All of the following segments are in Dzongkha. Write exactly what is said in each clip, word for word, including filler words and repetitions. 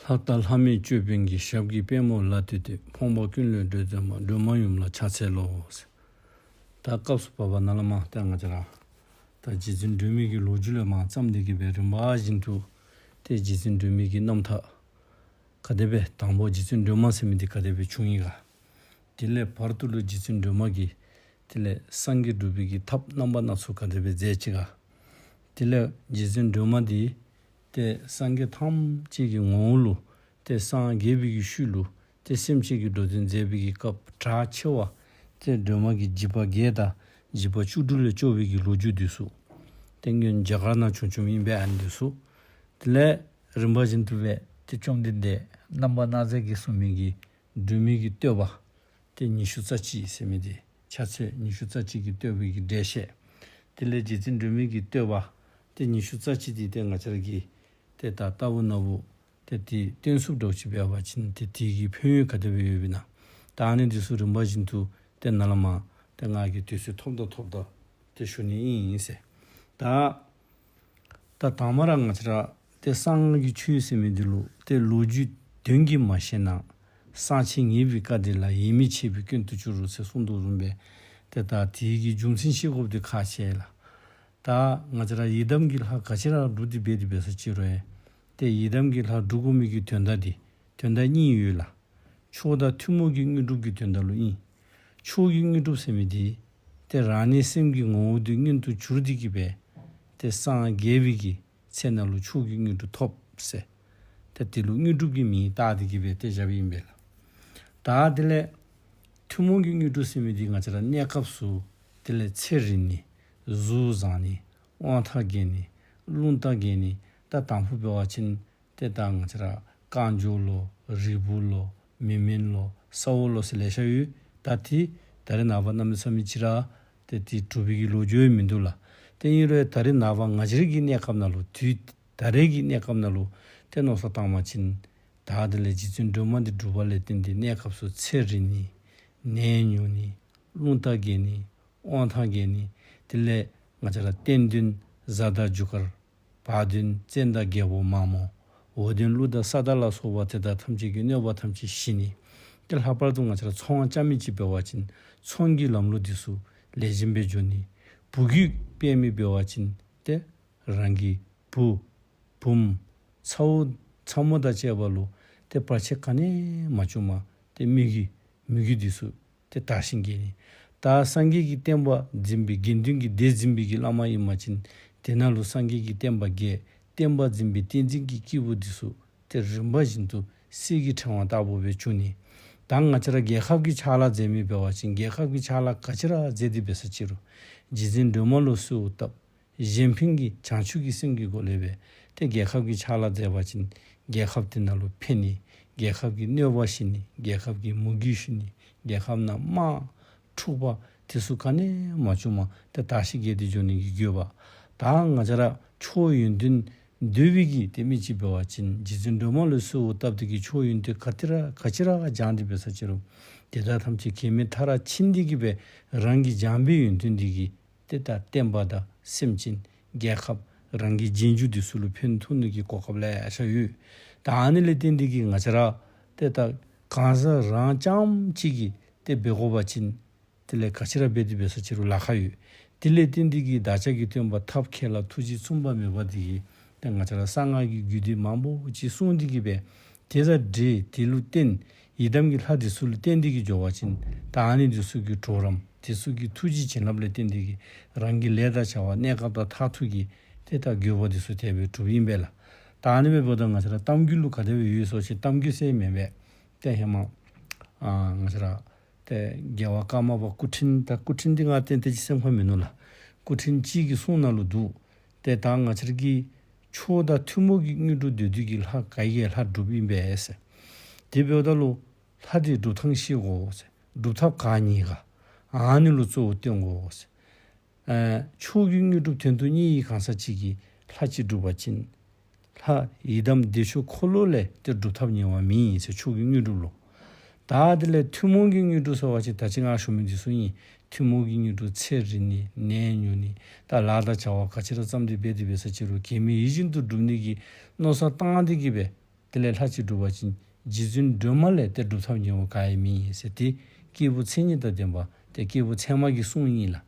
ལྷ་དང་ལྷ་མིན་ཅོད་པན་གྱི། ཞབས་ཀྱི་པདྨོ་ལ་བཏུད་དེ། ཕོངས་པ་ཀུན་ལས་སྒྲོལ་མཛད་མ། སྒྲོལ་མ་ཡུམ་ལ་ཕྱག་འཚལ་ལོ། ད་སྐབས་སུ་བབ་པ་ནཱ་ལས་མར་ཏེ་ང་བཅས་ར་ད་རྗེ་བཙུན་སྒྲོལ་མའི་གི་ལོ་རྒྱུས་ལས་མར་བརྩམས་ཏེ་གི་སྦེ་རིམ་པ་བཞིན་དུ་ཏེ་རྗེ་བཙུན་སྒྲོལ་མའི་གི་རྣམ་ཐར་ག་དེ་སྦེ་དང་པོ་རྗེ་བཙུན་སྒྲོལ་མ་ཟེར་མི་འདི་ག་དེ་སྦེ་བྱུང་ཡི་ག། དེ་ལས་བར་དུ་ལུ་རྗེ་བཙུན་སྒྲོལ་མ་གིས་དེ་ལས་སངས་རྒྱས་སྒྲུབ་པའི་གི་ཐབས་རྣམ་པ་སྣ་ཚོགས་ག་དེ་སྦེ་མཛད་ཅི་ག། དེ་ལས་རྗེ་བཙུན་སྒྲོལ་མ་འདི་ཏེ་སངས་རྒྱས་ཐམས་ཅད་ཀྱི་ངོ་བོ་ལུ་ཏེ་སངས་རྒྱས་པའི་གི་ཤུལ་ལུ་ཏེ་སེམས་ཅན་གྱི་འགྲོ་དོན་མཛད་པའི་གི་སྐབས་གྲགས་ཆེ་བ་ཏེ་སྒྲོལ་མ་གི་འཇིགས་པ་བརྒྱད་དང་འཇིགས་པ་བཅུ་དྲུག་ལས་སྐྱོབ་པའི་གི་ལོ་རྒྱུས་འདི་ཚུ་ཏེ་སྔོན་རྒྱ་གར་ནང་བྱུང་བྱུངམ་ཨིན་པས། ཨ་ནི་འདི་ཚུ་དེ་ལས་རིམ་པ་བཞིན་དུ་སྦེ་ཏེ་བཅོམ་ལྡན་འདས་རྣམ་པར་སྣང་མཛད་ཀྱིས་གསུངས་མི་གི་སྒྲོལ་མའི་གི་བསྟོད་པ་ཏེ་ཉི་ཤུ་རྩ་གཅིག་ཟེར་མི་འདི་ཕྱག་ཚོད་ཉི་ཤུ་རྩ་གཅིག་གི་བསྟོད་པའི་གི་འགྲེལ་བཤད། དེ་ལས་རྗེ་བཙུན་སྒྲོལ་མའི་གི་བསྟོད་པ་ཏེ་ཉི་ཤུ་རྩ་གཅིག་འདི་ཏེ་ང་བཅས་ར་གིས་ཏེ་ད་ལྟ་བུ་ན་བུ་ཏེ་དེ་སྟོན་ཚུགསཔ་འདྲཝ་ཅིག་འབད་བ་ཅིན་ཏེ་དེ་གི་ཕན་ཡོན་ག་དེ་སྦེ་ཡོདཔ་ཨིན་ན། ད་ཨ་ནི་འདི་ཚུ་རིམ་པ་བཞིན་དུ་ཏེ་ནཱ་ལས་མར་ཏེ་ང་གིས་དུས་ཚོད་ཐོབ་ད་ཐོབ་ད་ཏེ་ཞུ་ནི་ཨིན་ཟེར། ད་ད་དང་པ་ར་ང་བཅས་ར་ཏེ་གསང་སྔགས་ཀྱི་ཆོས་ཟེར་མི་འདི་ལུ་ཏེ་ལོ་རྒྱུས་དོན་གྱིས་མ་ཤེས་ན། གསང་ཆེན་ངེས་པའི་བཀའ་འདི་ལ། ཡིད་མི་ཆེས་པའི་སྐྱོན་དུ་འགྱུར་རོ་ཟེར་གསུངས་དོ་བཟུམ་སྦེ་ཏེ་ད་དེ་གི་རྒྱུ་མཚན་ཤེས་དགོཔ་འདི་ཁག་ཆེ་ལགས། ད་ང་བཅས་ར་ཡི་དམ་གྱི་ལྷ་ག་ཅི་ར་སྒྲུབ་སྟེ་འབད་དེ་འབད་ས་ཅི་རུང་ཡང་ཏེ་ཡི་དམ་གྱི་ལྷ་སྒྲུབ་དགོ་མི་གི་དོན་དག་འདི་དོན་དག་གཉིས་ཡོད་ལགས། མཆོག་དང་ཐུན་མོང་གི་དངོས་གྲུབ་ཀྱི་དོན་དག་ལུ་ཨིན། མཆོག་གི་དངོས་གྲུབ་ཟེར་མི་འདི་ཏེ་རང་ཉིད་སེམས་ཀྱི་ངོ་བོ་འདི་མངོན་དུ་གྱུར་ཏེ་གི་སྦེ་ཏེ་སངས་རྒྱས་པའི་གི་ཚེ་ནང་ལུ་མཆོག་གི་དངོས་གྲུབ་ཐོབ་ཟེར། ཏེ་དེ་ལུ་དངོས་གྲུབ་ཀྱི་མིང་བཏགས་ཏེ་གི་སྦེ་ཏེ་བཞགཔ་ཨིན་པས་ལགས། ད་དེ་ལས་ཐུན་མོང་གི་དངོས་གྲུབ་ཟེར་མི་འདི་ང་བཅས་ར་གནས་སྐབས་སུ་དེ་ལས་ཚེ་རིང་ནི་གཟུགས་བཟང་ནི་དབང་ཐང་རྒྱས་ནི་རླུང་རྟ་རྒྱས་ནི། ད་དང་ཕུ་འབད་བ་ཅིན་ཏེ་ད་ང་བཅས་ར་རྐང་མགྱོགས་ལོ་རིལ་བུ་ལོ་མི་མེན་ལོ་ས་འོག་ལོ་ཟེར་ལེ་ཤ་ཡོད། ད་ཏེ་ད་རེས་ནངས་པ་གནམ་མེད་ས་མེད་ཅིག་ར་ཏེ་དེ་གྲུབ་པའི་གི་ལོ་རྒྱུས་མིན་འདུག་ལགས། ཏེ་ཨིན་རུང་ད་རེས་ནངས་པ་ང་བཅས་རའི་གི་གནས་སྐབས་ནང་ལུ་དུས་ད་རེས་ཀྱི་གནས་སྐབས་ནང་ལུ་ཏེ་མནོ་བསམ་བཏང་བ་ཅིན་ད་དེ་ལས་རྗེ་བཙུན་སྒྲོལ་མ་འདི་སྒྲུབ་པ་ལས་བརྟེན་ཏེ་གནས་སྐབས་སུ་ཚེ་རིང་ནི་ནད་ཉུང་ནི་རླུང་རྟ་རྒྱས་ནི་དབང་ཐང་རྒྱས་ནི། དེ་ལས་ང་བཅས་ར་སྟེང་གདོན་གཟའ་དང་རྒྱུ་སྐར། བར་གདོན་བཙན་དང་རྒྱལ་པོ་དམག་མོ། འོག་གདོན་ཀླུ་དང་ས་བདག་ལ་སོགས་པ་དེ་དག་ཐམས་ཅད་ཀྱི་གནོད་པ་ཐམས་ཅད་ཞི་ནི། ཏེ་ལྷག་པར་དུ་ང་བཅས་ར་ཚོང་རྐྱབ་མི་ཅིག་འབད་བ་ཅིན་ཚོང་གི་ལམ་ལུགས་འདི་ཚུ་ལེགས་ཤོམ་སྦེ་འགྱོ་ནི། བུ་རྒྱུད་སྤེལ་མི་འབད་བ་ཅིན་ཏེ་རང་གི་བུ་བུམོ་ཚ་བོ་ཚ་མོ་དང་བཅས་པ་ལུ་ཏེ་བར་ཆད་ག་ནི་མ་བྱུངམ་ཏེ་མི་གི་མི་གི་འདི་ཚུ་ཏེ་དར་ཞིང་རྒྱས་ནི། ད་སངས་རྒྱས་ཀྱི་བསྟན་པ་འཛིན་པའི་དགེ་འདུན་གྱི་སྡེ་འཛིན་པའི་གི་བླ་མ་ཨིན་པ་ཅིན་དེ་ནང་ལུ་སངས་རྒྱས་ཀྱི་བསྟན་པ་རྒྱས། བསྟན་པ་འཛིན་པའི་བསྟན་འཛིན་གྱི་སྐྱེས་བུ་འདི་ཚུ་ཏེ་རིམ་པ་བཞིན་དུ་གསེར་གྱི་ཕྲེང་བ་ལྟ་བུ་སྦེ་བྱུང་ནི། ད་ང་བཅས་ར་རྒྱལ་ཁབ་ཀྱི་ཕྱག་ལཱ་མཛད་མི་འབད་བ་ཅིན་རྒྱལ་ཁབ་ཀྱི་ཕྱག་ལཱ་ག་ཅི་ར་མཛད་དེ་འབད་ས་ཅི་རུང་རྗེ་བཙུན་སྒྲོལ་མ་ལུ་གསོལཝ་བཏབ། གཞན་ཕན་གྱི་བྱང་ཆུབ་ཀྱི་སེམས་ཀྱི་སྒོ་ལས་སྦེ་ཏེ་རྒྱལ་ཁབ་ཀྱི་ཕྱག་ལཱ་མཛད་པ་ཅིན་རྒྱལ་ཁབ་དེ་ནང་ལུ་ཕན་ནི། རྒྱལ་ཁབ་ཀྱི་གནོད་པ་ཞི་ནི། རྒྱལ་ཁབ་ཀྱི་མུ་གེ་ཞི་ནི། རྒྱལ་ཁབ་ནང་དམག་འཁྲུག་པ་དེ་ཚུ་ག་ནི་མ་བྱུངམ་ཏེ་དར་ཞིང་རྒྱས་ཏེ་འགྱོ་ནི་གི་དགོས་པ། ད་ང་བཅས་ར་མཆོག་ཡོན་ཏན་འདོད་པའི་གི་ཏེ་མི་ཅིག་འབད་བ་ཅིན་རྗེ་བཙུན་སྒྲོལ་མ་ལུ་གསོལཝ་བཏབ་སྟེ་གི་མཆོག་ཡོན་ཏན་ག་ཏེ་ར་ག་ཅི་ར་སྦྱངས་ཏེ་འབད་ས་ཅི་རུང་དེ་དག་ཐམས་ཅད་གེགས་མེད་མཐར་ཕྱིན་ཏེ་གི་སྦེ་རང་གིས་སྦྱངས་པའི་ཡོན་ཏན་འདི་གིས་ཏེ་ད་བསྟན་པ་དང་སེམས་ཅན་རྒྱལ་ཁབ་རང་གི་རྗེས་འཇུག་འདི་ཚུ་ལུ་ཕན་ཐོགས་ནི་གི་གོ་སྐབས་ལེ་ཤ་ཡོད། ད་ཨ་ནི་ལས་བརྟེན་ཏེ་གི་ང་བཅས་ར་ཏེ་ད་གང་ཟག་རང་རྐྱངམ་གཅིག་གིས་ཏེ་འབད་དགོ་པ་ཅིན་དེ་ལས་ག་ཅི་ར་འབད་དེ་འབད་ས་ཅི་རུང་ལཱ་ཁག་ཡོད། དེ་ལས་བརྟེན་ཏེ་གི་བདག་ཅག་གི་སྟོན་པ་ཐབས་མཁས་ལ་ཐུགས་རྗེ་མཚུངས་པ་མེད་པ་འདི་གིས་ཏེ་ང་བཅས་ར་གསང་སྔགས་ཀྱི་རྒྱུད་སྡེ་མང་པོ་ཅིག་གསུངས་ཏེ་གི་སྦེ་དེ་དང་འབྲེལ་དེ་ལུ་བརྟེན་ཡི་དམ་གྱི་ལྷ་འདི་ཚུ་ལུ་བརྟེན་ཏེ་གི་འགྱོ་བ་ཅིན་ད་ཨ་ནི་འདི་ཚུ་གི་གྲོགས་རམ་འདི་ཚུ་གི་ཐུགས་རྗེ་བྱིན་རླབས་ལས་བརྟེན་ཏེ་གི་རང་གི་ལས་དང་བྱ་བ་གནས་སྐབས་དང་མཐར་ཐུག་གི་ཏེ་ད་དགོས་པ་འདི་ཚུ་དེ་སྦེ་འགྲུབ་ཨིན་པས་ལགས། ད་ཨ་ནི་འབདཝ་ད་ང་བཅས་ར་གཏམ་རྒྱུད་ལུ་ག་དེ་སྦེ་ཡོད་ཟེར་བ་ཅིན་གཏམ་རྒྱུད་ཟེར་མེན་པས། ཏེ་ཧེ་མ་ཨ་ང་བཅས་ར་ཏེ་རྒྱལ་བ་ཀརྨ་པ་སྐུ་ཕྲེང་ད་སྐུ་ཕྲེང་འདི་ང་ཏན་ཏན་ཅིག་སེམས་ཁར་མིན་ནུག་ལགས། སྐུ་ཕྲེང་གཅིག་གི་གསུང་ནང་ལུ་འདུག། ཏེ་ད་ང་བཅས་ར་གི་མཆོག་དང་ཐུན་མོང་གི་དངོས་གྲུབ་འདོད་དོ་གི་ལྷ་ག་གིས་ལྷ་སྒྲུབ་ཨིན་པས་ཟེར། དེ་འབདཝ་ད་ལུ་ལྷ་འདི་སྒྲུབ་ཐངས་ཤེས་དགོ་ཟེར། སྒྲུབ་ཐབས་ག་ནི་ག་ཨ་ནི་ལུ་གཙོ་བོ་བསྟེན་དགོ་ཟེར། ཨ་མཆོག་གི་དངོས་གྲུབ་དོན་དུ་གཉེར་བའི་གང་ཟག་ཅིག་གིས་ལྷ་ཅིག་སྒྲུབ་པ་ཅིན་ལྷ་ཡི་དམ་བདེ་མཆོག་འཁོར་ལོ་ལས་ཏེ་སྒྲུབ་ཐབས་ཉེ་བ་མེད་ཟེར། མཆོག་གི་དངོས་གྲུབ་ལུ། ད་དེ་ལས་ཐུན་མོང་གི་དངོས་གྲུབ་ཟེར་བ་ཅིན་ད་ཅི་ང་ཞུ་མི་འདི་ཚུ་ཨིན། ཐུན་མོང་གི་དངོས་གྲུབ་ཚེ་རིང་ནི་ནད་ཉུང་ནི་ད་ལཱ་དང་བྱ་བ་ག་ཅི་ར་བརྩམས་ཏེ་འབད་དེ་འབད་ས་ཅི་རུང་གེགས་མེད་ཡིད་བཞིན་དུ་འགྲུབ་ནི་གི་མནོ་བསམ་བཏང་སྟེ་གི་སྦེ་ དེ་ལས་ལྷ་ཅིག་སྒྲུབ་པ་ཅིན་རྗེ་བཙུན་སྒྲོལ་མ་ལས་ཏེ་སྒྲུབ་ཐབས་ཉེ་བ་ག་ཡང་མེད་ཟེར་ཏེ་སྐྱེས་བུ་མཚན་ཉིད་དང་ལྡན་པ་ཏེ་སྐྱེས་བུ་ཚད་མ་གི་གསུང་ཨིན་ལགས།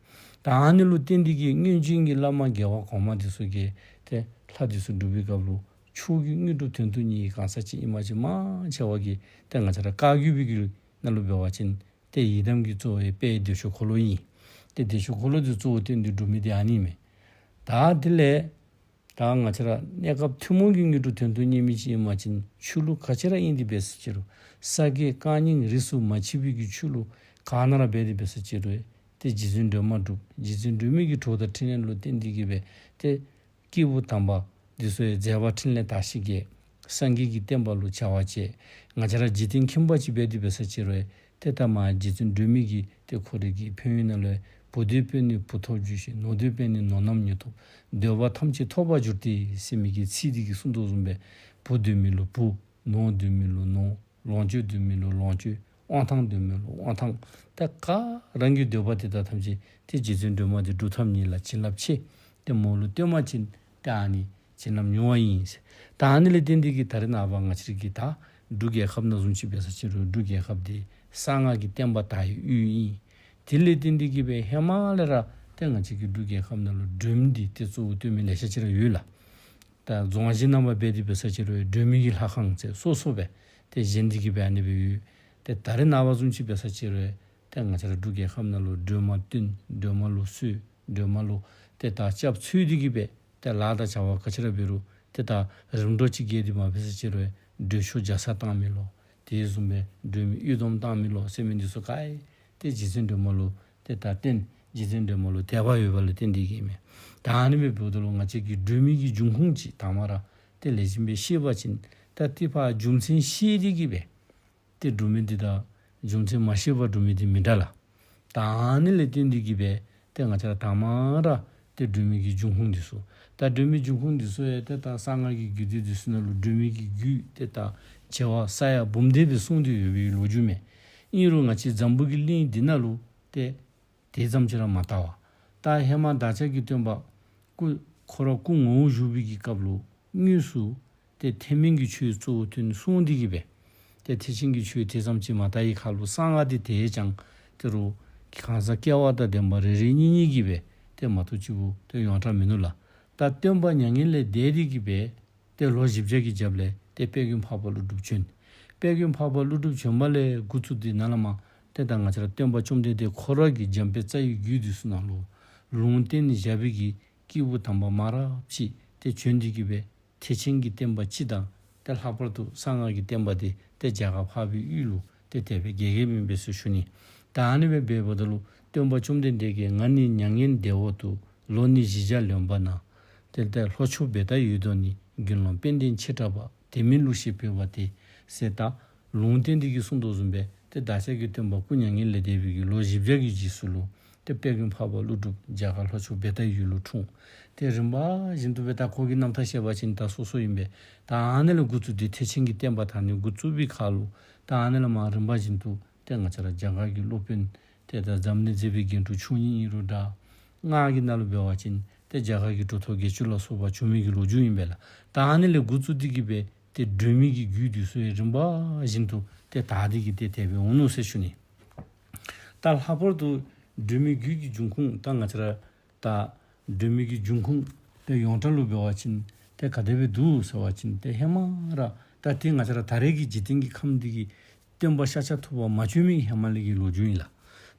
ད་ཨ་ནི་ལུ་བརྟེན་ཏེ་གིས་སྔོན་བྱོན་གྱི་བླ་མ་རྒྱལ་བ་གོང་མ་འདི་ཚུ་གིས་ཏེ་ལྷ་འདི་ཚུ་སྒྲུབ་པའི་སྐབས་ལུ་མཆོག་གི་དངོས་གྲུབ་དོན་དུ་གཉེར་གང་ཟག་ཅིག་ཨིནམ་ཅིག་མང་ཆེ་བ་གིས་ཏེ་ང་བཅས་ར་བཀའ་བརྒྱུད་པའི་གི་ནང་ལུ་འབད་བ་ཅིན་ཏེ་ཡི་དམ་གྱི་གཙོ་བོ་དཔལ་བདེ་མཆོག་འཁོར་ལོ་ཨིན། ཏེ་བདེ་མཆོག་འཁོར་ལོ་འདི་གཙོ་བོ་བསྟན་ཏེ་སྒྲུབ་མི་འདི་ཨ་ནི་མས། ད་དེ་ལས་ད་ང་བཅས་ར་གནས་སྐབས་ཐུན་མོང་གི་དངོས་གྲུབ་དོན་དུ་གཉེར་མི་ཅིག་ཨིནམ་ཅིན་ཆོས་ལུགས་ག་ཅི་ར་ཨིན་ཏེ་འབད་ས་ཅིག་རུང་ས་དགེ་བཀའ་རྙིང་རིས་སུ་མ་ཆད་པའི་གི་ཆོས་ལུགས་ག་ནང་ར་འབད་དེ་འབད་ས་ཅིག་རུང་ཏེ་རྗེ་བཙུན་སྒྲོལ་མ་སྒྲུབ། རྗེ་བཙུན་སྒྲོལ་མའི་གི་གྲོགས་དང་ཕྲིན་ལས་ལུ་བརྟེན་ཏེ་གིས་སྦེ་ཏེ་སྐྱེས་བུ་དམ་པ་འདི་ཚུ་ཡང་མཛད་པ་ཕྲིན་ལས་དར་ཞིང་རྒྱས། སངས་རྒྱས་ཀྱི་བསྟན་པ་ལུ་བྱ་བ་བྱས། ང་བཅས་ར་འཇིག་རྟེན་ཁྱིམ་པ་ཅིག་འབད་དེ་འབད་ས་ཅིག་རུང་ཏེ་ད་མ་རྗེ་བཙུན་སྒྲོལ་མའི་གི་ཏེ་ཁོ་རའི་གི་ཕན་ཡོན་ནང་ལུ་བུ་འདོད་པས་ནི་བུ་ཐོབ་འགྱུར་ཞིང་། ནོར་འདོད་པས་ནི་ནོར་རྣམས་ཉིད་ཐོབ། འདོད་པ་ཐམས་ཅད་ཐོབ་པར་འགྱུར་ཏེ་ཟེར་མི་གི་ཚིག་འདི་གིས་གསུངས་དོ་བཟུམ་སྦེ་བུ་འདོད་མི་ལུ་བུ། ནོར་འདོད་མི་ལུ་ནོར། ལོངས་སྤྱོད་འདོད་མི་ལུ་ལོངས་སྤྱོད། དབང་ཐང་འདོད་མི་ལུ་དབང་ཐང་། ད་ག་རང་གི་འདོད་པ་དེ་དག་ཐམས་ཅད་ཏེ་རྗེ་བཙུན་སྒྲོལ་མ་འདི་སྒྲུབ་ཐབས་ཉེ་ལ་བྱིན་རླབས་ཆེ། ཏེ་མོ་ལུ་སྟོན་པ་ཅིན་ཏེ་ཨ་ནི་བྱིན་རླབས་མྱུར་བ་ཨིན་ཟེར། ད་ཨ་ནི་ལས་བརྟེན་ཏེ་གིས་ད་རེས་ནངས་པ་ང་བཅས་ར་གི་ད་འབྲུག་རྒྱལ་ཁབ་ནང་བཟུམ་ཅིག་འབད་ས་ཅིག་རུང་འབྲུག་རྒྱལ་ཁབ་འདི་གསང་སྔགས་ཀྱི་བསྟན་པ་དར་བའི་ཡུལ་ཨིན། དེ་ལས་བརྟེན་ཏེ་གིས་སྦེ་ཧེ་མ་ལས་ར་ཏེ་ང་བཅས་ཀྱི་འབྲུག་རྒྱལ་ཁབ་ནང་ལུ་སྒྲོལ་མ་འདི་ཏེ་གཙོ་བོ་བཏོན་མི་ལེ་ཤ་ཅིག་ར་ཡོད་ལགས། ད་རྫོང་གཞི་རྣམ་པར་འབད་དེ་འབད་ས་ཅིག་རུང་སྒྲོལ་མའི་གི་ལྷ་ཁང་ཟེར་སོ་སོ་སྦེ་ཏེ་བཞེངས་ཏེ་གིས་སྦེ་ཨ་ནི་སྦེ་ཡོད། ཏེ་ད་རེས་ནངས་པ་བཟུམ་ཅིག་འབད་ས་ཅིག་རུང་ཏེ་ང་བཅས་ར་འབྲུག་རྒྱལ་ཁབ་ནང་ལུ་སྒྲོལ་མ་བཏོན། སྒྲོལ་མ་ལུ་གསོལ། སྒྲོལ་མ་ལུ་ཏེ་ད་སྐྱབས་འཚོལ་ཏེ་གིས་སྦེ་ཏེ་ལཱ་དང་བྱ་བ་ག་ཅི་ར་འབད་རུང་ཏེ་ད་རིམ་གྲོ་ཅིག་རྐྱབ་སྟེ་མ་འབད་ས་ཅིག་རུང་སྒྲོལ་ཆོག་བརྒྱ་རྩ་བཏང་མི་ལོ། དེ་བཟུམ་སྦེ་སྒྲོལ་མའི་གཡུལ་སྡོམ་བཏང་མི་ལོ་ཟེར་མི་འདི་ཚུ་ག་ར་ཏེ་རྗེ་བཙུན་སྒྲོལ་མ་ལུ་ཏེ་ད་བརྟེན། རྗེ་བཙུན་སྒྲོལ་མ་ལུ་དད་པ་ཡོད་པ་ལུ་བརྟེན་ཏེ་གིས་མས། ད་ཨ་ནི་སྦེ་འབདཝ་ད་ལུ་ང་བཅས་ཀྱིས་སྒྲོལ་མའི་གི་འབྱུང་ཁུངས་ཅིག་དང་པ་ར་ཏེ་ལེགས་ཤོམ་སྦེ་ཤེས་པ་ཅིན་ད་ཏེ་ཕར་རྒྱུ་མཚན་ཤེས་ཏེ་གིས་སྦེ་ཏེ་སྒྲུབ་མི་འདི་དང་རྒྱུ་མཚན་མ་ཤེས་པར་སྒྲུབ་མི་འདི་མི་འདྲ་ལགས། ད་ཨ་ནི་ལས་བརྟེན་ཏེ་གིས་སྦེ་ཏེ་ང་བཅས་ར་དང་པ་ར་ཏེ་སྒྲོལ་མའི་གི་འབྱུང་ཁུངས་འདི་ཚུ། ད་སྒྲོལ་མའི་འབྱུང་ཁུངས་འདི་ཚུ་ཡང་ཏེ་ད་གསང་སྔགས་ཀྱི་རྒྱུད་སྡེ་འདི་ཚུ་ནང་ལུ་སྒྲོལ་མའི་གི་རྒྱུད་ཏེ་ད་བྱེ་བ་ས་ཡ་འབུམ་སྡེ་སྦེ་གསུངས་ཏེ་ཡོད་པའི་ལོ་རྒྱུས་མས། ཨིན་རུང་ང་བཅས་འཛམ་བུ་གི་གླིང་འདི་ནང་ལུ་ཏེ་དེ་ཙམ་ཅིག་ར་མ་དར་བས། ད་ཧེ་མ་བདག་ཅག་གི་སྟོན་པ་སྐུ་ཁོ་ར་སྐུ་ངོ་བོ་བཞུགས་པའི་གི་སྐབས་ལུ་དངོས་སུ་ཏེ་ཐེག་དམན་གྱི་ཆོས་གཙོ་བོ་བཏོན་གསུངས་ཏེ་གིས་སྦེ་ཏེ་ཐེག་ཆེན་གྱི་ཆོས་དེ་ཙམ་ཅིག་མ་དར་བའི་ཁར་ལུ་གསང་སྔགས་འདི་དེ་ཡང་ཏེ་རུང་གང་ཟག་སྐལ་བ་དང་ལྡན་པ་རེ་རེ་གཉིས་གཉིས་ཀྱིས་སྦེ་ཏེ་མ་གཏོགས་གཅིག་པུ་ཏེ་ཡོངས་གྲགས་མིན་ནུག་ལགས། ད་སྟོན་པ་མྱ་ངན་ལས་འདས་ཏེ་གིས་སྦེ་ཏེ་ལོ་བཞི་བརྒྱ་གི་རྒྱབ་ལས་ཏེ་དཔལ་མགོན་འཕགས་པ་ཀླུ་སྒྲུབ་བྱོན། དཔལ་མགོན་འཕགས་པ་ཀླུ་སྒྲུབ་བྱོན་པ་ལས་འགོ་བཙུགས་ཏེ་ནཱ་ལས་མར་ཏེ་ད་ང་བཅས་ར་སྟོན་པ་བཅོམ་ལྡན་འདས་ཁོ་ར་གིས་འཇམ་དཔལ་རྩ་བའི་རྒྱུད་འདི་ཚུ་ནང་ལུ་ལུང་བསྟན་བཞག་པའི་གི་སྐྱེས་བུ་དམ་པ་མང་རབས་ཅིག་ཏེ་བྱོན་ཏེ་གིས་སྦེ་ཐེག་ཆེན་གྱི་བསྟན་པ་སྤྱི་དང་ཏེ་ལྷག་པར་དུ་གསང་སྔགས་ཀྱི་བསྟན་པ་འདི་ཏེ་རྒྱ་གར་འཕགས་པའི་ཡུལ་ལུ་ཏེ་དེ་སྦེ་རྒྱས་རྒྱསཔ་ཨིན་པས་ཟེར་ཞུ་ནི། ད་ཨ་ནི་སྦེ་འབདཝ་ད་ལུ་སྟོན་པ་བཅོམ་ལྡན་འདས་ཀྱིས་ང་ནི་མྱ་ངན་འདས་འོག་ཏུ། ལོ་ནི་བཞི་བརྒྱ་ལོན་པ་ན། དེ་ལྟར་ལྷོ་ཕྱོགས་བེ་ཏའི་ཡུལ་དུ་ནི། དགེ་སློང་དཔལ་ལྡན་ཆེ་དྲགས་པ། དེ་མིན་ལུགས་ཤིག་འཕེལ་བ་སྟེ། ཟེར་ད་ལུང་བསྟན་འདི་གིས་གསུངས་དོ་བཟུམ་སྦེ་ཏེ་བདག་ཅག་གི་སྟོན་པ་སྐུ་མྱ་ངན་ལས་འདས་པའི་གི་ལོ་བཞི་བརྒྱ་གི་རྗེས་སུ་ལུ་ཏེ་དཔལ་མགོན་འཕགས་པ་ཀླུ་སྒྲུབ་རྒྱ་གར་ལྷོ་ཕྱོགས་བེ་ཏའི་ཡུལ་ལུ་འཁྲུངས། ཏེ་རིམ་པ་བཞིན་དུ་སྦེ་ད་ཁོ་གི་རྣམ་ཐར་བཤད་པ་ཅིན་ད་སོ་སོ་ཨིན་པས། ད་ཨ་ནི་ལས་འགོ་བཙུགས་ཏེ་ཐེག་ཆེན་གྱི་བསྟན་པ་དར་ནི་འགོ་བཙུགས་པའི་ཁར་ལུ་ད་ཨ་ནི་ལས་མར་རིམ་པ་བཞིན་དུ་ཏེ་ང་བཅས་ར་རྒྱ་གར་གྱི་སློབ་དཔོན་ཏེ་ད་འཛམ་གླིང་མཛེས་པའི་རྒྱན་དྲུག་མཆོག་གཉིས་ཨིན་རུང་འདྲ། སྔགས་ཀྱི་ནང་ལུ་འབད་བ་ཅིན་ཏེ་རྒྱ་གར་གྱི་གྲུབ་ཐོབ་བརྒྱད་ཅུ་ལ་སོགས་པ་བྱོན་མི་གི་ལོ་རྒྱུས་ཨིན་པས་ལགས། ད་ཨ་ནི་ལས་འགོ་བཙུགས་ཏེ་གིས་སྦེ་ཏེ་སྒྲོལ་མའི་གི་རྒྱུད་འདི་ཚུ་ཡང་རིམ་པ་བཞིན་དུ་ཏེ་དར་ཏེ་གིས་ཏེ་དེ་སྦེ་འོང་ནུག་ཟེར་ཞུ་ནི། ད་ལྷག་པར་དུ་སྒྲོལ་མའི་རྒྱུད་ཀྱི་འབྱུང་ཁུངས་ད་ང་བཅས་ར་ད་སྒྲོལ་མའི་གི་འབྱུང་ཁུངས་ཏེ་ཡོངས་གྲགས་ལུ་འབད་བ་ཅིན་ཏེ་ག་དེ་སྦེ་འདུག་ཟེར་བ་ཅིན་ཏེ་ཧེ་མ་ར་ད་ཏེ་ང་བཅས་ར་ད་རེས་ཀྱི་འཇིག་རྟེན་གྱི་ཁམས་འདི་གི་སྟོན་པ་ཤཱཀྱ་ཐུབ་པ་མ་བྱོན་མི་ཧེ་མ་ལས་ཀྱི་ལོ་རྒྱུས་ཨིན་ལགས།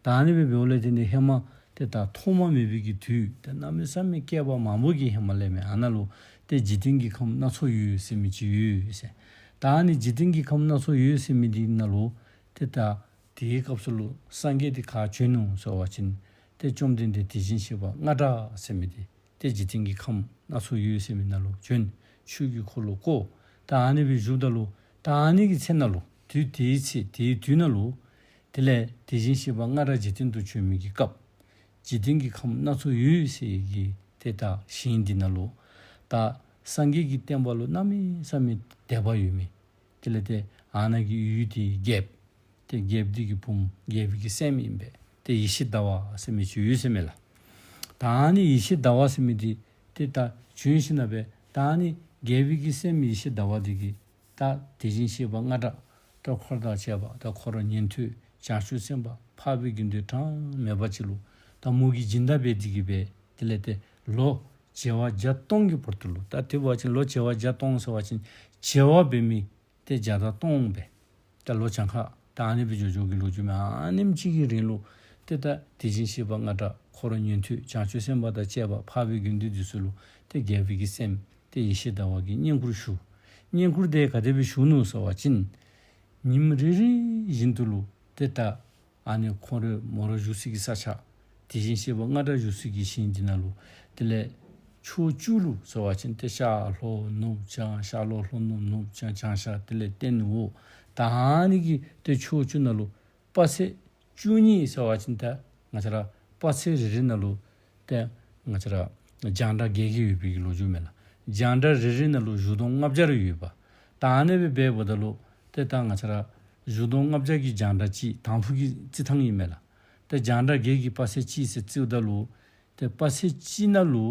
ད་ཨ་ནི་སྦེ་འབདཝ་ལས་ཏེ་ནི་ཧེ་མ་ཏེ་ད་ཐོག་མ་མེད་པའི་གི་དུས་ཏེ་གནམ་མེད་ས་མེད་བསྐལ་པ་མང་པོ་གི་ཧེ་མ་ལས་མས། ཨ་ནཱ་ལུ་ཏེ་འཇིག་རྟེན་གྱི་ཁམས་སྣ་ཚོགས་ཡོད་ཟེར་མི་ཅིག་ཡོད་ཟེར། ད་ཨ་ནི་འཇིག་རྟེན་གྱི་ཁམས་སྣ་ཚོགས་ཡོད་ཟེར་མི་འདི་ནང་ལུ་ཏེ་ད་དེའི་སྐབས་སུ་ལུ་སངས་རྒྱས་འདི་ག་བྱོན་ནུག་ཟེར་བ་ཅིན་ཏེ་བཅོམ་ལྡན་འདས་དེ་བཞིན་གཤེགས་པ་རྔ་སྒྲ་ཟེར་མི་འདི་ཏེ་འཇིག་རྟེན་གྱི་ཁམས་སྣ་ཚོགས་ཡོད་ཟེར་མི་ནང་ལུ་བྱོན། ཆོས་ཀྱི་འཁོར་ལོ་བསྐོར། ད་ཨ་ནི་སྦེ་བཞུགསཔ་ད་ལུ་ད་ཨ་ནི་གི་ཚེ་ནང་ལུ་དུས་དེའི་ཚེ་དེའི་དུས་ནང་ལུ་དེ་ལས་དེ་བཞིན་གཤེགས་པ་རྔ་སྒྲ་འཇིག་རྟེན་དུ་བྱོན་མི་གི་སྐབས་འཇིག་རྟེན་གྱི་ཁམས་སྣ་ཚོགས་ཡོད་ཟེར་གྱི་ཏེ་ད་ཞིང་འདི་ནང་ལུ་ད་སངས་རྒྱས་ཀྱི་བསྟན་པ་ལུ་གནམ་མེད་ས་མེད་དད་པ་ཡོད་མི་དེ་ལས་ཏེ་ཨ་ནཱ་གི་ཡུལ་དེའི་རྒྱལཔོ་ཏེ་རྒྱལཔོ་འདི་གི་བུམོ་རྒྱལ་པོའི་གི་སྲསམོ་ཨིན་པས། ཏེ་ཡེ་ཤེས་ཟླ་བ་ཟེར་མི་ཅིག་ཡོད་ཟེར་མས་ལགས། ད་ཨ་ནི་ཡེ་ཤེས་ཟླ་བ་ཟེར་མི་འདི་ཏེ་ད་བྱོན་ཞིནམ་ལས་ད་ཨ་ནི་རྒྱལ་པོའི་གི་སྲསམོ་ཡེ་ཤེས་ཟླ་བ་འདི་གིས་ ད་དེ་བཞིན་གཤེགས་པ་རྔ་སྒྲ་ད་འཁོར་དང་བཅས་པ་ད་འཁོར་ཉན་ཐོས་བྱང་ཆུབ་སེམས་དཔའ་འཕགས་པའི་དགེ་འདུན་གྲངས་མེད་པ་ཅིག་ལུ་ད་མོ་གིས་སྦྱིན་བདག་འབད་དེ་གི་སྦེ་དེ་ལས་ཏེ་ལོ་བྱེ་བ་བརྒྱ་སྟོང་གི་བར་དུ་ལུ། ད་དེ་འབད་བ་ཅིན་ལོ་བྱེ་བ་བརྒྱ་སྟོང་ཟེར་བ་ཅིན་བྱེ་བ་འབད་མི་ཏེ་བརྒྱ་དང་སྟོང་སྦེ་ད་ལོ་གྱངས་ཁ་ད་ཨ་ནི་སྦེ་འགྱོ་འགྱོ་གི་ལོ་རྒྱུས་མས། ཨ་ནེམ་ཅིག་གི་རིང་ལུ་ཏེ་ད་དེ་བཞིན་གཤེགས་པ་རྔ་སྒྲ་འཁོར་ཉན་ཐོས་བྱང་ཆུབ་སེམས་དཔའ་དང་བཅས་པ་འཕགས་པའི་དགེ་འདུན་འདི་ཚུ་ལུ་ཏེ་རྒྱལ་པོའི་གི་སྲསམོ་ཏེ་ཡེ་ཤེས་ཟླ་བ་གིས་བསྙེན་བཀུར་ཞུ། བསྙེན་བཀུར་དེ་ག་དེ་སྦེ་ཞུ་ནུག་ཟེར་བ་ཅིན་ཉིནམ་རེ་རེ་བཞིན་དུ་ལུ་ཏེ་ད་ཨ་ནི་ཁོང་ར་མོ་ར་བཞུགས་སའི་གི་ས་ཆ་དེ་བཞིན་གཤེགས་པ་རྔ་སྒྲ་བཞུགས་སའི་གི་ཞིང་འདི་ནང་ལུ་དེ་ལས་ཕྱོགས་བཅུ་ལུ་ཟེར་བ་ཅིན་ཏེ་ཤར་ལྷོ་ནུབ་བྱང་། ཤར་ལྷོ་ལྷོ་ནུབ་ནུབ་བྱང་བྱང་ཤར་དེ་ལས་སྟེང་འོག། ད་ཨ་ནི་གི་ཏེ་ཕྱོགས་བཅུ་ནང་ལུ་དཔག་ཚད་བཅུ་གཉིས་ཟེར་བ་ཅིན་ད་ང་བཅས་ར་དཔག་ཚད་རེ་རེ་ནང་ལུ་ཏེ་ང་བཅས་ར་རྒྱང་གྲགས་བརྒྱད་བརྒྱ་ཡོད་པའི་གི་ལོ་རྒྱུས་མས་ལགས། རྒྱང་གྲགས་རེ་རེ་ནང་ལུ་གཞུ་འདོམ་ལྔ་བརྒྱ་རེ་ཡོད་པ། ད་ཨ་ནི་སྦེ་འབདཝ་ད་ལུ་ཏེ་ད་ང་བཅས་ར་གཞུ་འདོམ་ལྔ་བརྒྱ་གི་རྒྱང་གྲགས་གཅིག་དང་ཕུ་གི་རྩི་ཐངས་ཨིན་མས་ལགས། ཏེ་རྒྱང་གྲགས་བརྒྱད་ཀྱི་དཔག་ཚད་གཅིག་ཟེར་རྩིཝ་ད་ལུ་ཏེ་དཔག་ཚད་གཅིག་ནང་ལུ་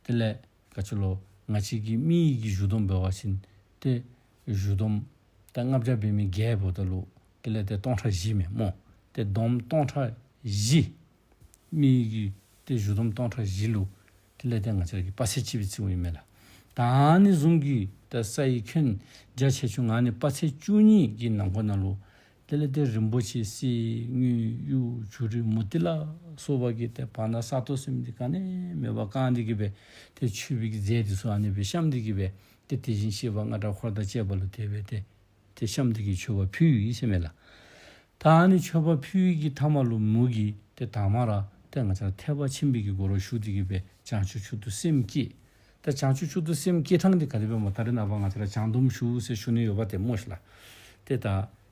དེ་ལས་ག་ཅི་ལོ་ང་བཅས་ཀྱི་མི་གི་གཞུ་འདོམ་འབད་བ་ཅིན་ཏེ་གཞུ་འདོམ་ད་ལྔ་བརྒྱ་འབད་མི་བརྒྱད་འབདཝ་ད་ལུ་དེ་ལས་ཏེ་སྟོང་ཕྲག་བཞི་མས་སྨོ། ཏེ་འདོམ་སྟོང་ཕྲག་བཞི། མི་གི་ཏེ་གཞུ་འདོམ་སྟོང་ཕྲག་བཞི་ལུ་དེ་ལས་ཏེ་ང་བཅས་ཀྱིས་དཔག་ཚད་གཅིག་སྦེ་རྩིཝ་ཨིན་མས་ལགས། ད་ཨ་ནི་བཟུམ་གྱི་ད་ས་ཡི་ཁྱོན་རྒྱ་ཆེ་ཆུང་ཨ་ནི་དཔག་ཚད་བཅུ་གཉིས་ཀྱི་ནང་འཁོད་ནང་ལུ་དེ་ལས་ཏེ་རིན་པོ་ཆེ་གསེར་དངུལ་གཡུ་བྱུ་རུ་མུ་ཏིག་ལ་སོགས་པ་གིས་ཏེ་བར་སྣང་ས་སྟོང་ཟེར་མི་འདི་ག་ནི་མེད་པར་བཀང་སྟེ་གི་སྦེ་ཏེ་མཆོད་པའི་གི་རྫས་འདི་ཚུ་ཨ་ནི་སྦེ་བཤམས་ཏེ་གི་སྦེ་ཏེ་དེ་བཞིན་གཤེགས་པ་རྔ་སྒྲ་འཁོར་དང་བཅས་པ་ལུ་དེ་སྦེ་ཏེ་ཏེ་བཤམས་ཏེ་གི་མཆོད་པ་ཕུལ་ཡི་ཟེར་མས་ལགས། ད་ཨ་ནི་མཆོད་པ་ཕུལ་ཡི་གི་མཐའ་མ་ལུ་མོ་གིས་ཏེ་དང་མ་ར་ཏེ་ང་བཅས་ར་ཐེག་པ་ཆེན་པོའི་གི་སྒོ་རུ་ཞུགས་ཏེ་གི་སྦེ་བྱང་ཆུབ་མཆོག་ཏུ་སེམས་བསྐྱེད། ད་བྱང་ཆུབ་མཆོག་ཏུ་སེམས་བསྐྱེད་ཐངས་འདི་ག་དེ་སྦེ་སྨོ། ད་རེས་ནངས་པ་ང་བཅས་ར་བྱང་སྡོམ་ཞུ་ཟེར་ཞུ་ནི་ཡོདཔ་དེ་སྨོ་ཤིག་ལགས། ཏེ་ད་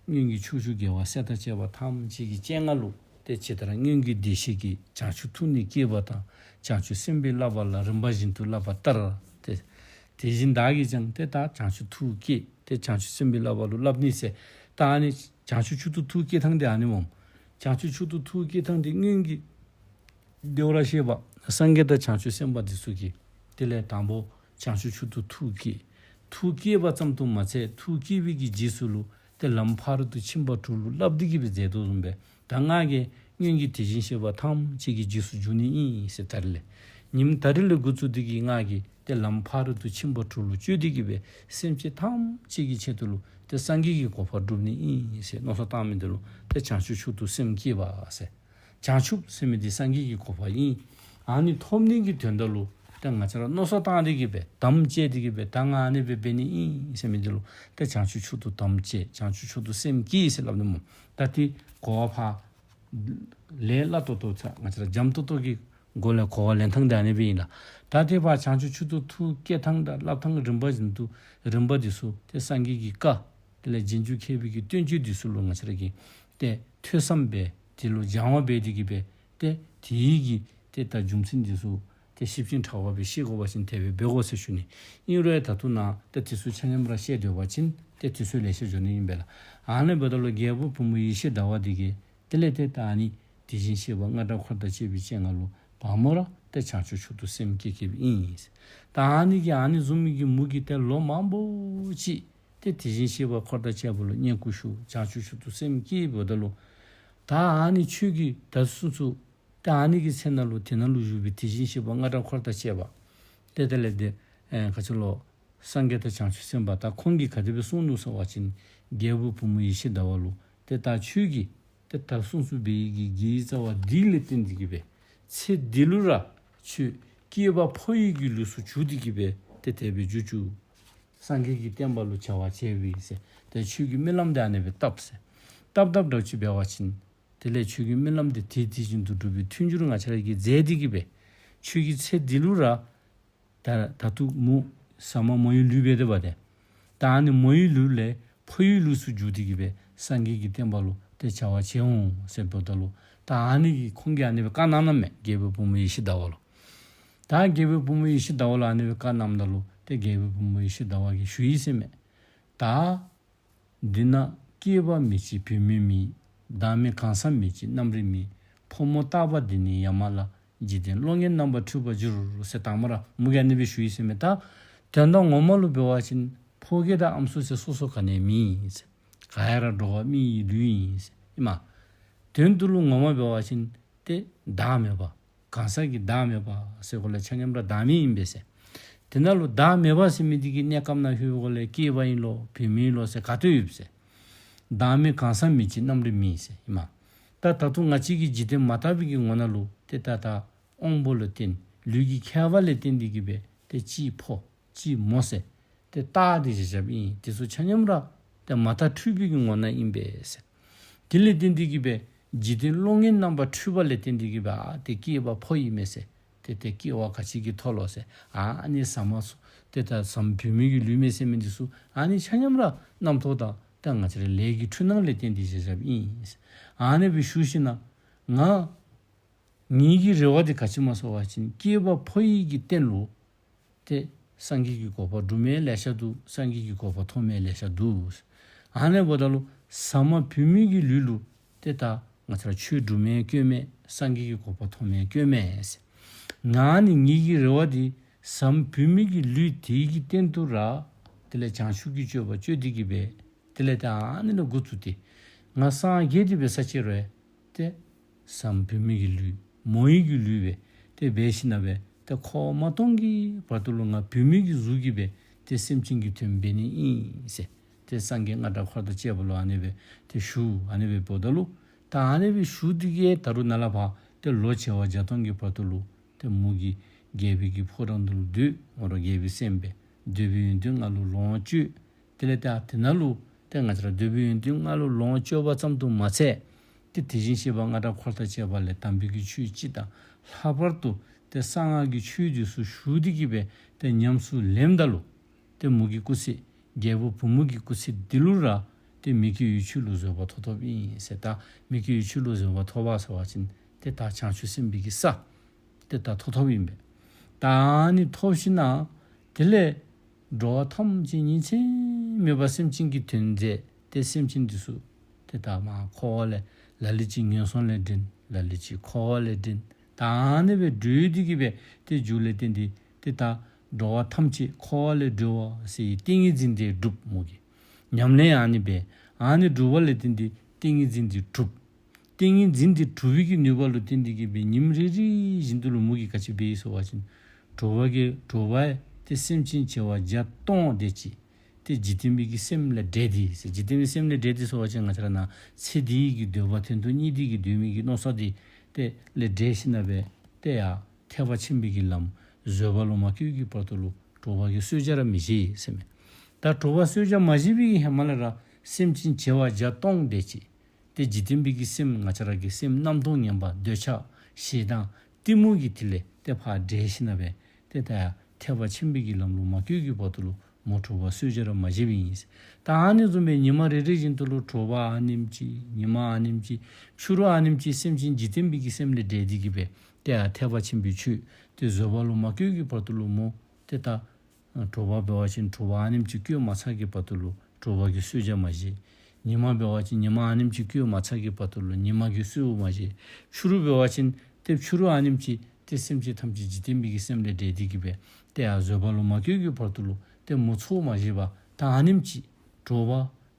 སྔོན་གྱི་ཕྱོགས་བཅུའི་རྒྱལ་བ་སྲས་དང་བཅས་པ་ཐམས་ཅད་ཀྱི་སྤྱན་སྔར་ལུ་ཏེ་ཇི་ལྟར་སྔོན་གྱི་བདེ་གཤེགས་ཀྱིས་བྱང་ཆུབ་ཐུགས་ནི་བསྐྱེད་པ་དང་བྱང་ཆུབ་སེམས་དཔའི་བསླབ་པ་ལ་རིམ་པ་བཞིན་དུ་བསླབ་པ་ལྟར་ཏེ་དེ་བཞིན་བདག་གིས་ཀྱང་ཏེ་ད་བྱང་ཆུབ་ཐུགས་བསྐྱེད་དེ་བྱང་ཆུབ་སེམས་དཔའི་བསླབ་པ་ལུ་བསླབ་ནི་ཟེར། ད་ཨ་ནི་བྱང་ཆུབ་མཆོག་ཏུ་ཐུགས་བསྐྱེད་ཐངས་འདི་ཨ་ནི་སྨོ། བྱང་ཆུབ་མཆོག་ཏུ་ཐུགས་བསྐྱེད་ཐངས་འདི་སྔོན་གྱི་བདེ་བར་གཤེགས་པ་སངས་རྒྱས་དང་བྱང་ཆུབ་སེམས་དཔའ་འདི་ཚུ་གིས་དེ་ལས་དང་པོ་བྱང་ཆུབ་མཆོག་ཏུ་ཐུགས་བསྐྱེད། ཐུགས་བསྐྱེད་པ་ཙམ་དུ་མ་ཚད་ཐུགས་བསྐྱེད་པའི་གི་རྗེས་སུ་ལུ་ཏེ་ལམ་ཕ་རོལ་ཏུ་ཕྱིན་པ་དྲུག་ལུ་བསླབ་སྟེ་གི་སྦེ་མཛད་དོ་བཟུམ་སྦེ་ད་ང་གིས་སྔོན་གྱི་དེ་བཞིན་གཤེགས་པ་ཐམས་ཅད་ཀྱི་རྗེས་སུ་འཇུག་ནི་ཨིན་ཟེར། ད་རེས་ལས་ཉིནམ་ད་རེས་ལས་འགོ་བཙུགས་ཏེ་གི་ང་གིས་ཏེ་ལམ་ཕ་རོལ་ཏུ་ཕྱིན་པ་དྲུག་ལུ་སྤྱོད་དེ་གི་སྦེ་སེམས་ཅན་ཐམས་ཅད་ཀྱི་ཆེད་དུ་ལུ་ཏེ་སངས་རྒྱས་ཀྱི་གོ་འཕང་སྒྲུབ་ནི་ཨིན་ཟེར་མནོ་བསམ་བཏང་མི་འདི་ལུ་ཏེ་བྱང་ཆུབ་མཆོག་ཏུ་སེམས་བསྐྱེད་པ་ཟེར། བྱང་ཆུབ་ཟེར་མི་འདི་སངས་རྒྱས་ཀྱི་གོ་འཕང་ཨིན། ཨ་ནི་ཐོབ་ནི་གི་དོན་དག་ལུ་ཏེ་ང་བཅས་ར་མནོ་བསམ་བཏང་སྟེ་གི་སྦེ་དམ་བཅས་ཏེ་གི་སྦེ་ད་ང་ཨ་ནི་སྦེ་འབད་ནི་ཨིན་ཟེར་མི་འདི་ལུ་ཏེ་བྱང་ཆུབ་མཆོག་ཏུ་དམ་བཅས་བྱང་ཆུབ་མཆོག་ཏུ་སེམས་བསྐྱེད་ཟེར་སླབ་ནི་སྨོ། ད་ཏེ་གོ་བ་ཕར་ལས་སླ་ཏོག་ཏོ་ཚ་ང་བཅས་ར་འཇམ་ཏོག་ཏོ་གི་སྒོ་ལས་གོ་བ་ལེན་ཐངས་འདི་ཨ་ནི་སྦེ་ཨིན་ལགས། ད་ཏེ་ཕར་བྱང་ཆུབ་མཆོག་ཏུ་ཐུགས་བསྐྱེད་ཐངས་དང་བསླབ་ཐངས་རིམ་པ་བཞིན་དུ་རིམ་པ་འདི་ཚུ་ཏེ་སངས་རྒྱས་ཀྱི་བཀའ་དེ་ལས་རྗེས་འཇུག་མཁས་པའི་གི་བསྟན་བཅོས་འདི་ཚུ་ལུ་ང་བཅས་ར་གིས་ཏེ་ཐོས་བསམ་འབད་དེ་ལུ་སྦྱང་བ་འབད་དེ་གི་སྦེ་ཏེ་དེའི་གི་ཏེ་ད་རྒྱུ་མཚན་འདི་ཚུ་ཏེ་ཞིབ་ཅིང་ཕྲ་བ་སྦེ་ཤེས་དགོ་པ་ཅིན་དེ་སྦེ་འབད་དགོ་ཟེར་ཞུ་ནི། ཨིན་རུང་ད་ལྟོ་ནཱ་ཏེ་དེ་ཚུ་ཆ་མཉམ་ར་བཤད་སྡོད་པ་ཅིན་ཏེ་དུས་ཚོད་ལེ་ཤ་འགྱོ་ནི་ཨིན་པས་ལགས། ཨ་ནི་འབདཝ་ད་ལུ་རྒྱལ་པོ་བུ་མོ་ཡེ་ཤེས་ཟླ་བ་འདི་གིས་དེ་ལས་ཏེ་ད་ཨ་ནི་དེ་བཞིན་གཤེགས་པ་རྔ་སྒྲ་འཁོར་དང་བཅས་པའི་སྤྱན་སྔར་ལུ་བ་མོ་ར་ཏེ་བྱང་ཆུབ་མཆོག་ཏུ་སེམས་བསྐྱེད་བསྐྱེདཔ་ཨིན། ད་ཨ་ནི་གི་ཨ་ནི་བཟུམ་མའི་གི་མོ་གིས་ཏེ་ལོ་མང་པོ་ཅིག་ཏེ་དེ་བཞིན་གཤེགས་པ་འཁོར་དང་བཅས་པ་ལུ་བསྙེན་བཀུར་ཞུ་བྱང་ཆུབ་མཆོག་ཏུ་སེམས་བསྐྱེད་འབདཝ་ད་ལུ་ད་ཨ་ནི་ཁྱོད་ཀྱིས་ད་གསུངས་ཚུལ་ད་ཨ་ནི་གི་ཚེ་ནང་ལུ་དེ་ནང་ལུ་བཞུགས་པའི་དེ་བཞིན་གཤེགས་པ་རྔ་སྒྲ་འཁོར་དང་བཅས་པ་ཏེ་དེ་ལས་ཏེ་ཨེ་ག་ཅི་ལོ་སངས་རྒྱས་དང་བྱང་ཆུབ་སེམས་དཔའ་ད་ཁོང་གིས་ག་དེ་སྦེ་གསུངས་ནུག་ཟེར་བ་ཅིན་རྒྱལ་པོ་བུ་མོ་ཡེ་ཤེས་ཟླ་བ་ལུ་ཏེ་ད་ཁྱོད་ཀྱིས་ཏེ་ད་གསུངས་ཚུལ་འབད་བའི་གི་དགེ་བའི་རྩ་བ་འདི་ལས་བརྟེན་ཏེ་གི་སྦེ་ཚེ་འདི་ལུ་ར་ཁྱོད་སྐྱེས་པ་ཕོ་ཡི་གི་ལུས་སུ་གྱུར་ཏེ་གི་སྦེ་ཏེ་དེ་སྦེ་འགྱུར་བཅུག། སངས་རྒྱས་ཀྱི་བསྟན་པ་ལུ་བྱ་བ་བྱེད་པའི་ཟེར་ཏེ་ཁྱོད་ཀྱིས་སྨོན་ལམ་འདི་ཨ་ནི་སྦེ་བཏབ་ཟེར། བཏབ་བཏབ་འདྲཝ་ཅིག་འབད་བ་ཅིན་དེ་ལས་ཁྱོད་ཀྱི་སྨོན་ལམ་འདི་དེ་དེ་བཞིན་དུ་འགྲུབ་པའི་མཐུན་འགྱུར་ང་བཅས་ར་གིས་མཛད་དེ་གི་སྦེ་ཁྱོད་ཀྱི་ཚེ་འདི་ལུ་ར་ད་ད་ལྟོ་མོ་ཟ་མ་མོ་ཡི་ལུས་འབད་དེ་འབད་དེ་ད་ཨ་ནི་མོ་ཡི་ལུས་ལས་ཕོ་ཡི་ལུས་སུ་འགྱུར་ཏེ་གི་སྦེ་སངས་རྒྱས་ཀྱི་བསྟན་པ་ལུ་ཏེ་བྱ་བ་བྱེད་འོང་ཟེར་འབདཝ་ད་ལུ་ད་ཨ་ནི་གི་ཁོང་གིས་ཨ་ནི་སྦེ་བཀའ་གནང་གནངམ་མས་རྒྱལ་པོའི་བུ་མོ་ཡེ་ཤེས་ཟླ་བ་ལུ། ད་རྒྱལ་པོའི་བུ་མོ་ཡེ་ཤེས་ཟླ་བ་ལུ་ཨ་ནི་སྦེ་བཀའ་གནངམ་ད་ལུ་ཏེ་རྒྱལ་པོའི་བུ་མོ་ཡེ་ཤེས་ཟླ་བ་གིས་ཞུ་ཡི་ཟེར་མས། ད་འདི་ན་སྐྱེས་པ་མེད་ཅིང་བུད་མེད་མེད། བདག་མེད་གང་ཟག་མེད་ཅིང་རྣམ་རིག་མེད། ཕོ་མོ་རྟག་པ་འདི་ནི་ཡ་མ་ལ། འཇིག་རྟེན་བློ་ངན་རྣམ་པར་འཁྲུལ་པར་འགྱུར། ཟེར་དང་མ་ར་མོ་གིས་ཨ་ནི་སྦེ་ཞུ་ཡི་ཟེར་མས། ད་དོན་དག་ངོ་མ་ལུ་འབད་བ་ཅིན་ད་ ཕོ་སྐྱེས་དང་ཨམ་སྲུ་ཟེར་སོ་སོ་ག་ནི་ཡང་མེད་ཟེར། ག་ཡ་ར་འགྲོ་བ་མི་ཡི་ལུས་ཨིན་ཟེར་ཨིན་མས། དོན་དུ་ལུ་ངོ་མ་འབད་བ་ཅིན་ཏེ་བདག་མེད་པ། གང་ཟག་གི་བདག་མེད་པ་ཟེར་གོ་ལས་ཆ་མཉམ་ར་བདག་མེད་ཨིན་པས་ཟེར། དེ་ནང་ལུ་བདག་མེད་པ་ཟེར་མི་འདི་གི་གནས་སྐབས་ནང་ལྷོད་གོ་ལས་སྐྱེས་པ་ཨིན་ལོ་བུད་མེད་ཨིན་ལོ་ཟེར་ག་ཏེ་ཡོདཔ་ཟེར། བདག་མེད་གང་ཟག་མེད་ཅིང་རྣམ་རིག་མེད་ཟེར་ཨིན་མས། ད་ད་རུང་ང་བཅས་ཀྱི་འཇིག་རྟེན་མ་དག་པའི་གི་ངོ་ནང་ལུ་ཏེ་ད་ད་དབང་པོ་ལུ་བརྟེན་ལུས་ཀྱི་ཁྱད་པར་ལས་བརྟེན་ཏེ་གི་སྦེ་ཏེ་གཅིག་ཕོ་གཅིག་མོ་ཟེར་ཏེ་བཏགས་ཏེ་བཞག་བཞགཔ་ཨིན། དེ་ཚུ་ཆ་མཉམ་ར་ཏེ་མ་དག་འཁྲུལ་པའི་གི་ངོ་ནང་ཨིན་པས་ཟེར། དེ་ལས་བརྟེན་ཏེ་གི་སྦེ་འཇིག་རྟེན་བློ་ངན་རྣམ་པར་འཁྲུལ་པ་ལས་བརྟེན་ཏེ་གི་སྦེ་ཨ་ཏེ་སྐྱེས་པ་ཕོ་ཨིན་མས་ཟེར་ཏེ་ཏེ་སྐྱེ་བ་ག་ཅི་གི་ཐོག་ལུ་ཟེར་ཨ་ནི་ཟ་མ་ཚུ་ཏེ་ད་ཟ་མ་བུད་མེད་ཀྱི་ལུས་མས་ཟེར་མི་འདི་ཚུ་ཨ་ནི་ཆ་མཉམ་ར་རྣམ་རྟོག་དང་ད་ང་བཅས་ར་ལས་ཀྱི་འཁྲུལ་སྣང་ལས་བརྟེན་ཏེ་བཞག་བཞགཔ་ཨིན། ཨ་ནི་སྦེ་ཞུ་ཞིན་ན་ང་ངེ་གི་རེ་བ་འདི་ག་ཅི་སྨོ་ཟེར་བ་ཅིན་སྐྱེས་པ་ཕོ་ཡི་གི་རྟེན་ལུ་ཏེ་སངས་རྒྱས་ཀྱི་གོ་འཕང་སྒྲུབ་མི་ལེ་ཤ་འདུག། སངས་རྒྱས་ཀྱི་གོ་འཕང་ཐོབ་མི་ལེ་ཤ་འདུག། ཨ་ནི་འབདཝ་ད་ལུ་ཟ་མ་བུད་མེད་ཀྱི་ལུས་ལུ་ཏེ་ད་ང་བཅས་ར་ཆོས་སྒྲུབ་མི་དཀོན་མས། སངས་རྒྱས་ཀྱི་གོ་འཕང་ཐོབ་མི་དཀོན་མས་ཟེར། ང་ནི་ངེ་གི་རེ་བ་འདི་ཟ་མ་བུད་མེད་ཀྱི་ལུས་དེ་གི་སྟེང་དུ་ར་དེ་ལས་བྱང་ཆུབ་ཀྱི་སྤྱོད་པ་སྤྱོད་དེ་གི་སྦེ་དེ་ལས་ད་ཨ་ནི་ལས་འགོ་བཙུགས་ཏེ་ང་སངས་རྒྱས་ཏེ་འབད་ས་ཅིག་རུང་ཏེ་ཟ་མ་བུད་མེད་ཀྱི་ལུས་མོ་ཡི་གི་ལུས་སྦེ་ཏེ་འབད་ཞིན་ན་སྦེ་ཏེ་འཁོར་བ་མ་སྟོངས་ཀྱི་བར་དུ་ལུ་ང་བུད་མེད་ཀྱི་གཟུགས་ཀྱིས་སྦེ་ཏེ་སེམས་ཅན་གྱི་དོན་འབད་ནི་ཨིན་ཟེར་ཏེ་སངས་རྒྱས་རྔ་སྒྲ་འཁོར་དང་བཅས་པ་ལུ་ཨ་ནི་སྦེ་ཏེ་ཞུ། ཨ་ནི་སྦེ་འབདཝ་ད་ལུ་ད་ཨ་ནི་སྦེ་ཞུ་སྟེ་གི་ད་རུང་ནཱ་ལས་ཕར་ཏེ་ལོ་བྱེ་བ་བརྒྱ་སྟོང་གི་བར་དུ་ལུ་ཏེ་མོ་གིས་རྒྱལ་པོའི་གི་ཕོ་བྲང་དུ་ལུ་སྡོད། མོ་ར་རྒྱལ་པོའི་སྲསམོ་སྦེ་འདོད་པའི་ཡོན་ཏན་ལྔ་ལུ་ལོངས་སྤྱོད། དེ་ལས་ད་དེ་ནང་ལུ་ཏེ་ང་བཅས་ར་འདོད་པའི་ཡོན་ཏན་ལྔ་ལུ་ལོངས་སྤྱོད་པ་ཙམ་དུ་མ་ཚད་ཏེ་དེ་བཞིན་གཤེགས་པ་རྔ་སྒྲ་འཁོར་དང་བཅས་པ་ལས་དམ་པའི་གི་ཆོས་སྤྱི་དང་ལྷག་པར་དུ་ཏེ་གསང་སྔགས་ཀྱི་ཆོས་འདི་ཚུ་ཞུ་སྟེ་གི་སྦེ་ཏེ་ཉམས་སུ་ལེནམ་ད་ལུ་ཏེ་མོ་གི་སྐུ་ཚེ་རྒྱལ་པོ་བུ་མོ་གི་སྐུ་ཚེ་འདི་ལུ་ར་ཏེ་མི་སྐྱེ་བའི་ཆོས་ལུ་བཟོད་པ་ཐོབ་ཐོབཔ་ཨིན་ཟེར། ད་མི་སྐྱེ་བའི་ཆོས་ལུ་བཟོད་པ་ཐོབ་པ་ཟེར་བ་ཅིན་ཏེ་ད་བྱང་ཆུབ་སེམས་དཔའི་གི་ས་ཏེ་ད་ཐོབ་ཐོབཔ་ཨིན་པས། ད་ཨ་ནི་ཐོབ་ཞིན་ན་དེ་ལས་འགྲོ་བ་ཐམས་ཅད་ཉིན་མཚན་མེད་པར་སེམས་ཅན་གྱི་དོན་མཛད། ཏེ་སེམས་ཅན་འདི་ཚུ་ཏེ་ད་མར་འཁོར་བ་ལས་ལ་ལུ་ཅིག་ངན་སོང་ལས་འདྲེན། ལ་ལུ་ཅིག་འཁོར་བ་ལས་འདྲེན། ད་ཨ་ནི་སྦེ་སྒྲོལ་ཏེ་གི་སྦེ་ཏེ་རྒྱུ་ལས་བརྟེན་ཏེ་ཏེ་ད་འགྲོ་བ་ཐམས་ཅད་འཁོར་བ་ལས་སྒྲོལ་བ་ཟེར་བའི་ཏིང་ངེ་འཛིན་དེ་སྒྲུབ། མོ་གིས་ཉམས་ལེན་ཨ་ནི་སྦེ་ཨ་ནི་སྒྲུབ་པ་ལས་བརྟེན་ཏེ་ཏིང་ངེ་འཛིན་དེ་གྲུབ། ཏིང་ངེ་འཛིན་དེ་གྲུབ་པའི་གི་ནུས་པ་ལུ་བརྟེན་ཏེ་གི་སྦེ་ཉིནམ་རེ་རེ་བཞིན་དུ་ལུ་མོ་གིས་ག་ཅི་འབད་ཡི་ཟེར་བ་ཅིན་དྲོ་པ་གི་དྲོ་པ་ཏེ་སེམས་ཅན་བྱེ་བ་བརྒྱ་སྟོང་དེ་ཅིག་ཏེ་འཇིག་རྟེན་པའི་གི་སེམས་ལས་བསྒྲལ་ཏེ་ཟེར། འཇིག་རྟེན་པའི་སེམས་ལས་བསྒྲལ་ཏེ་ཟེར་བ་ཅིན་ང་བཅས་ར་ནཱ་ཚེ་འདིའི་གི་འདོད་པ་དོན་དུ་གཉེར་ཏེ་གི་སྡོད་མི་གི་མནོ་བསམ་དེ་ཏེ་ལས་བསྒྲལ་ཞིན་ན་སྦེ་ཏེ་ཡར་ཐེག་པ་ཆེན་པོའི་གི་ལམ་བཟོད་པ་ལུ་མ་བཀོད་ཀྱི་བར་དུ་ལུ་དྲོ་པ་གི་གསོལ་ཇ་ར་མི་བཞེས་ཟེར་མས། ད་དྲོ་པ་གསོལ་ཇ་མ་བཞེས་པའི་གི་ཧེ་མ་ལས་ར་སེམས་ཅན་བྱེ་བ་བརྒྱ་སྟོང་དེ་ཅིག་ཏེ་འཇིག་རྟེན་པའི་གི་སེམས་ང་བཅས་ར་གི་སེམས་རྣམ་རྟོག་ངན་པ་འདོད་ཆགས་ཞེ་སྡང་གཏི་མུག་གི་དེ་ལས་ཏེ་ཕར་བསྒྲལ་ཞིན་ན་སྦེ་ཏེ་ད་ཐེག་པ་ཆེན་པོའི་གི་ལམ་ལུ་མ་བཀོད་ཀྱི་བར་དུ་ལུ་མོ་དྲོ་པ་གསོལ་ཇ་ར་མ་བཞེས་པའི་ཨིན། ད་ཨ་ནི་བཟུམ་སྦེ་ཉི་མ་རེ་རེ་བཞིན་དུ་ལུ་དྲོ་པ་ཨ་ནེམ་ཅིག་ཉི་མ་ཨ་ནེམ་ཅིག་ཕྱི་རུ་ཨ་ནེམ་ཅིག་སེམས་ཅན་འཇིག་རྟེན་པའི་གི་སེམས་ལས་བསྒྲལ་ཏེ་གི་སྦེ་ཏེ་ཡར་ཐེག་པ་ཆེན་པོའི་ཆོས་ཏེ་བཟོད་པ་ལུ་མ་བཀོད་ཀྱི་བར་དུ་ལུ་མོ་ཏེ་ད་དྲོ་པ་འབད་བ་ཅིན་དྲོ་པ་ཨ་ནེམ་ཅིག་བཀོད་མ་ཚར་གྱི་བར་དུ་ལུ་དྲོ་པ་གི་གསོལ་ཇ་མ་བཞེས། ཉི་མ་འབད་བ་ཅིན་ཉི་མ་ཨ་ནེམ་ཅིག་བཀོད་མ་ཚར་གྱི་བར་དུ་ལུ་ཉི་མ་གི་གསོལཝ་མ་བཞེས། ཕྱི་རུ་འབད་བ་ཅིན་ཏེ་ཕྱི་རུ་ཨ་ནེམ་ཅིག་ཏེ་སེམས་ཅན་ཐམས་ཅད་འཇིག་རྟེན་པའི་གི་སེམས་ལས་བསྒྲལ་ཏེ་གི་སྦེ་ཏེ་ཡར་བཟོད་པ་ལུ་མ་བཀོད་ཀྱི་བར་དུ་ལུ་ཏེ་མོ་ཚོགས་མ་བཞེས་པར་ད་ཨ་ནེམ་ཅིག་དྲོ་པ་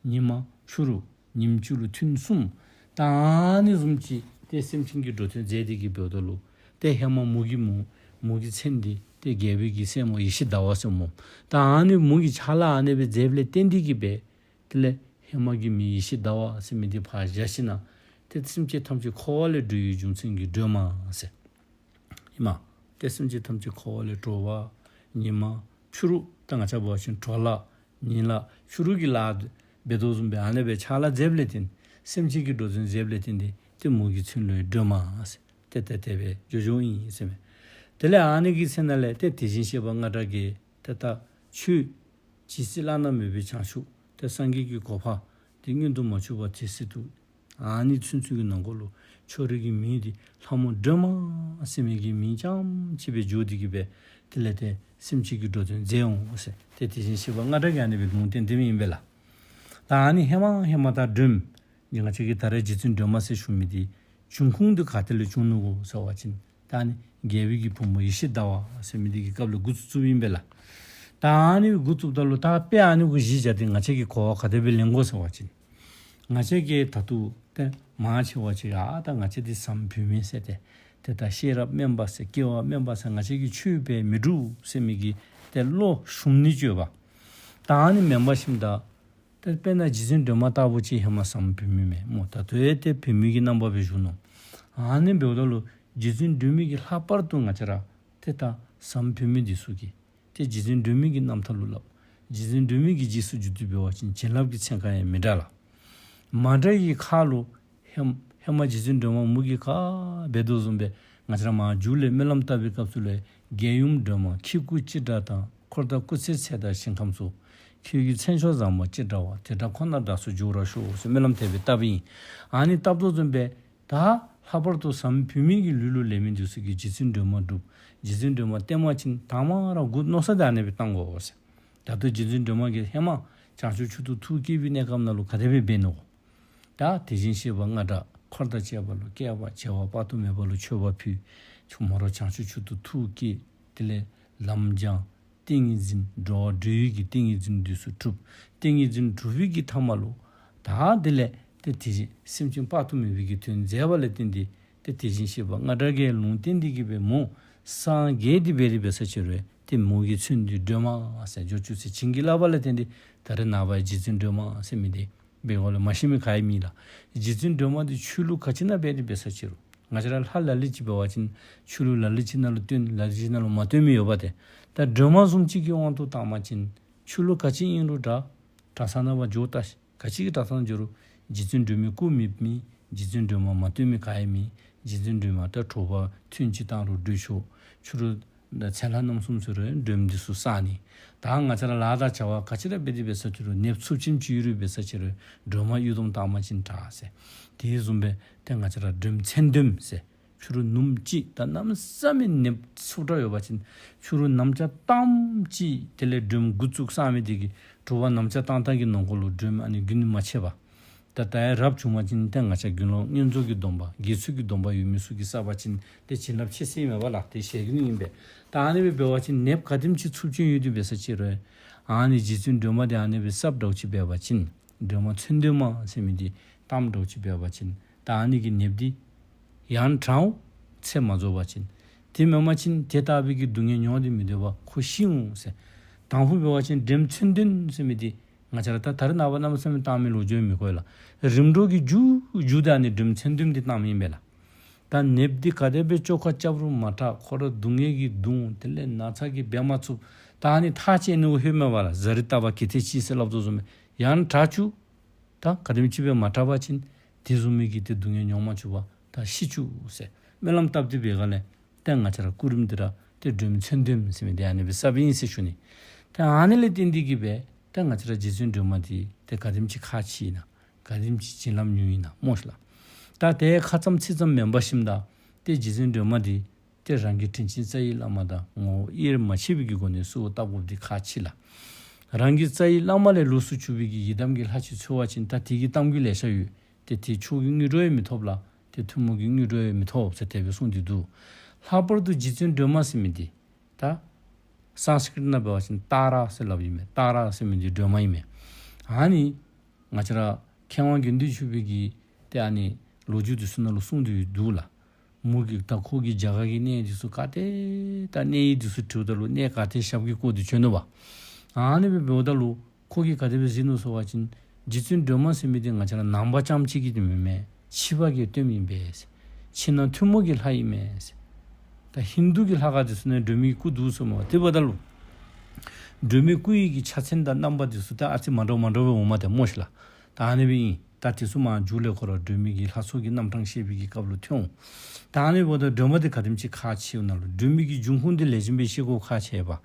ཉི་མ་ཕྱི་རུ་ཉིནམ་གཅིག་ལུ་ཐུན་གསུམ། ད་ཨ་ནི་བཟུམ་ཅིག་ཏེ་སེམས་ཅན་གྱི་འགྲོ་དོན་མཛད་དེ་གི་འབདཝ་ད་ལུ་ཏེ་ཧེ་མ་མོ་གི་མོ་མོ་གི་མཚན་འདི་ཏེ་རྒྱལ་པོའི་གི་སྲས་མོ་ཡེ་ཤེས་ཟླ་བ་ཟེར་སྨོ། ད་ཨ་ནི་མོ་གི་ཕྱག་ལཱ་ཨ་ནི་སྦེ་མཛདཔ་ལས་བརྟེན་ཏེ་གི་སྦེ་དེ་ལས་ཧེ་མ་གི་མིང་ཡེ་ཤེས་ཟླ་བ་ཟེར་མི་འདི་ཕར་བཞག་ཞིན་ན་ཏེ་སེམས་ཅན་ཐམས་ཅད་འཁོར་བ་ལས་སྒྲོལ་བའི་རྒྱུ་མཚན་གྱིས་སྒྲོལ་མ་ཟེར་ཨིན་མས། ཏེ་སེམས་ཅན་ཐམས་ཅད་འཁོར་བ་ལས་དྲོ་པ་ཉི་མ་ཕྱི་རུ་ད་ང་བཅས་འབད་བ་ཅིན་དྲོ་ལྷ་ཉིན་ལྷ་ཕྱི་རུ་གི་ལྷ་འབད་དོ་བཟུམ་སྦེ་ཨ་ནི་སྦེ་ཕྱག་ལཱ་མཛདཔ་ལས་བརྟེན་སེམས་ཅན་གྱི་འགྲོ་དོན་མཛདཔ་ལས་བརྟེན་ཏེ་ཏེ་མོ་གི་མཚན་ལུ་སྒྲོལ་མ་ཟེར་ཏེ་ཏེ་དེ་སྦེ་བྱུང་བྱུངམ་ཨིན་ཟེར་མས། དེ་ལས་ཨ་ནི་གི་ཚེ་ན་ལས་ཏེ་དེ་བཞིན་གཤེགས་པ་རྔ་སྒྲ་གིས་ཏེ་ད་ཆོས་ཇི་སྲིད་བླ་ན་མེད་པའི་བྱང་ཆུབ་ཏེ་སངས་རྒྱས་ཀྱི་གོ་འཕང་དེ་མངོན་དུ་མ་གྱུར་པ་དེ་སྲིད་དུ་ཨ་ནི་ཚུན་ཚོད་ཀྱི་ནང་འཁོད་ལུ་ཁྱོད་རའི་གི་མིང་འདི་ལྷ་མོ་སྒྲོལ་མ་ཟེར་མི་གི་མིང་རྐྱངམ་ཅིག་སྦེ་བརྗོད་དེ་གི་སྦེ་དེ་ལས་ཏེ་སེམས་ཅན་གྱི་འགྲོ་དོན་མཛད་འོང་ཟེར་ཏེ་དེ་བཞིན་གཤེགས་པ་རྔ་སྒྲ་གིས་ཨ་ནི་སྦེ་ལུང་བསྟན་སྟོནམ་ཨིན་པས་ལགས། ད་ཨ་ནི་ཧེ་མ་ཧེ་མ་ད་སྒྲོལ་མ་ང་བཅས་ཀྱིས་ད་རེས་རྗེ་བཙུན་སྒྲོལ་མ་ཟེར་ཞུ་མི་འདི་འབྱུང་ཁུངས་འདི་ག་ཏེ་ལས་བྱུང་ནུག་གོ་ཟེར་བ་ཅིན་ད་ཨ་ནི་རྒྱལ་པོའི་གི་བུ་མོ་ཡེ་ཤེས་ཟླ་བ་ཟེར་མི་འདི་གི་སྐབས་ལས་འགོ་བཙུགས་བཙུགསཔ་ཨིན་པས་ལགས། ད་ཨ་ནི་འགོ་བཙུགསཔ་ད་ལུ་ད་དཔེ་ཨ་ནི་གུ་གཞི་བཞག་སྟེ་ང་བཅས་ཀྱིས་གོ་བ་ག་དེ་སྦེ་ལེན་དགོ་ཟེར་བ་ཅིན། ང་བཅས་ཀྱིས་ད་ལྟོ་ཏེ་མང་ཆེ་བ་ཅིག་ཨ་ད་ང་བཅས་འདི་ཟམ་བོད་མི་ཟེར་ཏེ་ཏེ་ད་ཤེས་རབ་དམན་པ་ཟེར་སྐལ་བ་དམན་པ་ཟེར་ང་བཅས་ཀྱི་ཆོས་འབད་མི་འགྲུབ་ཟེར་མི་གི་ཏེ་བློ་ཞུམ་ནི་ཅིག་ཡོདཔ། ད་ཨ་ནི་མེན་པར་ཞིནམ་ད་ཏེ་དཔེར་ན་རྗེ་བཙུན་སྒྲོལ་མ་ལྟ་བུ་ཅིག་ཧེ་མ་ཟམ་བོད་མི་མས་སྨོ། ད་ལྟོ་ཡང་ཏེ་བོད་མི་གི་རྣམ་པ་སྦེ་བཞུགས་ནུག། ཨ་ནི་འབདཝ་ད་ལུ་རྗེ་བཙུན་སྒྲོལ་མ་གིས་ལྷག་པར་དུ་ང་བཅས་ར་ཏེ་ད་ཟམ་བོད་མི་འདི་ཚུ་གིས་ཏེ་རྗེ་བཙུན་སྒྲོལ་མ་གི་རྣམ་ཐར་ལུ་སླབ། རྗེ་བཙུན་སྒྲོལ་མ་གི་རྗེས་སུ་འཇུག་སྟེ་འབད་བ་ཅིན་བྱིན་རླབས་ཀྱི་ཚན་ཁ་ཡང་མི་འདྲ་ལགས། མ་འདྲ་བའི་ཁར་ལུ་ཧེ་ཧེ་མ་རྗེ་བཙུན་སྒྲོལ་མ་མོ་གིས་ག་འབད་དོ་བཟུམ་སྦེ་ང་བཅས་ར་མར་མཇུག་ལས་སྨོན་ལམ་བཏབ་པའི་སྐབས་སུ་ལས་རྒྱལ་ཡུམ་སྒྲོལ་མ་ཁྱེད་སྐུ་ཅི་འདྲ་དང་། འཁོར་དང་སྐུ་ཚེའི་ཚད་དང་ཞིང་ཁམས་སུ། ཁྱེད་ཀྱི་མཚན་མཆོག་བཟང་པོ་ཅི་འདྲ་བ། དེ་འདྲ་ཁོ་ནར་བདག་སོགས་འགྱུར་བར་ཤོག་ཟེར་སྨོན་ལམ་དེ་སྦེ་བཏབ་ཨིན། ཨ་ནི་བཏབ་དོ་བཟུམ་སྦེ་ད་ལྷག་པར་དུ་ཟམ་བོད་མི་གི་ལུས་ལུ་ལེན་མི་འདི་ཚུ་གིས་རྗེ་བཙུན་སྒྲོལ་མ་སྒྲུབ། རྗེ་བཙུན་སྒྲོལ་མ་བསྟེན་པ་ཅིན་དང་པ་ར་འགོ་མནོ་ས་འདི་ཨ་ནི་སྦེ་བཏང་དགོ་ཟེར། ད་ལྟོ་རྗེ་བཙུན་སྒྲོལ་མ་གིས་ཧེ་མ་བྱང་ཆུབ་མཆོག་ཏུ་ཐུགས་བསྐྱེད་པའི་གནས་སྐབས་ནང་ལུ་ག་དེ་སྦེ་འབད་ནུག། ད་དེ་བཞིན་གཤེགས་པ་རྔ་སྒྲ་འཁོར་དང་བཅས་པ་ལུ་བསྐལ་པ་བྱེ་བ་དཔག་ཏུ་མེད་པ་ལུ་མཆོད་པ་ཕུལ། མོ་ར་བྱང་ཆུབ་མཆོག་ཏུ་ཐུགས་བསྐྱེད། དེ་ལས་ལམ་སྦྱངས། ཏིང་ངེ་འཛིན་འགྲོ་བ་སྒྲོལ་བའི་གི་ཏིང་ངེ་འཛིན་འདི་ཚུ་གྲུབ། ཏིང་ངེ་འཛིན་གྲུབ་པའི་གི་མཐའ་མ་ལུ་ད་དེ་ལས་ཏེ་དེ་བཞིན་སེམས་ཅན་དཔག་ཏུ་མེད་པའི་གི་དོན་མཛད་པ་ལས་བརྟེན་ཏེ་ཏེ་དེ་བཞིན་གཤེགས་པ་རྔ་སྒྲ་གིས་ལུང་བསྟན་ཏེ་གི་སྦེ་མོ་སངས་རྒྱས་ཏེ་འབད་དེ་འབད་ས་ཅིག་རུང་ཏེ་མོ་གིས་མཚན་འདི་སྒྲོལ་མ་ཟེར་འགྱོ་བཅུག་ཟེར་བྱིན་གྱིས་བརླབས་པ་ལས་བརྟེན་ཏེ་ད་རེས་ནངས་པ་རྗེ་བཙུན་སྒྲོལ་མ་ཟེར་མི་འདི་འབད་དགོ་ལས་མ་ཤེས་མི་ག་ཡང་མེད་ལགས། རྗེ་བཙུན་སྒྲོལ་མ་འདི་ཆོས་ལུགས་ག་ཅི་ནང་འབད་དེ་འབད་ས་ཅིག་རུང་ང་བཅས་ར་ལྷ་ལ་ལུ་ཅིག་འབད་བ་ཅིན་ཆོས་ལུགས་ལ་ལུ་ཅིག་ནང་ལུ་བསྟེན། ལ་ལུ་ཅིག་ནང་ལུ་མ་བསྟེན་མི་ཡོདཔ་ཏེ། ད་སྒྲོལ་མ་བཟུམ་ཅིག་གི་དབང་དུ་བཏང་པ་ཅིན་ཆོས་ལུགས་ག་ཅི་ཨིན་རུང་འདྲ། གྲྭ་ས་ནང་ཕར་འགྱོ་ད་ག་ཅི་གི་གྲྭ་ས་ནང་འགྱོ་རུང་རྗེ་བཙུན་སྒྲོལ་མའི་སྐུ་མེདཔ་མེད། རྗེ་བཙུན་སྒྲོལ་མ་མ་བསྟེན་མི་ག་ཡང་མེད། རྗེ་བཙུན་སྒྲོལ་མ་ད་དྲོ་པ་ཐུན་ཅིག་བཏང་རུང་སྒྲོལ་ཆོག། ཕྱི་རུ་ད་མཚན་ལྷ་རྣམ་གསུམ་ཚུ་རུང་སྒྲོལ་མ་འདི་ཚུ་བསག་ནི། ད་ང་བཅས་ར་ལཱ་དང་བྱ་བ་ག་ཅི་ར་འབད་དེ་འབད་ས་ཅིག་རུང་ནདཔ་ཚབས་ཆེན་ཅིག་ཡོད་རུང་འབད་ས་ཅིག་རུང་སྒྲོལ་མ་གཡུལ་བཟློག་བཏང་པ་ཅིན་དྲག་ཟེར། དེ་བཟུམ་སྦེ་ཏེ་ང་བཅས་ར་སྒྲོལ་མ་མཚན་འདོན་ཟེར། ཕྱི་རུ་ནུབ་གཅིག་ད་གནམ་མེད་ས་མེད་ནདཔ་ཚུབ་དྲགས་ཡོད་པ་ཅིན་ཕྱི་རུ་གནམ་ལྕགས་བཏངམ་ཅིག་དེ་ལས་སྒྲོལ་མ་འགོ་བཙུགས་བསག་མི་དེ་གིས་དྲོ་པ་གནམ་ལྕགས་བཏང་བཏང་གི་ནང་འཁོད་ལུ་སྒྲོལ་མ་ཨ་ནི་རྒྱུན་མ་ཆད་པར། ད་ད་ཡང་རབ་བྱུང་པ་ཅིན་ཏེ་ང་བཅས་དགེ་སློང་བསྙེན་རྫོགས་ཀྱི་སྡོམ་པ་དགེ་ཚུལ་གྱི་སྡོམ་པ་ཡོད་མི་ཚུ་གིས་བསགས་པ་ཅིན་ཏེ་བྱིན་རླབས་ཆེ་ས་ཨིན་མས་པ་ལགས། ཏེ་ཞལ་རྒྱུན་ཨིན་པས། ད་ཨ་ནི་སྦེ་འབད་བ་ཅིན་ནདཔ་ག་དེམ་ཅིག་ཚབས་ཆེན་ཡོད་དེ་འབད་ས་ཅིག་རུང་ཨ་ནི་རྗེ་བཙུན་སྒྲོལ་མ་དེ་ཨ་ནི་སྦེ་བསགས་འདྲཝ་ཅིག་འབད་བ་ཅིན་སྒྲོལ་མ་མཚན་འདོན་མ་ཟེར་མི་དེ་བཏངམ་འདྲཝ་ཅིག་འབད་བ་ཅིན་ད་ཨ་ནི་གི་ནདཔ་དེ་ཡང་དྲག་འོང་། ཚེ་མ་རྫོགས་པ་ཅིན། དེ་མེན་པ་ཅིན་དེ་ལྟ་བུའི་གི་སྡུག་བསྔལ་མྱོང་སྟེ་མི་སྡོད་པར་ཁོ་ཤི་འོང་ཟེར། དང་ཕུ་འབད་བ་ཅིན་སྒྲོལ་མ་མཚན་འདོན་ཟེར་མི་དེ་ང་བཅས་ར་ད་ད་རེས་ནངས་པ་གནམ་མེད་ས་མེད་བཏང་མི་ལོ་རྒྱུས་མི་གོ་ལགས། རིམ་གྲོ་གི་མཇུག་མཇུག་དེ་ཨ་ནི་སྒྲོལ་མ་མཚན་འདོན་དེ་བཏངམ་ཨིན་པས་ལགས། ད་ནདཔ་དེ་ག་དེ་སྦེ་བཅོས་ཁ་རྐྱབ་རུང་མ་དྲག། ཁོ་ར་སྡུག་བསྔལ་གྱིས་གདུང་། དེ་ལས་ན་ཚ་གིས་འབད་མ་ཚུགས། ད་ཨ་ནི་ཐག་བཅད་ནི་གུ་ལྷོད་མས་པ་ལགས། བཟའ་རིགས་བཏབ་པ་གི་ཏེ་ཅིག་ཟེར་སླབ་དོ་བཟུམ་སྦེ་ཡང་དྲག་བཅུག། ད་ག་དེམ་ཅིག་སྦེ་མ་དྲག་པ་ཅིན་དེ་བཟུམ་མའི་གི་ཏེ་སྡུག་བསྔལ་མྱོང་མ་བཅུག་པར་ད་ཤི་བཅུག་ཟེར་སྨོན་ལམ་བཏབ་སྟེ་འབད་ག་ལས་ཏེ་ང་བཅས་ར་སྐུ་རིམ་དེ་ར་ཏེ་སྒྲོལ་མ་མཚན་འདོན་ཟེར་མི་དེ་ཨ་ནི་སྦེ་བསགསཔ་ཨིན་ཟེར་ཞུ་ནི། ཏེ་ཨ་ནི་ལས་བརྟེན་ཏེ་གི་སྦེ་ཏེ་ང་བཅས་ར་རྗེ་བཙུན་སྒྲོལ་མ་དེ་ཏེ་ག་དེམ་ཅིག་ཁག་ཆེ་ཨིན་ན་ག་དེམ་ཅིག་བྱིན་རླབས་མྱོང་ཡི་ན་སྨོ་ཤིག་ལགས། ད་དེ་ཁ་ཙམ་ཚིག་ཙམ་མེན་པར་ཞིནམ་ད་ཏེ་རྗེ་བཙུན་སྒྲོལ་མ་དེ་ཏེ་རང་གི་དྲིན་ཅན་རྩ་བའི་བླ་མ་དང་ངོ་བོ་དབྱེར་མ་ཕྱེ་བའི་གི་སྒོ་ནས་གསོལཝ་བཏབ་དགོཔ་དེ་ཁག་ཆེ་ལགས། རང་གི་རྩ་བའི་བླ་མ་ལས་ལོགས་སུ་གྱུར་པའི་གི་ཡི་དམ་གྱི་ལྷ་ཅིག་འཚོལ་བ་ཅིན་ད་དེ་གི་གཏམ་རྒྱུད་ལེ་ཤ་ཡོད། ཏེ་དེ་མཆོག་གི་དངོས་གྲུབ་ཡང་མི་ཐོབ་ལགས། ཏེ་ཐུན་མོང་གི་དངོས་གྲུབ་ཡང་མི་ཐོབ་ཟེར་དེ་སྦེ་གསུངས་ཏེ་འདུག། ལྷག་པར་དུ་རྗེ་བཙུན་སྒྲོལ་མ་ཟེར་མི་དེ་ད་སཾསྐྲྀཏ་ནང་འབད་བ་ཅིན་ཏཱ་ར་ཟེར་སླབ་ཨིན་མས། ཏཱ་ར་ཟེར་མི་དེ་སྒྲོལ་མ་ཨིན་མས། ཨ་ནི་ང་བཅས་ར་མཁས་དབང་དགེ་འདུན་ཆོས་འཕེལ་གྱིས་ཏེ་ཨ་ནི་ལོ་རྒྱུས་དེ་ཚུ་ནང་ལུ་གསུངས་ཏེ་འདུག་ལགས། མོ་གིས་ད་ཁོ་གིས་རྒྱ་གར་གྱི་གནས་དེ་ཚུ་ག་ཏེ་ད་གནས་ཡིག་དེ་ཚུ་བྲིཝ་ད་ལུ་གནས་ག་ཏེ་ཞབས་ཀྱིས་བསྐོར་ཏེ་བྱོན་ནུག་པ། ཨ་ནི་སྦེ་འབདཝ་ད་ལུ་ཁོ་གིས་ག་དེ་སྦེ་གཟིགས་ནུག་ཟེར་བ་ཅིན་རྗེ་བཙུན་སྒྲོལ་མ་ཟེར་མི་དེ་ང་བཅས་ར་ནང་པ་རྐྱངམ་གཅིག་གི་དེ་མེན་མས། ཕྱི་པ་གིས་བསྟེནམ་ཨིན་པས། ཕྱི་ནང་ཐུན་མོང་གི་ལྷ་ཨིན་མས། ད་ཧིན་དུ་གི་ལྷ་ཁང་དེ་ཚུ་ནང་སྒྲོལ་མའི་སྐུ་འདུག་ཟེར་སྨོ། དེ་འབདཝ་ད་ལུ་སྒྲོལ་མའི་སྐུ་ཡི་གི་ཕྱག་མཚན་དང་རྣམ་པ་དེ་ཚུ་ད་ཨ་ཙི་མ་འདྲཝ་མ་འདྲཝ་སྦེ་འོངམ་ད་སྨོ་ཤིག་ལགས། ད་ཨ་ནི་སྦེ་ཨིན། ད་དེ་ཚུ་མར་མཇུག་ལས་ཁོ་ར་སྒྲོལ་མའི་གི་ལྷ་ཚོགས་ཀྱི་རྣམ་གྲངས་བཤད་པའི་གི་སྐབས་ལུ་ཐོན་འོང་། ད་ཨ་ནི་འབདཝ་ད་སྒྲོལ་མ་དེ་ག་དེམ་ཅིག་ཁག་ཆེཝ་ན་ལུ་སྒྲོལ་མའི་གི་འབྱུང་ཁུངས་དེ་ལེགས་ཤོམ་སྦེ་ཤེས་དགོཔ་ཁག་ཆེ་བས།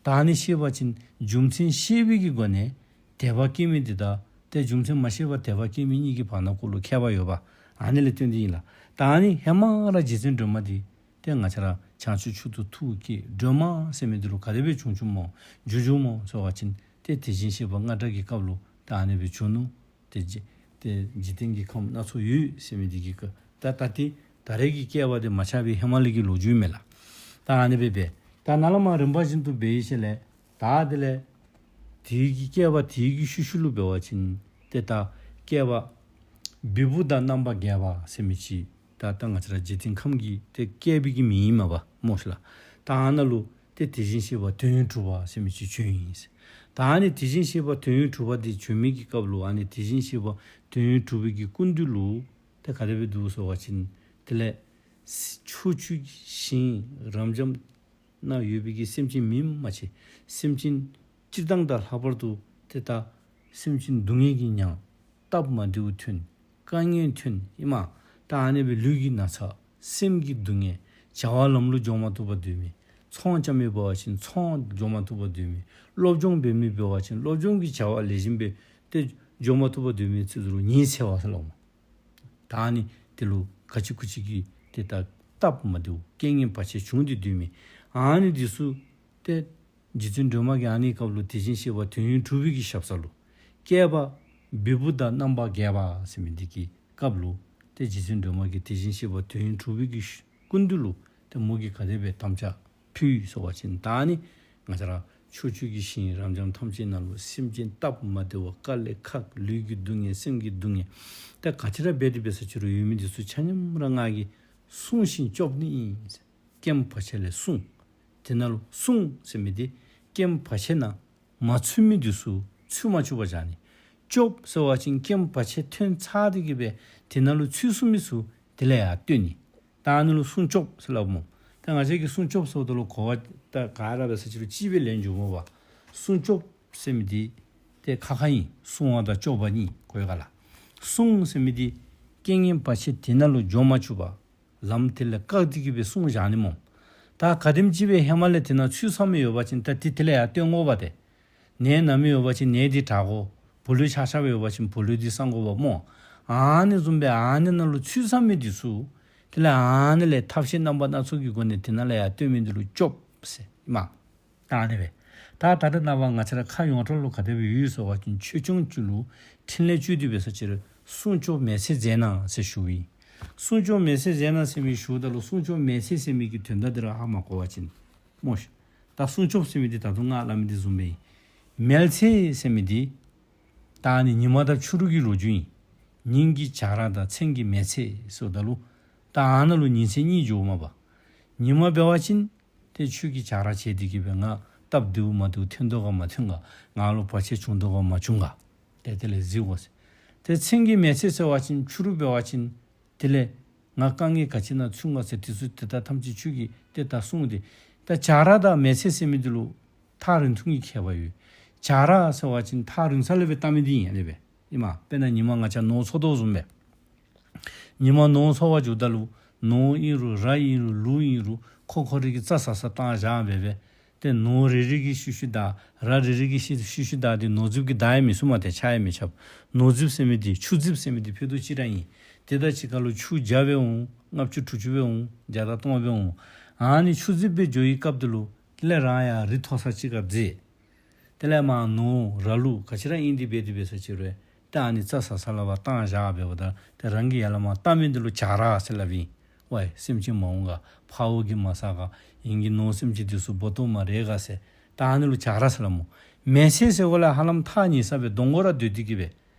ད་ཨ་ནི་ཤེས་པ་ཅིན་རྒྱུ་མཚན་ཤེས་པའི་གི་སྒོ་ནས་དད་པ་སྐྱེ་མི་དེ་དང་ཏེ་རྒྱུ་མཚན་མ་ཤེས་པར་དད་པ་སྐྱེ་མི་གཉིས་ཀྱི་བར་ན་གུ་ལུ་ཁྱད་པར་ཡོདཔ། ཨ་ནི་ལས་བརྟེན་ཏེ་ཨིན་ལགས། ད་ཨ་ནི་ཧེ་མ་ར་རྗེ་བཙུན་སྒྲོལ་མ་དེ་ཏེ་ང་བཅས་ར་བྱང་ཆུབ་མཆོག་ཏུ་ཐུགས་བསྐྱེད། སྒྲོལ་མ་ཟེར་མི་དེ་ལུ་ག་དེ་སྦེ་བྱུང་བྱུངམ་སྨོ། འབྱུང་བྱུངམ་སྨོ་ཟེར་བ་ཅིན་ཏེ་དེ་བཞིན་གཤེགས་པ་རྔ་སྒྲ་གི་སྐབས་ལུ་ད་ཨ་ནི་སྦེ་བྱུང་ནུག། ཏེ་འཇིག་ཏེ་འཇིག་རྟེན་གྱི་ཁམས་སྣ་ཚོགས་ཡོད་ཟེར་མི་དེ་གི་ཀ་ད་ད་ཏེ་ད་རེས་ཀྱི་བསྐལ་པ་དེ་མ་ཆགས་པའི་ཧེ་མ་ལས་ཀྱི་ལོ་རྒྱུས་མས་ལགས། ད་ཨ་ནི་སྦེ་འབད། ད་ནཱ་ལས་མར་རིམ་པ་བཞིན་དུ་འབད་ཡི་ཟེར་ལས། ད་དེ་ལས་དེ་གི་བསྐལ་པ་དེ་གི་ཤུལ་ཤུལ་ལུ་འབད་བ་ཅིན་ཏེ་ད་བསྐལ་པ་བི་བུ་དང་རྣམ་པ་བརྒྱད་པ་ཟེར་མི་ཅིག་ད་ད་ང་བཅས་ར་འཇིག་རྟེན་ཁམས་ཀྱི་ཏེ་བསྐལ་པའི་གི་མིང་ཨིན་མས་པ་སྨོ་ཤིག་ལགས། ད་ཨ་ནཱ་ལུ་ཏེ་དེ་བཞིན་གཤེགས་པ་དོན་ཡོད་གྲུབ་པ་ཟེར་མི་ཅིག་བྱོན་ཡི་ཟེར། ད་ཨ་ནི་དེ་བཞིན་གཤེགས་པ་དོན་ཡོད་གྲུབ་པ་འདི་བྱོན་མི་གི་སྐབས་ལུ་ཨ་ནི་དེ་བཞིན་གཤེགས་པ་དོན་ཡོད་གྲུབ་པའི་གི་སྐུ་མདུན་ལུ་ཏེ་ག་དེ་སྦེ་འདུག་ཟེར་བ་ཅིན་དེ་ལས་ཕྱོགས་བཅུའི་ཞིང་རབ་འབྱམས་ན་ཡོད་པའི་གི་སེམས་ཅན་མིང་མ་ཆེ་སེམས་ཅན་སྤྱིར་བཏང་དང་ལྷག་པར་དུ་ཏེ་ད་སེམས་ཅན་སྡུག་བསྔལ་གྱི་མྱང་སྟབས་མ་བདེཝ་ཐོན་དཀའ་ངལ་ཐོན་ཨིན་མས། ད་ཨ་ནི་སྦེ་ལུས་ཀྱི་ན་ཚ་སེམས་ཀྱི་སྡུག་བསྔལ་བྱ་བ་ལམ་ལུགས་འགྱོ་མ་བཏུབ་པར་སྡོད་མི་ཚོང་རྐྱབ་མི་འབད་བ་ཅིན་ཚོང་འགྱོ་མ་བཏུབ་པར་སྡོད་མི་སློབ་སྦྱོང་འབད་མི་འབད་བ་ཅིན་སློབ་སྦྱོང་གི་བྱ་བ་ལེགས་ཤོམ་སྦེ་ཏེ་འགྱོ་མ་བཏུབ་པར་སྡོད་མི་ཚུ་ལུ་ཉི་ཚེ་བ་ཟེར་སླབ་མས། ད་ཨ་ནི་དེ་ལུ་ག་ཅི་གུ་ཅི་གི་ཏེ་ད་སྟབས་མ་བདེཝ་རྐྱེན་ངན་བར་ཆད་བྱུང་སྟེ་སྡོད་མི་ཨ་ནི་འདི་ཚུ་ཏེ་རྗེ་བཙུན་སྒྲོལ་མ་གིས་ཨ་ནི་སྐབས་ལུ་དེ་བཞིན་གཤེགས་པ་དོན་ཡོད་གྲུབ་པའི་གི་ཞབས་ས་ལུ་བསྐལ་པ་བི་བུ་དང་རྣམ་པ་བརྒྱད་པ་ཟེར་མི་འདི་གི་སྐབས་ལུ་ཏེ་རྗེ་བཙུན་སྒྲོལ་མ་གིས་དེ་བཞིན་གཤེགས་པ་དོན་ཡོད་གྲུབ་པའི་གི་སྐུ་མདུན་ལུ་ཏེ་མོ་གིས་ག་དེ་སྦེ་དམ་བཅའ་ཕུལ་ཟེར་བ་ཅིན་ད་ཨ་ནི་ང་བཅས་ར་ཕྱོགས་བཅུ་གི་ཞིང་རབ་འབྱམས་ཐམས་ཅད་ནང་ལུ་སེམས་ཅན་སྟབས་མ་བདེ་བ་དཀའ་ལས་ཁག་ལུས་ཀྱི་སྡུག་བསྔལ་སེམས་ཀྱི་སྡུག་བསྔལ་ད་ག་ཅི་ར་འབད་དེ་འབད་ས་ཅི་རུང་ཡོད་མི་འདི་ཚུ་ཆ་མཉམ་ར་ང་གིས་བསྲུང་ཞིང་སྐྱོབ་ནི་ཨིན། སྐེམ་བར་ཆད་ལས་བསྲུང་། དེ་ནང་ལུ་བསྲུང་ཟེར་མི་འདི་སྐེམ་བར་ཆད་ནང་མ་ཚུད་མི་འདི་ཚུ་ཚུད་མ་བཅུག་པར་བཞག་ནི། སྐྱོབ་ཟེར་བ་ཅིན་སྐེམ་བར་ཆད་ཐོན་ཚར་ཏེ་གི་སྦེ་དེ་ནང་ལུ་ཚུད་སོང་མི་ཚུ་དེ་ལས་ཡར་བཏོན་ནི། ད་ཨ་ནི་ལུ་སྲུང་སྐྱོབ་ཟེར་སླབ་སྨོ། ད་ང་བཅས་ཀྱིས་སྲུང་སྐྱོབ་ཟེརཝ་ད་ལུ་གོ་བ་ད་ག་ར་འབད་ས་ཅི་རུང་གཅིག་སྦེ་ལེན་འགྱོཝ་མས་པ། སྲུང་སྐྱོབ་ཟེར་མི་འདི་ཏེ་ཁག་ཁ་ཨིན། སྲུང་བ་དང་སྐྱོབ་པ་གཉིས་གོ་ཡི་ག་ལགས། སྲུང་ཟེར་མི་འདི་རྐྱེན་ངན་བར་ཆད་དེ་ནང་ལུ་འགྱོ་མ་བཅུག་པར་ལམ་དེ་ལས་བཀག་སྟེ་གི་སྦེ་སྲུང་བཞག་ནི་སྨོ། ད་ག་དེམ་ཅིག་སྦེ་ཧེ་མ་ལས་དེ་ནང་ཚུད་ཚར་མི་ཡོད་པ་ཅིན་ད་དེ་དེ་ལས་ཡར་བཏོན་དགོ་པ་ཏེ། ནད་ན་མི་ཡོད་པ་ཅིན་ནད་འདི་དྲག་དགོ། བུ་ལོན་ཆག་ཆགཔ་ཡོད་པ་ཅིན་བུ་ལོན་འདི་བསང་དགོ་པ་སྨོ། ཨ་ནི་བཟུམ་སྦེ་ཨ་ནི་ནང་ལུ་ཚུད་ཚར་མི་འདི་ཚུ་དེ་ལས་ཨ་ནི་ལས་ཐབས་ཤེས་རྣམ་པ་སྣ་ཚོགས་ཀྱི་སྒོ་ནས་དེ་ནང་ལས་ཡར་བཏོན་མི་འདི་ལུ་སྐྱོབ་ཟེར་ཨིན་མས། ད་ཨ་ནི་སྦེ། ད་ད་རེས་ནངས་པ་ང་བཅས་ར་ཁ་ཡོངས་གྲགས་ལུ་ག་དེ་སྦེ་ཡོད་ཟེར་བ་ཅིན་ཆོས་སྐྱོང་ཅིག་ལུ་ཕྲིན་ལས་བཅོལ་ཏེ་འབད་ས་ཅི་རུང་སྲུང་སྐྱོབ་མེལ་ཚེ་མཛད་གནང་ཟེར་ཞུཝ་ཨིན། སྲུང་སྐྱོབ་མེལ་ཚེ་མཛད་གནང་ཟེར་མི་ཞུཝ་ད་ལུ་སྲུང་སྐྱོབ་མེལ་ཚེ་ཟེར་མི་གི་དོན་དག་འདི་ར་ཧ་མ་གོ་བ་ཅིན་སྨོ་ཤིག། ད་སྲུང་སྐྱོབ་ཟེར་མི་འདི་ད་རུང་ང་སླབ་མི་འདི་བཟུམ་སྦེ་ཨིན། མེལ་ཚེ་ཟེར་མི་འདི་ད་ཨ་ནི་ཉི་མ་དང་ཕྱི་རུ་གི་ལོ་རྒྱུས་ཨིན། ཉིན་གྱི་བྱ་ར་དང་མཚན་གྱི་མེལ་ཚེ་ཟེརཝ་ད་ལུ་ད་ཨ་ནཱ་ལུ་ཉིན་མཚན་གཉིས་འགྱོཝ་མས་པ། ཉི་མ་འབད་བ་ཅིན་ཏེ་ཆོས་ཀྱི་བྱ་ར་བྱས་ཏེ་གི་སྦེ་ང་སྟབས་བདེཝ་མ་བདེཝ་ཐོན་དོ་ག་མ་ཐོན་ག། ང་ལུ་བར་ཆད་བྱུང་དོ་ག་མ་བྱུང་ག། ཏེ་དེ་ལས་གཟིགས་དགོ་ཟེར། ཏེ་མཚན་གྱི་མེལ་ཚེ་ཟེར་བ་ཅིན་ཕྱི་རུ་འབད་བ་ཅིན་དེ་ལས་ང་དཀའ་ངལ་ག་ཅི་ནང་ཚུད་ག་ཟེར་དེ་ཚུ་དེ་དག་ཐམས་ཅད་ཆོས་ཀྱི་ཏེ་ད་གསུངས་ཏེ། ད་བྱ་ར་དང་མེལ་ཚེ་ཟེར་མི་འདི་ལུ་ཐག་རིང་ཐུང་གི་ཁྱད་པར་ཡོད། བྱ་ར་ཟེར་བ་ཅིན་ཐག་རིང་ས་ལས་སྦེ་བལྟ་མི་འདི་ཨིན། ཨ་ནི་སྦེ་ཨིན་མས། དཔེར་ན་ཉིན་མ་ང་བཅས་ནོར་འཚོ་དོ་བཟུམ་སྦེ། ཉིན་མ་ནོར་འཚོ་བར་འགྱོཝ་ད་ལུ་ནོར་ཨིན་རུང་ར་ཨིན་རུང་ལུག་ཨིན་རུང་ཁོ་ཁོ་རའི་གི་རྩྭ་ཟ་ས་བཏང་བཞག་སྦེ་སྦེ། ཏེ་ནོར་རེ་རེ་གི་ཤུལ་ཤུལ་བདའ་ར་རེ་རེ་གི་ཤུལ་ཤུལ་བདའ་སྟེ་ནོར་རྫིཔ་གི་བདའ་ཡང་མི་ཚུགས་མས། ཏེ་ཆ་ཡང་མི་ཁྱབ། ནོར་རྫིཔ་ཟེར་མི་འདི་ཆུ་རྫིཔ་ཟེར་མི་འདི་ཕུད་རྡོག་གཅིག་ར་ཨིན། དེ་དང་གཅིག་ཁར་ལུ་ཆུ་བརྒྱ་སྦེ་འོང་། ལྔ་བཅུ་དྲུག་ཅུ་སྦེ་འོང་། བརྒྱ་དང་སྟོང་སྦེ་འོང་། ཨ་ནི་ཆུ་རྫིཔ་སྦེ་འགྱོ་བའི་སྐབས་དེ་ལུ་དེ་ལས་རང་ཡང་རི་མཐོ་ས་ཅིག་ཁར་འཛེགས། དེ་ལས་མར་ནོར་ར་ལུག་ག་ཅི་ར་ཨིན་དེ་འབད་དེ་འབད་ས་ཅི་རུང་ད་ཨ་ནི་རྩྭ་ཟ་ས་ལུ་བཏང་བཞག་སྦེ་འབདཝ་ད་ཏེ་རང་གིས་ཡར་ལས་མར་བལྟ་མི་འདི་ལུ་བྱ་ར་ཟེར་སླབ་ཨིན། ཝའི་སེམས་ཅན་མ་འོང་ག། ཕ་བོ་གིས་མ་བསད་ག། ཨིན་གྱི་ནོར་སེམས་ཅན་འདི་ཚུ་སྦོ་ཏོ་མ་རེག་ག་ཟེར། ད་ཨ་ནི་ལུ་བྱ་ར་ཟེར་སླབ་སྨོ། མེལ་ཚེ་ཟེར་གོ་ལས་ཧ་ལམ་ཐག་ཉེ་ས་སྦེ་གདོང་ཁར་ར་སྡོད་དེ་གི་སྦེ།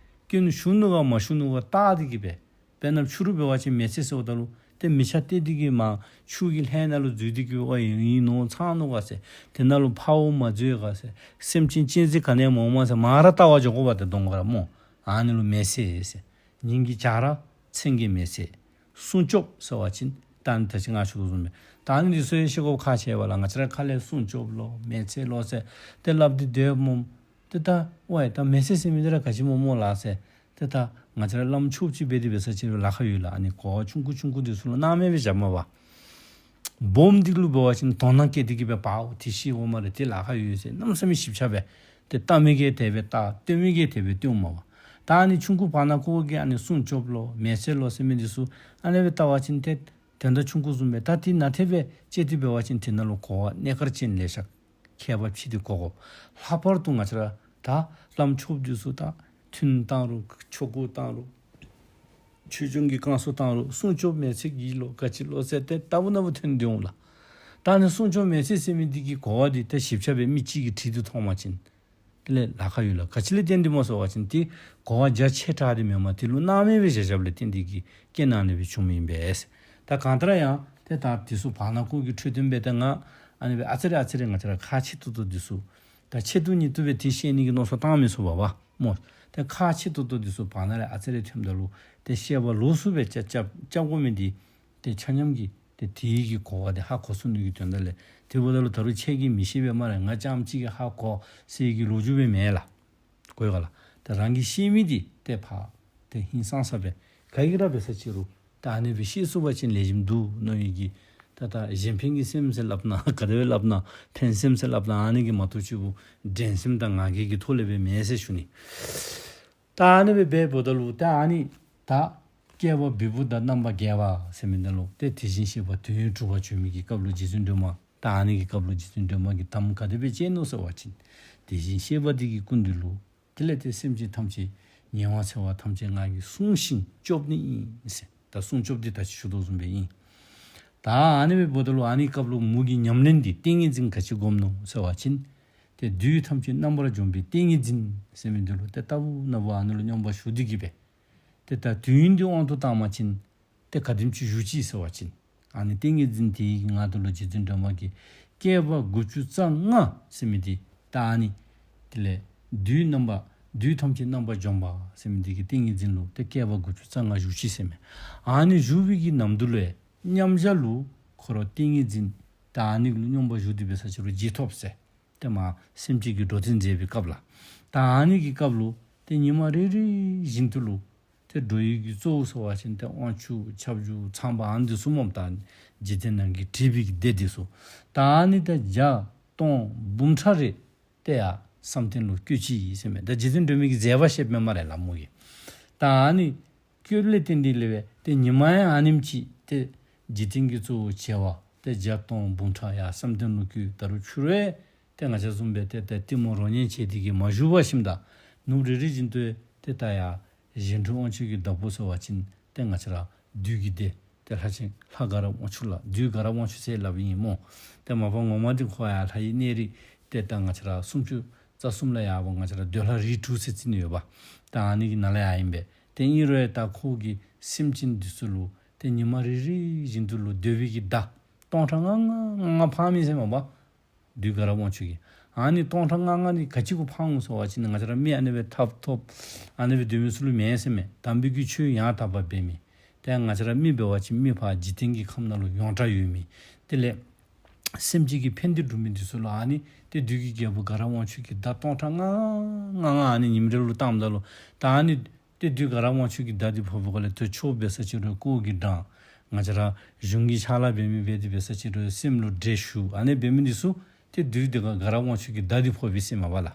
སྐྱོན་ཞུགས་ནུག་ག་མ་ཞུགས་ནུག་ག་བལྟ་སྟེ་གི་སྦེ། དཔེར་ན་ཕྱི་རུ་འབད་བ་ཅིན་མེལ་ཚེ་ཟེརཝ་ད་ལུ་ཏེ་མི་ཆ་བལྟ་སྟེ་གི་མར་ཆུ་གི་ལྷན་ནང་ལུ་འཛུལ་ཏེ་གི་སྦེ་ཨིན་ནོར་ཚང་ནུག་ག་ཟེར། དེ་ནང་ལུ་ཕ་བོ་མ་འཛུལ་ག་ཟེར། སེམས་ཅན་གཅན་གཟན་ག་ནི་ཡང་མ་འོངམ་ཟེར་མར་ར་བལྟ་བར་འགྱོ་དགོ་པ་ཏེ་གདོང་ཁར་ར་སྨོ། ཨ་ནི་ལུ་མེལ་ཚེ་ཟེར། ཉིན་གྱི་བྱ་ར་མཚན་གྱི་མེལ་ཚེ། སྲུང་སྐྱོབ་ཟེར་བ་ཅིན་ད་ནི་ད་ཅི་ང་ཞུ་དོ་བཟུམ་སྦེ་ད་ནི་འདི་ཚུ་ཡང་ཤེས་དགོཔ་ཁག་ཆེ་བས་ལགས། ང་བཅས་ར་ཁ་ལས་སྲུང་སྐྱོབ་ལོ་མེལ་ཚེ་ལོ་ཟེར་ཏེ་སླབ་སྟེ་སྡོདཔ་སྨོ། ཏེ་ད་ཝའི་ད་མེལ་ཚེ་ཟེར་མི་འདི་ར་ག་ཅི་སྨོ་སྨོ་ལགས་ཟེར། ཏེ་ད་ང་བཅས་ར་བླམ་ཆོསཔ་ཅིག་འབད་དེ་འབད་ས་ཅིག་ལུ་ལཱ་ཁག་ཡོད་ལགས། ཨ་ནི་གོ་བ་ཆུང་ཀུ་ཆུང་ཀུ་འདི་ཚུ་ལུ་སྣང་མེད་སྦེ་བཞག་མ་པ། སྦོམ་འདི་ལུ་འབད་བ་ཅིན་དོ་སྣང་བསྐྱེད་དེ་གི་སྦེ་པའོ་དེ་ཤེས་དགོ་སྨ་རེ། དེ་ལཱ་ཁག་ཡོད་ཟེར་གནམ་མེད་ས་མེད་ཞིབ་ཆ་སྦེ་ཏེ་བལྟ་མི་གིས་དེ་སྦེ་བལྟ་སྟོན་མི་གིས་དེ་སྦེ་སྟོནམ་མ་པ། ད་ཨ་ནི་ཆུང་ཀུ་བར་ན་ཀོ་གི་ཨ་ནི་སྲུང་སྐྱོབ་ལོ་མེལ་ཚེ་ལོ་ཟེར་མི་འདི་ཚུ་ཨ་ནི་སྦེ་བལྟ་བ་ཅིན་ཏེ་དོན་དག་ཆུང་ཀུ་བཟུམ་སྦེ། ད་དེ་ནང་ཐད་སྦེ་དཔྱད་དེ་འབད་བ་ཅིན་དེ་ནང་ལུ་གོ་བ་གནད་འགག་ཅན་ལེ་ཤ་ཁྱད་པར་ཕྱེ་སྟེ་གོ་དགོ། ལྷག་པར་དུ་ང་བཅས་ར་ད་བླམ་ཆོསཔ་འདི་ཚུ་ད་ཐུན་བཏང་རུང་ཆོ་ག་བཏང་རུང་ཆོས་སྐྱོང་གི་བསྐང་གསོ་བཏང་རུང་སྲུང་སྐྱོབ་མེལ་ཚེ་གི་ལོ་ག་ཅི་ལོ་ཟེར་ཏེ་ལྟ་བུ་ན་བུ་ཐོན་ཏེ་འོང་ལགས། ད་ཨ་ནི་སྲུང་སྐྱོབ་མེད་ཚད་ཟེར་མི་འདི་གི་གོ་བ་འདི་ད་ཞིབ་ཆ་སྦེ་མི་གཅིག་གིས་བྲིས་ཏེ་མཐོང་པ་ཅིན་དེ་ལས་ལཱ་ཁག་ཡོད་ལགས། ག་ཅི་ལས་བརྟེན་ཏེ་སྨོ་ཟེར་བ་ཅིན་ཏེ་གོ་བ་རྒྱ་ཆེ་དྲགས་ཏེ་མེན་པར་དེ་ལུ་སྣང་མེད་སྦེ་བཞག་བཞགཔ་ལས་བརྟེན་ཏེ་གི་རྐྱེན་ཨ་ནི་སྦེ་བྱུངམ་ཨིན་པས། ད་གང་ལྟར་ཡང་ཏེ་ད་འདི་ཚུ་བར་ན་ཁོ་གི་འཕྲོས་དོན་སྦེ་ད་ང་ཨ་ནི་སྦེ་ཨ་ཙི་རེ་ཨ་ཙི་རེ་ང་བཅས་ར་ཁག་ཆེ་ཏོག་ཏོ་འདི་ཚུ་ད་ཆེད་དུ་ཉིད་དུ་སྦེ་ཏེ་བཤད་ནི་གི་མནོ་བསམ་བཏང་མི་ཚུགས་པས་པ་སྨོ། ཏེ་ཁག་ཆེ་ཏོག་ཏོ་འདི་ཚུ་བར་ན་ལས་ཨ་ཙི་རེ་ཐོནམ་ད་ལུ་ཏེ་བཤད་པ་ལོགས་སུ་སྦེ་རྐྱབ་རྐྱབ་རྐྱབ་དགོ་མི་འདི་ཏེ་ཆ་མཉམ་གྱིས་ཏེ་དེ་གི་གོ་བ་འདི་ཧ་གོ་ཚུགས་ནི་གི་དོན་དག་ལས། དེ་འབདཝ་ད་ལུ་ད་རུང་ཁྱེད་ཀྱིས་མི་ཤེས་པས་སྨ་རེ། ང་རྐྱངམ་གཅིག་གིས་ཧ་གོ་ཟེར་གྱི་ལོ་རྒྱུས་སྦེ་མེན་ལགས། གོ་ཡི་ག་ལགས། ཏེ་རང་གིས་ཤེས་མི་འདི་ཏེ་ཕར་ཏེ་ཧིང་སངས་ས་སྦེ་ག་གིས་ར་འབད་ས་ཅི་རུང་ད་ཨ་ནི་སྦེ་ཤེས་ཚུགས་པ་ཅིན་ལེགས་ཤོམ་འདུག་མནོ་ཡི་གི། ད་ད་གཞན་ཕན་གྱི་སེམས་ཟེར་སླབ་ན་ག་དེ་སྦེ་སླབ་ན་ཕན་སེམས་ཟེར་སླབ་ན་ཨ་ནི་གིས་མ་གཏོགས་ཅིག་པོ་འགྲན་སེམས་དང་ང་རྒྱལ་གྱི་ཐོག་ལས་སྦེ་མེན་ཟེར་ཞུ་ནི། ད་ཨ་ནི་སྦེ་འབདཝ་ད་ལུ་ད་ཨ་ནི་ད་བསྐལ་པ་བི་བུ་དང་རྣམ་པ་བརྒྱད་པ་ཟེར་མི་འདི་ལུ་ཏེ་དེ་བཞིན་གཤེགས་པ་དུས་ཡུན་དྲུག་པ་བྱོན་མི་གི་སྐབས་ལུ་རྗེ་བཙུན་སྒྲོལ་མ་ད་ཨ་ནི་གི་སྐབས་ལུ་རྗེ་བཙུན་སྒྲོལ་མ་གིས་དམ་ག་དེ་སྦེ་བཅས་ནུག་ཟེར་བ་ཅིན་དེ་བཞིན་གཤེགས་པ་འདི་གི་སྐུ་མདུན་ལུ་དེ་ལས་ཏེ་སེམས་ཅན་ཐམས་ཅད་ཉེ་བར་འཚེ་བ་ཐམས་ཅད་ང་གིས་བསྲུང་ཞིང་སྐྱོབ་ནི་ཨིན་ཟེར། ད་སྲུང་སྐྱོབ་འདི་ད་ཅི་ཞུ་དོ་བཟུམ་སྦེ་ཨིན། ད་ཨ་ནི་སྦེ་འབདཝ་ད་ལུ་ཨ་ནི་སྐབས་ལུ་མོ་གི་ཉམས་ལེན་འདི་ཏིང་ངེ་འཛིན་ག་ཅི་སྒོམ་ནུག་ཟེར་བ་ཅིན་ཏེ་བདུད་ཐམས་ཅད་རྣམ་པར་འཇོམས་པའི་ཏིང་ངེ་འཛིན་ཟེར་མི་འདི་ལུ་ཏེ་ལྟ་བུ་ན་བུ་ཨ་ནི་ལུ་སྙོམས་པར་ཞུགས་ཏེ་གི་སྦེ་ཏེ་ད་དུས་ཡུན་འདི་དབང་དུ་བཏང་པ་ཅིན་ཏེ་ག་དེམ་ཅིག་བཞུགས་ཅི་ཟེར་བ་ཅིན་ཨ་ནི་ཏིང་ངེ་འཛིན་དེ་གི་ངང་དུ་ལུ་རྗེ་བཙུན་སྒྲོལ་མ་གིས་བསྐལ་པ་དགུ་བཅུ་རྩ་ལྔ་ཟེར་མི་འདི་ད་ཨ་ནི་དེ་ལས་བདུད་རྣམ་པ་བདུད་ཐམས་ཅད་རྣམ་པར་འཇོམས་པ་ཟེར་མི་འདི་གི་ཏིང་ངེ་འཛིན་ལུ་ཏེ་བསྐལ་པ་དགུ་བཅུ་རྩ་ལྔ་བཞུགས་ཅི་ཟེར་མས། ཨ་ནི་བཞུགས་པའི་གི་ནམ་དུས་ལུ་མཉམ་གཞག་ལུ་ཁོ་ར་ཏིང་ངེ་འཛིན་ད་ཨ་ནི་ལུ་སྙོམས་པར་ཞུགས་ཏེ་འབད་ས་ཅི་རུང་རྗེས་ཐོབ་ཟེར། ཏེ་མ་སེམས་ཅན་གྱི་འགྲོ་དོན་མཛད་པའི་སྐབས་ལགས། ད་ཨ་ནི་གི་སྐབས་ལུ་ཏེ་ཉི་མ་རེ་རེ་བཞིན་དུ་ལུ་ཏེ་འགྲོ་ཡུལ་གྱི་གཙོ་བོ་ཟེར་བ་ཅིན་ཏེ་དབང་ཕྱུག་ཁྱབ་འཇུག་ཚངས་པ་ཨ་ནི་འདི་ཚུ་སྨོ། ད་འཇིག་རྟེན་ནང་གི་བྲིས་པའི་གི་སྡེ་འདི་ཚུ་ད་ཨ་ནི་ད་བརྒྱ་སྟོང་འབུམ་ཕྲག་རེ་ཏེ་ཡར་བསམ་གཏན་ལུ་བཀོད་ཅི་ཟེར་མས། ད་རྗེ་བཙུན་སྒྲོལ་མའི་གི་མཛད་པ་བཤདཔ་མས་སྨ་རེ་ལགས་མོ་གིས། ད་ཨ་ནི་བཀོདཔ་ལས་བརྟེན་ཏེ་ལས་སྦེ་ཏེ་ཉི་མ་ཡང་ཨ་ནེམ་ཅིག་ཏེ་འཇིག་རྟེན་གྱི་གཙོ་བོ་བྱེ་བ་ཏེ་བརྒྱ་སྟོང་འབུམ་ཕྲག་ཡར་བསམ་གཏན་ལུ་བཀོད། ད་རུང་ཕྱི་རུ་ཏེ་ང་བཅས་བཟུམ་སྦེ་ཏེ་ཏེ་གཏི་མུག་རོ་ཉལ་བྱས་ཏེ་གི་མ་བཞུགས་པར་ཞིནམ་ད་ནུབ་རེ་རེ་བཞིན་དུ་ཏེ་ད་ཡར་གཞན་འཕྲུལ་དབང་ཕྱུག་གི་བདག་པོ་ཟེར་བ་ཅིན་ཏེ་ང་བཅས་ར་བདུད་ཀྱི་སྡེ་ཏེ་ལྷ་ཆེན་ལྷ་དགའ་རབ་དབང་ཕྱུག་ལགས། བདུད་དགའ་རབ་དབང་ཕྱུག་ཟེར་སླབ་ཨིན་སྨོ། ཏེ་མ་པ་ངོ་མ་འདི་ཁོ་ཡར་ལྷ་ཡི་གནས་རིས་ཏེ་ད་ང་བཅས་ར་སུམ་ཅུ་རྩ་གསུམ་ལས་ཡར་བ་ང་བཅས་ར་འདོད་ལྷ་རིགས་དྲུག་ཟེར་རྩི་ནི་ཡོད་པ། ད་ཨ་ནི་གི་ནང་ལས་ཡར་ཨིན་པས། ཏེ་ཨིན་རུང་ཡང་ད་ཁོ་གིས་སེམས་ཅན་འདི་ཚུ་ལུ་ཏེ་ཉི་མ་རེ་རེ་བཞིན་དུ་ལུ་འདོད་པའི་གི་བརྡ་སྟོང་ཕྲག་ལྔ་ལྔ་ལྔ་ལྔ་འཕང་མི་ཟེར་མས་པ། བདུད་དགའ་རབ་དབང་ཕྱུག་གིས། ཨ་ནི་སྟོང་ཕྲག་ལྔ་ལྔ་འདི་ག་ཅི་གུ་འཕང་འོང་ཟེར་བ་ཅིན་ང་བཅས་ར་མི་ཨ་ནི་སྦེ་ཐབ་ཐོབ་ཨ་ནི་སྦེ་སྡོད་མི་ཚུ་ལུ་མེན་ཟེར་མས། དམ་པའི་གི་ཆོས་ཡང་དག་པ་འབད་མི། ཏེ་ང་བཅས་ར་མི་འབད་བ་ཅིན་མི་ཕར་འཇིག་རྟེན་གྱི་ཁམས་ནང་ལུ་ཡོངས་གྲགས་ཡོད་མི། དེ་ལས་སེམས་ཅན་གྱི་ཕན་བདེ་སྒྲུབ་མི་འདི་ཚུ་ལུ་ཨ་ནི་ཏེ་བདུད་ཀྱི་རྒྱལ་པོ་དགའ་རབ་དབང་ཕྱུག་གི་བརྡ་སྟོང་ཕྲག་ལྔ་ལྔ་ལྔ་ཨ་ནི་ཉིནམ་རེ་ལུ་བཏངམ་ད་ལུ་ད་ཨ་ནི་ཏེ་བདུད་དགའ་རབ་དབང་ཕྱུག་གི་བརྡ་འདི་ཕོག་པའི་སྒང་ལས་ཏེ་ཆོས་འབད་ས་ཅི་རུང་ལྐོག་གི་འགྲངས། ང་བཅས་ར་གཞུང་གི་ཕྱག་ལཱ་འབད་མི་འབད་དེ་འབད་ས་ཅི་རུང་སེམས་ལུ་འདྲེ་ཞུགས། ཨ་ནི་འབད་མི་འདི་ཚུ་ཏེ་བདུད་དགའ་རབ་དབང་ཕྱུག་གི་བརྡ་འདི་ཕོག་པས་ཟེར་མས་པ་ལགས།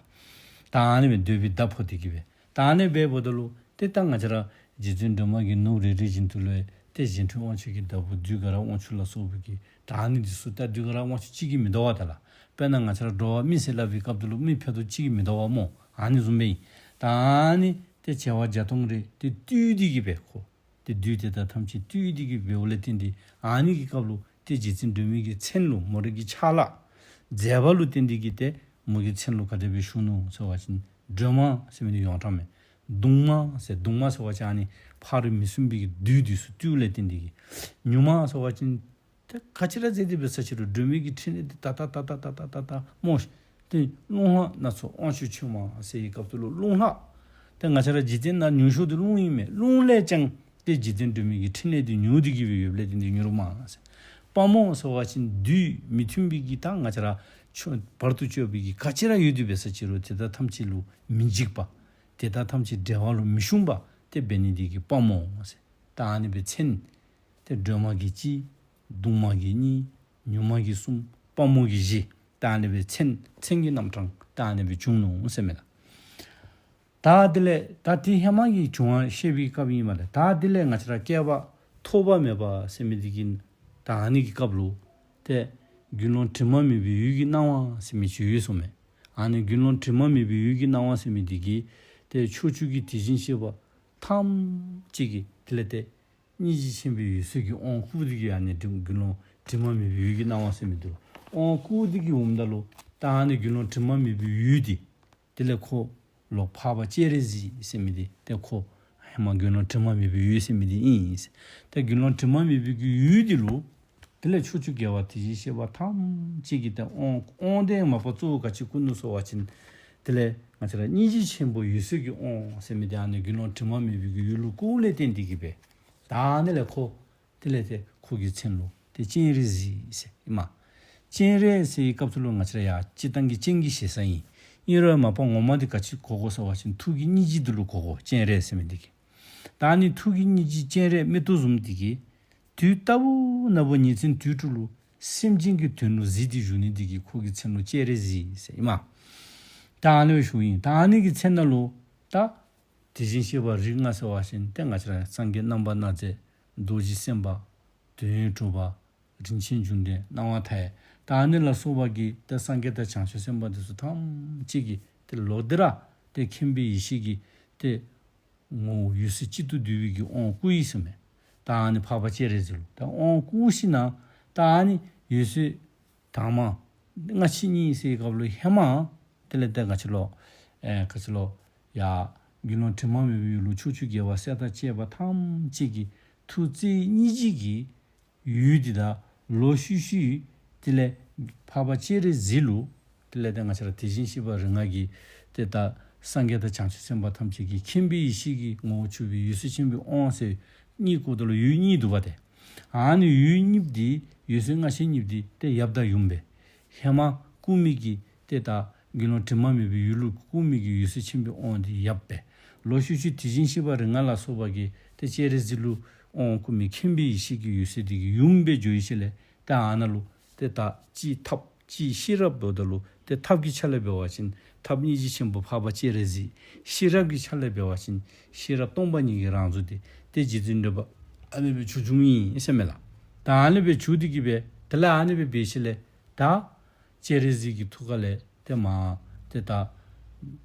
ད་ཨ་ནི་སྦེ་འདོད་པའི་བརྡ་ཕོག་སྟེ་གི་སྦེ། ད་ཨ་ནི་སྦེ་འབདཝ་ད་ལུ་ཏེ་ད་ང་བཅས་ར་རྗེ་བཙུན་སྒྲོལ་མ་གིས་ནུབ་རེ་རེ་བཞིན་དུ་ལུ་ཏེ་གཞན་འཕྲུལ་དབང་ཕྱུག་གི་བདག་པོ་བདུད་དགའ་རབ་དབང་ཕྱུག་ལ་སོགས་པའི་གི་ད་ཨ་ནི་འདི་ཚུ་ད་བདུད་དགའ་རབ་དབང་ཕྱུག་གཅིག་གིས་མི་དོ་བས་ད་ལགས། དཔེར་ན་ང་བཅས་ར་འགྲོ་བ་མི་ཟེར་སླབ་པའི་སྐབས་དེ་ལུ་མི་ཕལ་དུ་གཅིག་གིས་མི་དོ་བས་སྨོ། ཨ་ནི་བཟུམ་སྦེ་ཨིན། ད་ཨ་ནི་ཏེ་བྱེ་བ་བརྒྱ་སྟོང་རེ་ཏེ་བཏུལ་ཏེ་གི་སྦེ་ཁོ་ཏེ་བདུད་དེ་དག་ཐམས་ཅད་བཏུལ་ཏེ་གི་འབདཝ་ལས་བརྟེན་ཏེ་ཨ་ནི་གི་སྐབས་ལུ་ཏེ་རྗེ་བཙུན་སྒྲོལ་མའི་གི་མཚན་ལུ་མོ་རའི་གི་ཕྱག་ལཱ་མཛད་པ་ལུ་བརྟེན་ཏེ་གི་ཏེ་མོ་གི་མཚན་ལུ་ག་དེ་སྦེ་ཞུ་ནུག་ཟེར་བ་ཅིན་སྒྲོལ་མ་ཟེར་མི་འདི་ཡོངས་གྲགས་མས། གདུང་མ་ཟེར་གདུང་མ་ཟེར་བ་ཅིན་ཨ་ནི་ཕ་རོལ་མི་སྲུན་པའི་གི་བདུད་འདི་ཚུ་བཏུལ་ལས་བརྟེན་ཏེ་གི། མྱུར་མ་ཟེར་བ་ཅིན་ཏེ་ག་ཅི་ར་མཛད་དེ་འབད་ས་ཅི་རུང་སྒྲོལ་མའི་གི་ཕྲིན་ལས་འདི་ཏག་ཏག་ཏག་ཏག་སྨོ། ཏེ་རླུང་ལྷ་སྣ་ཚོགས་དབང་ཕྱུག་མཆོད་མ་ཟེར་བའི་སྐབས་དེ་ལུ་རླུང་ལྷ། ཏེ་ང་བཅས་ར་འཇིག་རྟེན་ནང་མྱུར་ཤོས་འདི་རླུང་ཨིན་མས། རླུང་ལས་ཀྱང་ཏེ་རྗེ་བཙུན་སྒྲོལ་མའི་གི་ཕྲིན་ལས་འདི་མྱུར་ཏེ་གི་སྦེ་ཡོདཔ་ལས་ཏེ་འདི་མྱུར་མ་ཟེར། དཔའ་མོ་ཟེར་བ་ཅིན་བདུད་མི་མཐུན་པའི་གི་ད་ང་བཅས་ར་ཆོས་བར་དུ་གཅོད་པའི་གི་ག་ཅི་ར་ཡོད་དེ་འབད་ས་ཅི་རུང་དེ་དག་ཐམས་ཅད་ལུ་མི་འཇིགས་པ། དེ་དག་ཐམས་ཅད་འབྲེལ་བ་ལུ་མི་ཞུམ་པ་ཏེ་འབད་ནི་འདི་གིས་དཔའ་མོ་ཟེར། ད་ཨ་ནི་སྦེ་མཚན་ཏེ་སྒྲོལ་མ་གིས་གཅིག། གདུང་མ་གིས་གཉིས། མྱུར་མ་གིས་གསུམ། དཔའ་མོ་གིས་བཞི། ད་ཨ་ནི་སྦེ་མཚན་མཚན་གྱི་རྣམ་གྲངས་ད་ཨ་ནི་སྦེ་བྱུང་ནུག་ཟེར་མས་ལགས། ད་དེ་ལས་ད་དེ་ཧེ་མ་གི་བྱུང་བ་བཤད་པའི་སྐབས་ཨིན་མས་ལགས། ད་དེ་ལས་ང་བཅས་ར་བསྐལ་པ་ཐོགས་པ་མེད་པ་ཟེར་མི་འདི་གི་ད་ཨ་ནི་གི་སྐབས་ལུ་ཏེ་དགེ་སློང་དྲི་མ་མེད་པའི་འོད་ཀྱི་སྣང་བ་ཟེར་མི་ཅིག་ཡོད་གསུངས་མས། ཨ་ནི་དགེ་སློང་དྲི་མ་མེད་པའི་འོད་ཀྱི་སྣང་བ་ཟེར་མི་འདི་གིས་ཏེ་ཕྱོགས་བཅུ་གི་དེ་བཞིན་གཤེགས་པ་ཐམས་ཅད་ཀྱི་དེ་ལས་ཏེ་སྙིང་རྗེ་ཆེན་པོའི་འོད་ཟེར་གྱི་དབང་བསྐུར་ཏེ་གི་ཨ་ནི་དགེ་སློང་ དྲི་མ་མེད་པའི་འོད་ཀྱི་སྣང་བ་ཟེར་མི་འདི་ལུ་དབང་བསྐུར་ཏེ་གི་འོངམ་ད་ལུ་ད་ཨ་ནི་དགེ་སློང་དྲི་མ་མེད་པའི་འོད་འདི་དེ་ལས་ཁོ་ལུ་འཕགས་པ་སྤྱན་རས་གཟིགས་ཟེར་མི་འདི་ཏེ་ཁོ་ཧེ་མ་དགེ་སློང་དྲི་མ་མེད་པའི་འོད་ཟེར་མི་འདི་ཨིན། ཏེ་དགེ་སློང་དྲི་མ་མེད་པའི་གི་འོད་འདི་ལུ་དེ་ལས་ཕྱོགས་བཅུའི་རྒྱལ་བ་དེ་བཞིན་གཤེགས་པ་ཐམས་ཅད་ཀྱིས་ཏེ་དབང་དབང་དེ་མ་པ་གཙོ་བོ་ག་ཅི་བསྐུར་ནུག་ཟེར་བ་ཅིན་དེ་ལས་ང་བཅས་ར་སྙིང་རྗེ་ཆེན་པོ་འོད་ཟེར་གྱི་དབང་ཟེར་མི་འདི་ཨ་ནི་དགེ་སློང་དྲི་མ་མེད་པའི་གི་འོད་ལུ་བསྐུར་ལས་བརྟེན་ཏེ་གི་སྦེ་ད་ཨ་ནི་ལས་ཁོ་དེ་ལས་ཏེ་ཁོ་གི་མཚན་ལུ་ཏེ་སྤྱན་རས་གཟིགས་ཟེར་ཨིན་མས། སྤྱན་རས་ཟེར་བའི་སྐབས་སུ་ལུ་ང་བཅས་ར་ཡར་སྤྱིར་བཏང་གི་སྤྱན་གྱི་ཞེ་ས་ཨིན། ཨིན་རུང་མ་པ་ངོ་མ་འདི་ག་ཅི་གོ་དགོ་ཟེར་བ་ཅིན་ཐུགས་ཀྱི་སྙིང་རྗེ་འདི་ལུ་གོ་དགོ། སྤྱན་རས་ཟེར་མི་འདི་གིས། ད་ཨ་ནི་ཐུགས་ཀྱི་སྙིང་རྗེ་སྤྱན་རས་མིག་ཏོ་བཟུམ་འདི་གིས་དུས་རྟག་བུ་ན་བུ་ཉིན་མཚན་དུས་དྲུག་ལུ་སེམས་ཅན་གྱི་དོན་ལུ་གཟིགས་ཏེ་བཞུགས་ནི་འདི་གིས་ཁོ་གི་མཚན་ལུ་སྤྱན་རས་གཟིགས་ཟེར་ཨིན་མས། ད་ཨ་ནི་སྦེ་ཞུཝ་ཨིན། ད་ཨ་ནི་གི་མཚན་ནང་ལུ་ད་དེ་བཞིན་གཤེགས་པ་རིགས་ལྔ་ཟེར་བ་ཅིན་ཏེ་ང་བཅས་ར་སངས་རྒྱས་རྣམ་པར་སྣང་མཛད། རྡོ་རྗེ་སེམས་དཔའ། དོན་ཡོད་གྲུབ་པ། རིན་ཆེན་འབྱུང་ལྡན། སྣང་བ་མཐའ་ཡས། ད་ཨ་ནི་ལ་སོགས་པ་གི་ཏེ་སངས་རྒྱས་དང་བྱང་ཆུབ་སེམས་དཔའ་འདི་ཚུ་ཐམས་ཅད་ཀྱི་ཏེ་ལོག་སྟེ་ར་ཏེ་མཁྱེན་པའི་ཡེ་ཤེས་ཀྱི་ཏེ་ངོ་བོ་འོད་གསལ་གཅིག་ཏུ་བསྡུས་པའི་གི་དབང་བསྐུར་ཡི་ཟེར་མས། ད་ཨ་ནི་འཕགས་པ་སྤྱན་རས་གཟིགས་ལུ་ད་དབང་བསྐུར་ཞིནམ་ད་ཨ་ནི་འོད་གསལ་དང་པ་སྔ་ཕྱི་གཉིས་ཟེར་བའི་སྐབས་ལུ་ཧེ་མ་དེ་ལས་ཏེ་ག་ཅི་ལོ་ཨེ་ག་ཅི་ལོ་ཡ་དགེ་སློང་དྲི་མ་མེད་པའི་འོད་ལུ་ཕྱོགས་བཅུའི་རྒྱལ་བ་སྲས་དང་བཅས་པ་ཐམས་ཅད་ཀྱི་ཐུགས་བརྩེ་སྙིང་རྗེ་གི་འོད་འདི་དང་ལོག་ཤུལ་ཤུལ་དེ་ལས་འཕགས་པ་སྤྱན་རས་གཟིགས་ལུ་དེ་ལས་ཏེ་ང་བཅས་ར་དེ་བཞིན་གཤེགས་པ་རིགས་ལྔ་གི་ཏེ་ད་སངས་རྒྱས་དང་བྱང་ཆུབ་སེམས་དཔའ་ཐམས་ཅད་ཀྱི་མཁྱེན་པའི་ཡེ་ཤེས་ཀྱི་ངོ་བོ་གྱུར་པའི་འོད་གསལ་ཆེན་པོའི་དབང་ཟེར་གཉིས་བསྐུརཝ་ད་ལུ་འོད་གཉིས་འདུག་པ་ཏེ། ཨ་ནི་འོད་གཉིས་འདི་འོད་གསལ་སྔ་ཕྱི་གཉིས་འདི་ཏེ་ཡབ་དང་ཡུམ་སྦེ། ཧེ་མ་བསྐུར་མི་གི་ཏེ་ད་དགེ་སློང་དྲི་མ་མེད་པའི་འོད་ལུ་བསྐུར་མི་གི་འོད་གསལ་ཆེན་པོའི་དབང་འདི་ཡབ་སྦེ། ལོག་ཤུལ་ཤུལ་དེ་བཞིན་གཤེགས་པ་རིགས་ལྔ་ལ་སོགས་པ་གི་ཏེ་སྤྱན་རས་གཟིགས་ལུ་དབང་བསྐུར་མི་མཁྱེན་པའི་ཡེ་ཤེས་ཀྱི་འོད་ཟེར་འདི་གི་ཡུམ་སྦེ་འགྱོ་ཡི་ཞིནམ་ལས་ཏེ་ཨ་ནཱ་ལུ་ཏེ་ད་གཅིག་ཐབས་གཅིག་ཤེས་རབ་འབདཝ་ད་ལུ་ཏེ་ཐབས་ཀྱི་ཆ་ལས་འབད་བ་ཅིན་ཐབས་སྙིང་རྗེ་ཆེན་པོ་འཕགས་པ་སྤྱན་རས་གཟིགས། ཤེས་རབ་ཀྱི་ཆ་ལས་འབད་བ་ཅིན་ཤེས་རབ་སྟོང་པ་ཉིད་ཀྱི་རང་གཟུགས་འདི་ཏེ་རྗེ་བཙུན་སྒྲོལ་མ་ཨ་ནི་སྦེ་བྱུང་བྱུངམ་ཨིན་ཟེར་མས་ལགས། ད་ཨ་ནི་སྦེ་བྱུང་སྟེ་གི་སྦེ་དེ་ལས་ཨ་ནི་སྦེ་འབད་ཞིནམ་ལས་ད་སྤྱན་རས་གཟིགས་ཀྱི་ཐུགས་ཀ་ལས་ཏེ་མར་ཏེ་ད་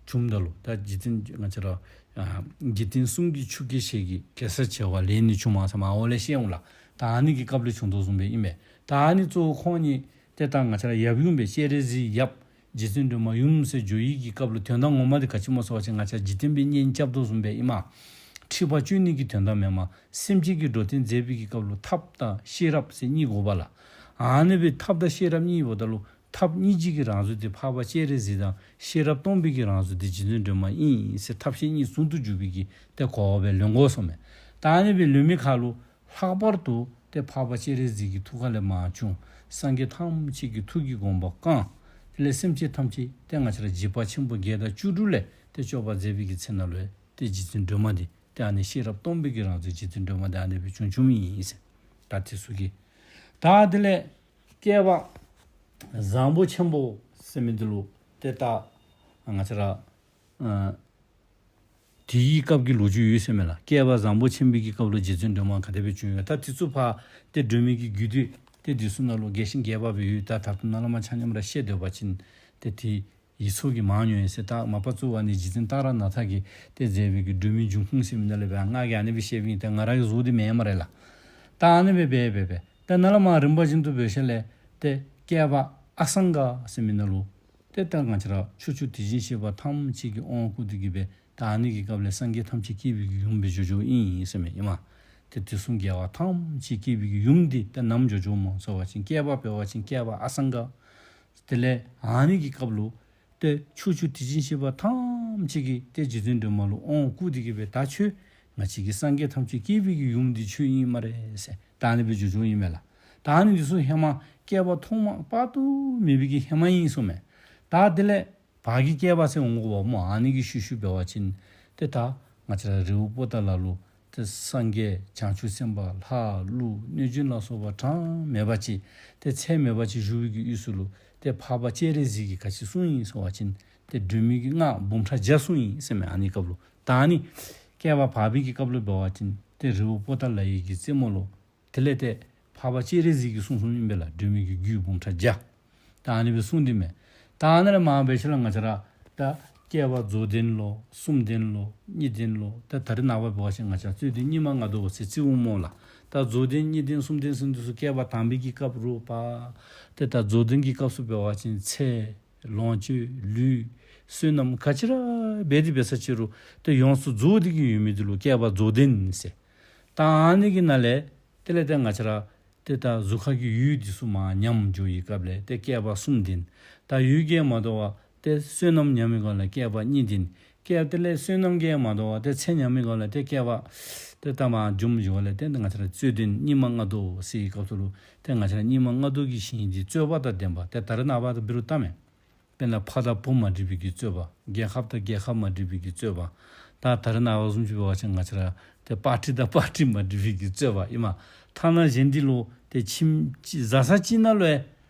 བྱུངམ་ད་ལུ་ད་འཇིག་རྟེན་ང་བཅས་ར་ཨ་འཇིག་རྟེན་གསུམ་གྱི་ཆུ་སྐྱེས་ཞལ་གྱི་གེ་སར་བྱེ་བ་ལས་ནི་བྱུང་མ་ཟེར་མར་འོག་ལས་བཤད་འོང་ལགས། ད་ཨ་ནི་གི་སྐབས་ལུ་བྱུང་དོ་བཟུམ་སྦེ་ཨིན་པས། ད་ཨ་ནི་གཙོ་བོ་ཁོང་གཉིས་ཏེ་ད་ང་བཅས་ར་ཡབ་ཡུམ་སྦེ་སྤྱན་རས་གཟིགས་ཡབ་རྗེ་བཙུན་སྒྲོལ་མ་ཡུམ་ཟེར་འགྱོ་ཡི་གི་སྐབས་ལུ་དོན་དག་ངོ་མ་འདི་ག་ཅི་སྨོ་ཟེར་བ་ཅིན་ང་བཅས་འཇིག་རྟེན་པའི་གཉེན་རྐྱབ་དོ་བཟུམ་སྦེ་ཨིན་མས། འཁྲིག་པ་གཅོད་ནི་གི་དོན་དག་མེན་མས། སེམས་ཅན་གྱི་འགྲོ་དོན་མཛད་པའི་གི་སྐབས་ལུ་ཐབས་དང་ཤེས་རབ་ཟེར་གཉིས་དགོ་པས་ལགས། ཨ་ནི་སྦེ་ཐབས་དང་ཤེས་རབ་གཉིས་འབདཝ་ད་ལུ་ཐབས་སྙིང་རྗེ་གི་རང་གཟུགས་འདི་འཕགས་པ་སྤྱན་རས་གཟིགས་དང་ཤེས་རབ་སྟོང་པའི་གི་རང་གཟུགས་འདི་རྗེ་བཙུན་སྒྲོལ་མ་ཨིན་ཟེར་ཐབས་ཤེས་གཉིས་ཟུང་དུ་འཇུག་པའི་གི་ཏེ་གོ་བ་སྦེ་ལོན་དགོ་གསུངམ་མས། ད་ཨ་ནི་སྦེ་ལོན་མི་ཁར་ལུ་ལྷག་པར་དུ་ཏེ་འཕགས་པ་སྤྱན་རས་གཟིགས་ཀྱི་ཐུགས་ཀ་ལས་མར་བྱུང་། སངས་རྒྱས་ཐམས་ཅད་ཀྱི་ཐུགས་ཀྱི་དགོངས་པ་བསྐང་། དེ་ལས་སེམས་ཅན་ཐམས་ཅད་ཏེ་ང་བཅས་ར་འཇིགས་པ་ཆེན་པོ་བརྒྱད་དང་བཅུ་དྲུག་ལས་ཏེ་སྐྱོབ་པར་མཛད་པའི་གི་ཚེ་ན་ལུ་ཏེ་རྗེ་བཙུན་སྒྲོལ་མ་འདི་ཏེ་ཨ་ནི་ཤེས་རབ་སྟོང་པའི་གི་རང་གཟུགས་རྗེ་བཙུན་སྒྲོལ་མ་འདི་ཨ་ནི་སྦེ་བྱུང་བྱུངམ་ཨིན་ཟེར། ད་དེ་ཚུ་གི་ད་དེ་ལས་བསྐལ་པ་བཟང་པོ་ཆེན་པོ་ཟེར་མི་འདི་ལུ་ཏེ་ད་ང་བཅས་ར་ཨ་དེའི་སྐབས་ཀྱི་ལོ་རྒྱུས་ཡོད་ཟེར་མས་ལགས། བསྐལ་པ་བཟང་པོ་ཆེན་པོའི་གི་སྐབས་ལུ་རྗེ་བཙུན་སྒྲོལ་མ་ག་དེ་སྦེ་བྱུང་ཡོད། ད་དེ་ཚུ་ཕར་ཏེ་སྒྲོལ་མའི་གི་རྒྱུད་སྡེ་ཏེ་དེ་ཚུ་ནང་ལུ་རྒྱས་ཤིང་རྒྱས་པ་སྦེ་ཡོད། ད་ད་དུང་ནཱ་ལས་མར་ཆ་མཉམ་ར་བཤད་སྡོད་པ་ཅིན་ཏེ་དེ་ཡིག་ཚོགས་ཀྱིས་མང་ཉོ་ཡི་ཟེར། ད་མ་པ་གཙོ་བོ་ཨ་ནི་རྗེ་བཙུན་ཏཱ་ར་ནཱ་ཐ་གིས་ཏེ་མཛད་པའི་གི་སྒྲོལ་མའི་འབྱུང་ཁུངས་ཟེར་མི་ནང་ལས་སྦེ་ང་གིས་ཨ་ནི་སྦེ་བཤདཔ་ཨིན། ཏེ་ང་ར་གིས་བཟོ་སྟེ་མེན་སྨ་རེ་ལགས། ད་ཨ་ནི་སྦེ་འབད་འབད་འབད་ད་ནཱ་ལས་མར་རིམ་པ་བཞིན་དུ་འབད་ཞིནམ་ལས་ཏེ་བསྐལ་པ་ཨ་སངྒ་ཟེར་མི་ནང་ལུ་ཏེ་ད་ང་བཅས་ར་ཕྱོགས་བཅུ་དེ་བཞིན་གཤེགས་པ་ཐམས་ཅད་ཀྱིས་དབང་བསྐུར་ཏེ་གི་སྦེ་ད་ཨ་ནི་གི་སྐབས་ལས་སངས་རྒྱས་ཐམས་ཅད་སྐྱེས་པའི་གི་ཡུམ་སྦེ་འགྱོ་འགྱོཝ་ཨིན་ཟེར་མས་ཨིན་མས། ཏེ་དུས་གསུམ་རྒྱལ་བ་ཐམས་ཅད་སྐྱེས་པའི་གི་ཡུམ་འདི་ཏེ་ནམ་འགྱོ་འགྱོཝ་སྨོ་ཟེར་བ་ཅིན་བསྐལ་པ་འབད་བ་ཅིན་བསྐལ་པ་ཨ་སངྒ། དེ་ལས་ཨ་ནི་གི་སྐབས་ལུ་ཏེ་ཕྱོགས་བཅུ་དེ་བཞིན་གཤེགས་པ་ཐམས་ཅད་ཀྱིས་ཏེ་རྗེ་བཙུན་སྒྲོལ་མ་ལུ་དབང་བསྐུར་ཏེ་གི་སྦེ་ད་ཁྱོད་ང་བཅས་ཀྱི་སངས་རྒྱས་ཐམས་ཅད་སྐྱེས་པའི་གི་ཡུམ་འདི་ཁྱོད་ཨིན་སྨ་རེ་ཟེར་ད་ཨ་ནི་སྦེ་འགྱོ་འགྱོཝ་ཨིན་མས་ལགས། ད་ཨ་ནི་འདི་ཚུ་ཧེ་མ་བསྐལ་པ་ཐོག་མ་དཔག་ཏུ་མེད་པའི་གི་ཧེ་མ་ཨིན་གསུངམ་མས། ད་དེ་ལས་བར་གྱི་བསྐལ་པ་ཟེར་འོང་དགོ་པས་སྨོ། ཨ་ནི་གི་ཤུལ་ཤུལ་འབད་བ་ཅིན་ཏེ་ད་ང་བཅས་ར་རི་བོ་པོ་ཏ་ལ་ལུ་ཏེ་སངས་རྒྱས་བྱང་ཆུབ་སེམས་དཔའ་ལྷ་ཀླུ་གནོད་སྦྱིན་ལ་སོགས་པ་གྲངས་མེད་པ་ཅིག་ཏེ་ཚད་མེད་པ་ཅིག་བཞུགས་པའི་གི་དབུས་སུ་ལུ་ཏེ་འཕགས་པ་སྤྱན་རས་གཟིགས་ཀྱིས་ག་ཅི་གསུངས་ཡི་ཟེར་བ་ཅིན་ཏེ་སྒྲོལ་མའི་གི་སྔགས་འབུམ་ཕྲག་བརྒྱ་གསུངས་ཡི་ཟེར་མས། ཨ་ནི་སྐབས་ལུ་ད་ཨ་ནི་བསྐལ་པ་བར་པའི་གི་སྐབས་ལུ་འབད་བ་ཅིན་ཏེ་རི་བོ་པོ་ཏ་ལའི་གི་རྩེ་མོ་ལུ་དེ་ལས་ཏེ་འཕགས་པ་སྤྱན་རས་གཟིགས་ཀྱིས་གསུངས་གསུངསམ་ཨིན་པས་ལགས། སྒྲོལ་མའི་གི་རྒྱུད་འབུམ་ཕྲག་བརྒྱ། ད་ཨ་ནི་སྦེ་གསུངས་ཏེ་མས། ད་ཨ་ནི་ལས་མར་འབད་ཞིནམ་ལས་ང་བཅས་ར་ད་ བསྐལ་པ་རྫོགས་ལྡན་ལོ། གསུམ་ལྡན་ལོ། གཉིས་ལྡན་ལོ། ད་ད་རེས་ནངས་པ་འབད་བ་ཅིན་ང་བཅས་རྩོད་ལྡན་སྙིགས་མ་ལྔ་བདོ་ཟེར་རྩིཝ་སྨོ་ལགས། ད་རྫོགས་ལྡན་གཉིས་ལྡན་གསུམ་ལྡན་ཟེར་འདི་ཚུ་བསྐལ་པ་དང་པའི་གི་སྐབས་རུ་པ། ཏེ་ད་རྫོགས་ལྡན་གྱི་སྐབས་སུ་འབད་བ་ཅིན་ཚེ་ལོངས་སྤྱོད་ལུས་བསོད་ནམས་ག་ཅི་ར་འབད་དེ་འབད་ས་ཅི་རུང་ཏེ་ཡོངས་སུ་རྫོགས་ཏེ་གི་ཡོད་མི་འདི་ལུ་བསྐལ་པ་རྫོགས་ལྡན་ཟེར། ད་ཨ་ནི་གི་ནང་ལས་དེ་ལས་ཏེ་ང་བཅས་ར་ཏེ་ད་གཟུགས་ཁ་གི་ཡུལ་འདི་ཚུ་མར་ཉམས་འགྱོ་བའི་སྐབས་ལས་ཏེ་བསྐལ་པ་གསུམ་ལྡན། ད་ཡུལ་གྱིས་མ་དོ་བར་ཏེ་བསོད་ནམས་ཉམས་པའི་སྒང་ལས་བསྐལ་པ་གཉིས་ལྡན། བསྐལ་དེ་ལས་བསོད་ནམས་ཀྱིས་མ་དོ་བར་ཏེ་ཚེ་ཉམས་པའི་སྒང་ལས་ཏེ་བསྐལ་པ་ཏེ་ད་མར་འགྱོ་འགྱོཝ་ལས་ཏེ་ང་བཅས་ར་རྩོད་ལྡན་སྙིགས་མ་ལྔ་བདོ་ཟེར་བའི་སྐབས་སུ་ལུ་ཏེ་ང་བཅས་ར་སྙིགས་མ་ལྔ་བདོ་གི་ཞིང་འདི་རྩོད་པ་དང་ལྡན་པ། ཏེ་ད་རེས་ནངས་པ་དང་འབད་རུང་བལྟ་མས། དཔེར་ན་ཕ་དང་བུ་མ་འགྲིག་པའི་གི་རྩོད་པ། རྒྱལ་ཁབ་དང་རྒྱལ་ཁབ་མ་འགྲིག་པའི་གི་རྩོད་པ། ད་ད་རེས་ནངས་པ་བཟུམ་ཅིག་འབད་བ་ཅིན་ང་བཅས་ར་ཏེ་པར་ཊི་དང་པར་ཊི་མ་འགྲིག་པའི་གི་རྩོད་པ་ཨིན་མས། ཐ་ན་གཞན་འདི་ལུ་ཏེ་ཁྱིམ་གཅིག་བཟའ་ཚང་གཅིག་ནང་ལུ་ཡང་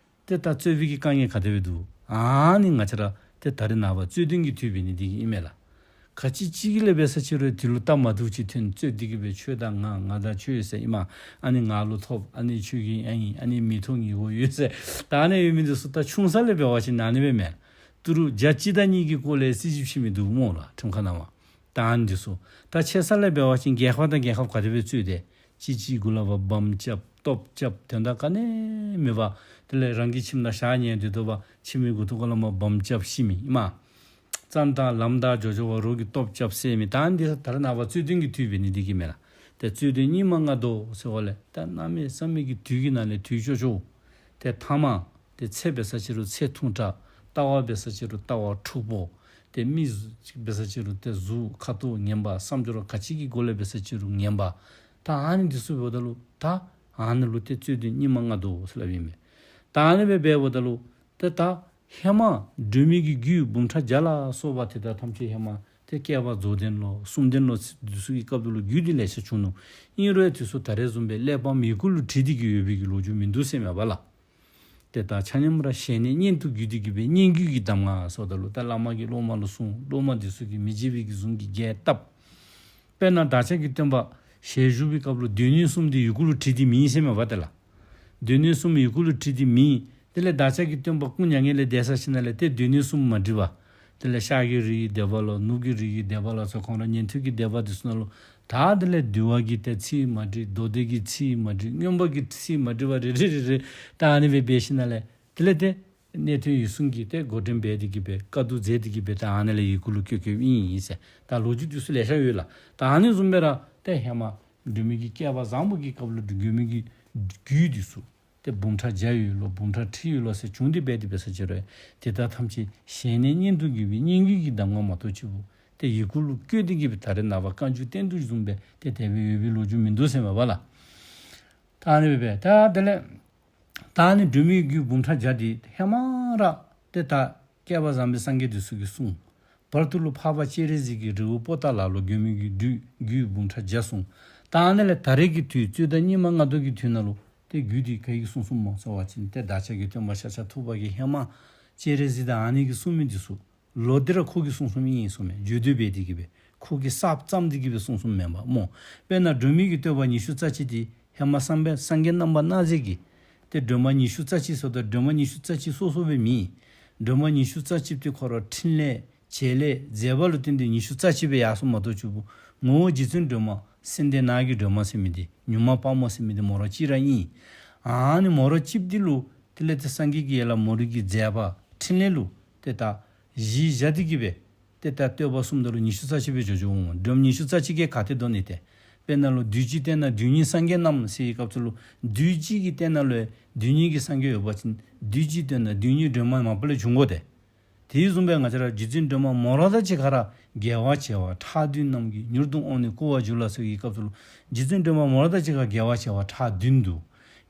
ཏེ་ད་རྩོད་པའི་གི་དཀའ་ངལ་ག་དེ་སྦེ་འདུག། ཨ་ནི་ང་བཅས་ར་ཏེ་ད་རེས་ནངས་པ་རྩོད་ལྡན་གྱི་དུས་འབད་ནི་འདི་གིས་ཨིན་མས་ལགས། ག་ཅི་ཅིག་གི་ལས་འབད་ས་ཅི་རུང་དེ་ལུ་སྟབས་མ་བདེཝ་ཅིག་ཐོན་རྩོད་འདི་གིས་འབད་ཁྱོད་དང་ང་ང་དང་ཁྱོད་ཟེར་ཨིན་མས། ཨ་ནི་ང་ལུ་ཐོབ། ཨ་ནི་ཁྱོད་ཀྱི་ཨ་ཨིན། ཨ་ནི་མི་ཐོབ་ངེ་གོ་ཡོད་ཟེར། ད་ཨ་ནི་ཡོད་མི་འདི་ཚུ་ད་ཆུང་ས་ལས་འབད་བ་ཅིན་ཨ་ནི་སྦེ་མས། ཏི་རུ་བརྒྱ་གཅིག་དང་གཉིས་ཀྱི་སྐོར་ལས་རྩོད་རྩིས་ཕྱེ་མི་འདུག་སྨོ་ལགས་ཁྲིམས་ཁང་ནང་མར། ད་ཨ་ནི་འདི་ཚུ་ད་ཆེ་ས་ལས་འབད་བ་ཅིན་རྒྱལ་ཁབ་དང་རྒྱལ་ཁབ་ག་དེ་སྦེ་རྩོད་དེ། གཅིག་གཅིག་གུ་ལས་ཕར་སྦོམ་རྐྱབ་སྟོབས་རྐྱབ་དོན་དག་ག་ནི་མེད་པར་དེ་ལས་རང་གི་ཁྱིམ་ནང་ཞག་ཉལ་སྡོད་དོ་བར་ཁྱིམ་གྱི་མགུ་ཏོ་ཁ་ལས་མར་སྦོམ་རྐྱབ་ཤི་མི་ཨིན་མས། བཙོན་དང་ལམ་བདའ་འགྱོ་འགྱོ་བར་རོགས་ཀྱི་སྟོབས་རྐྱབ་བསད་མི། ད་ཨ་ནི་འདི་ད་རེས་ནངས་པ་རྩོད་ལྡན་གྱི་དུས་འབད་ནི་འདི་གིས་མས་ལགས། ཏེ་རྩོད་ལྡན་སྙིགས་མ་ལྔ་བདོ་ཟེརཝ་ལས་ད་གནམ་མེད་ས་མེད་ཀྱི་དུས་ཀྱི་ནང་ལས་དུས་སྐྱོ་སྐྱོཝ། ཏེ་ཐ་མ་ཏེ་ཚེ་འབད་ས་ཅི་རུང་ཚེ་ཐུང་དྲགས། ལྟ་བ་འབད་ས་ཅི་རུང་ལྟ་བ་འཁྲུག་པོ། ཏེ་མི་གཟུགས་འབད་ས་ཅི་རུང་ཏེ་གཟུགས་ཁ་དོག་ངན་པ། བསམ་སྦྱོར་ག་ཅི་གི་སྒོ་ལས་འབད་ས་ཅི་རུང་ངན་པ། ད་ཨ་ནི་འདི་ཚུ་འབདཝ་ད་ལུ་ད་ཨ་ནི་ལུ་ཏེ་རྩོད་ལྡན་སྙིགས་མ་ལྔ་བདོ་ཟེར་སླབ་ཨིན་མས། ད་ཨ་ནི་སྦེ་འབདཝ་ད་ལུ་ཏེ་ད་ཧེ་མ་སྒྲོལ་མའི་གི་རྒྱུད་འབུམ་ཕྲག་བརྒྱ་ལ་སོགས་པ་དེ་དག་ཐམས་ཅད་ཧེ་མ་ཏེ་བསྐལ་པ་རྫོགས་ལྡན་ལོ་གསུམ་ལྡན་ལོ་འདི་ཚུ་གི་སྐབས་སུ་ལུ་རྒྱུད་འདི་ལེ་ཤ་བྱུང་ནུག། ཨིན་རུང་དེ་ཚུ་ད་རེས་བཟུམ་སྦེ་གླེགས་བམ་ཡི་གུ་ལུ་བྲིས་ཏེ་གི་ཡོད་པའི་གི་ལོ་རྒྱུས་མིན་འདུག་ཟེར་མས་པ་ལགས། ཏེ་ད་ཆ་མཉམ་ར་ཞལ་ནས་སྙན་དུ་བརྒྱུད་དེ་གི་སྦེ་སྙན་བརྒྱུད་ཀྱི་གདམས་ངག་ཟེརཝ་ད་ལུ་ད་བླ་མ་གིས་སློབ་མ་ལུ་གསུངས། སློབ་མ་འདི་ཚུ་གིས་མི་བརྗེད་པའི་གི་གཟུངས་ཀྱིས་རྒྱས་བཏབ། དཔེར་ན་བདག་ཅག་གི་སྟོན་པ་ཞལ་བཞུགས་པའི་སྐབས་ལུ་སྡེ་སྣོད་གསུམ་འདི་ཡི་གུ་ལུ་བྲིས་ཏེ་མེད་ཟེར་མས་པ་ཏེ་ལགས། སྡེ་སྣོད་གསུམ་ཡི་གུ་ལུ་བྲིས་ཏེ་མེད། དེ་ལས་བདག་ཅག་གི་སྟོན་པ་སྐུ་མྱ་ངན་ལས་འདས་ཚར་ཞིནམ་ལས་ཏེ་སྡེ་སྣོད་གསུམ་མ་བྲིས་པར་དེ་ལས་ཤར་གྱི་རིའི་སྡེ་པ་ལོ་ནུབ་ཀྱི་རིའི་སྡེ་པ་ལོ་ཚུ་ཁོང་ར་ཉན་ཐོས་ཀྱི་སྡེ་པ་འདི་ཚུ་ནང་ལུ་ད་དེ་ལས་འདུལ་བ་གི་ཏེ་ཚིག་མ་བྲིས། མདོ་སྡེ་གི་ཚིག་མ་བྲིས། མངོན་པ་གི་ཚིག་མ་བྲིས་པར་རེ་རེ་རེ་རེ་ད་ཨ་ནི་སྦེ་འབད་ཞིནམ་ལས་དེ་ལས་ཏེ་གནས་བརྟན་འོད་སྲུང་གིས་ཏེ་འགོ་འདྲེན་འབད་དེ་གི་སྦེ་བཀའ་བསྡུ་མཛད་དེ་གི་སྦེ་ད་ཨ་ནི་ལས་ཡི་གུ་ལུ་བཀོད་བཀོདཔ་ཨིན་ཨིན་ཟེར་ད་ལོ་རྒྱུས་འདི་ཚུ་ལེ་ཤ་ཡོད་ལགས། ད་ཨ་ནི་བཟུམ་སྦེ་ར་ཏེ་ཧེ་མ་སྒྲོལ་མའི་གི་བསྐལ་པ་བཟང་པོ་གི་སྐབས་ལུ་སྒྲོལ་མའི་གི་རྒྱུད་འདི་ཚུ་ཏེ་འབུམ་ཕྲག་བརྒྱ་ཡོད་ལོ་འབུམ་ཕྲག་ཁྲི་ཡོད་ལོ་ཟེར་བྱུང་སྟེ་འབད་དེ་འབད་ས་ཅི་རུང་དེ་དག་ཐམས་ཅད་ཞལ་ནས་སྙན་དུ་བརྒྱུད་པའི་སྙན་བརྒྱུད་ཀྱི་གདམས་ངག་མ་གཏོགས་ཅིག་པོ་ཏེ་ཡི་གུ་ལུ་བཀོད་དེ་གི་སྦེ་ད་རེས་ནངས་པ་བཀའ་འགྱུར་བསྟན་འགྱུར་བཟུམ་སྦེ་ཏེ་དེ་སྦེ་ཡོད་པའི་ལོ་རྒྱུས་མིན་འདུག་ཟེར་མས་པ་ལགས། ད་ཨ་ནི་སྦེ་ད་དེ་ལས་ད་ཨ་ནི་སྒྲོལ་མའི་རྒྱུད་འབུམ་ཕྲག་བརྒྱ་འདི་ཧེ་མ་ར་ཏེ་ད་བསྐལ་པ་བཟང་པོའི་སངས་རྒྱས་འདི་ཚུ་གིས་གསུངས། བར་དུ་ལུ་འཕགས་པ་སྤྱན་རས་གཟིགས་ཀྱིས་རི་བོ་པོ་ཏ་ལ་ལུ་སྒྲོལ་མའི་གི་རྒྱུད་རྒྱུད་འབུམ་ཕྲག་བརྒྱ་གསུངས། ད་ཨ་ནི་ལས་ད་རེས་ཀྱི་དུས་རྩོད་ཟླ་སྙིགས་མ་ལྔ་བདོ་གི་དུས་ནང་ལུ་ཏེ་རྒྱུད་འདི་ག་གིས་གསུངས་གསུངསམ་སྨོ་ཟེར་བ་ཅིན་ཏེ་བདག་ཅག་གི་སྟོན་པ་ཤཱཀྱ་ཐུབ་པ་གིས་ཧེ་མ་སྤྱན་རས་གཟིགས་དང་ཨ་ནི་གིས་གསུངས་མི་འདི་ཚུ་ལོག་སྟེ་ར་ཁོ་གིས་གསུངས་གསུངསམ་ཨིན་གསུངས་མས། བརྗོད་འདོད་འབད་དེ་གི་སྦེ་ཁོ་གིས་གསར་བརྩམས་ཏེ་གི་སྦེ་གསུངས་གསུངསམ་མེན་པ་སྨོ། དཔེར་ན་སྒྲོལ་མའི་གི་བསྟོད་པ་ཉི་ཤུ་རྩ་གཅིག་འདི་ཧེ་མ་སངས་པའི་སངས་རྒྱས་རྣམ་པར་སྣང་མཛད་ཀྱིས་ཏེ་སྒྲོལ་མ་ཉི་ཤུ་རྩ་གཅིག་ཟེརཝ་ད་སྒྲོལ་མ་ཉི་ཤུ་རྩ་གཅིག་སོ་སོ་སྦེ་མེན། སྒྲོལ་མ་ཉི་ཤུ་རྩ་གཅིག་འདི་ཁོ་ར་ཕྲིན་ལས་བྱེད་ལས་མཛད་པ་ལུ་བརྟེན་ཏེ་ཉི་ཤུ་རྩ་གཅིག་སྦེ་ཡར་སོངམ་མ་གཏོགས་ཅིག་པོ་ངོ་བོ་རྗེ་བཙུན་སྒྲོལ་མ་སེང་ལྡེང་ནགས་ཀྱི་སྒྲོལ་མ་ཟེར་མི་འདི་མྱུར་མ་དཔའ་མོ་ཟེར་མི་འདི་མོ་ར་གཅིག་ར་ཨིན། ཨ་ནི་མོ་ར་གཅིག་འདི་ལུ་དེ་ལས་ཏེ་སངས་རྒྱས་ཀྱིས་ཡར་ལས་མོ་རའི་གི་མཛད་པ་ཕྲིན་ལས་ལུ་ཏེ་ད་གཞི་བཞག་སྟེ་གི་སྦེ་ཏེ་ད་བསྟོད་པ་གསུངམ་ད་ལུ་ཉི་ཤུ་རྩ་གཅིག་སྦེ་འགྱོ་འགྱོཝ་འོང་། སྒྲོལ་མ་ཉི་ཤུ་རྩ་གཅིག་གིས་ག་ཏེ་འདོན་ནི་ཏེ། དཔེར་ན་ལུ་དུས་གཅིག་སྟེང་ན་དུས་གཉིས་སངས་རྒྱས་རྣམས་ཟེར་བའི་སྐབས་སུ་ལུ་དུས་གཅིག་གི་སྟེང་ན་ལུ་དུས་གཉིས་ཀྱི་སངས་རྒྱས་ཡོད་པ་ཅིན་དུས་གཅིག་སྟེང་ན་དུས་གཉིས་སྒྲོལ་མ་མ་པ་ལས་འབྱུང་དགོ་སྟེ། དེ་བཟུམ་སྦེ་ང་བཅས་ར་རྗེ་བཙུན་སྒྲོལ་མ་མོ་ར་དང་གཅིག་ཁར་ར་རྒྱལ་བ་བྱེ་བ་ཕྲག་བདུན་རྣམས་ཀྱིས་མྱུར་དུ་དབང་ནི་བསྐུར་བར་འགྱུར་ལ་ཟེར་བའི་སྐབས་སུ་ལུ་རྗེ་བཙུན་སྒྲོལ་མ་མོ་ར་དང་གཅིག་ཁར་རྒྱལ་བ་བྱེ་བ་ཕྲག་བདུན་འདུག།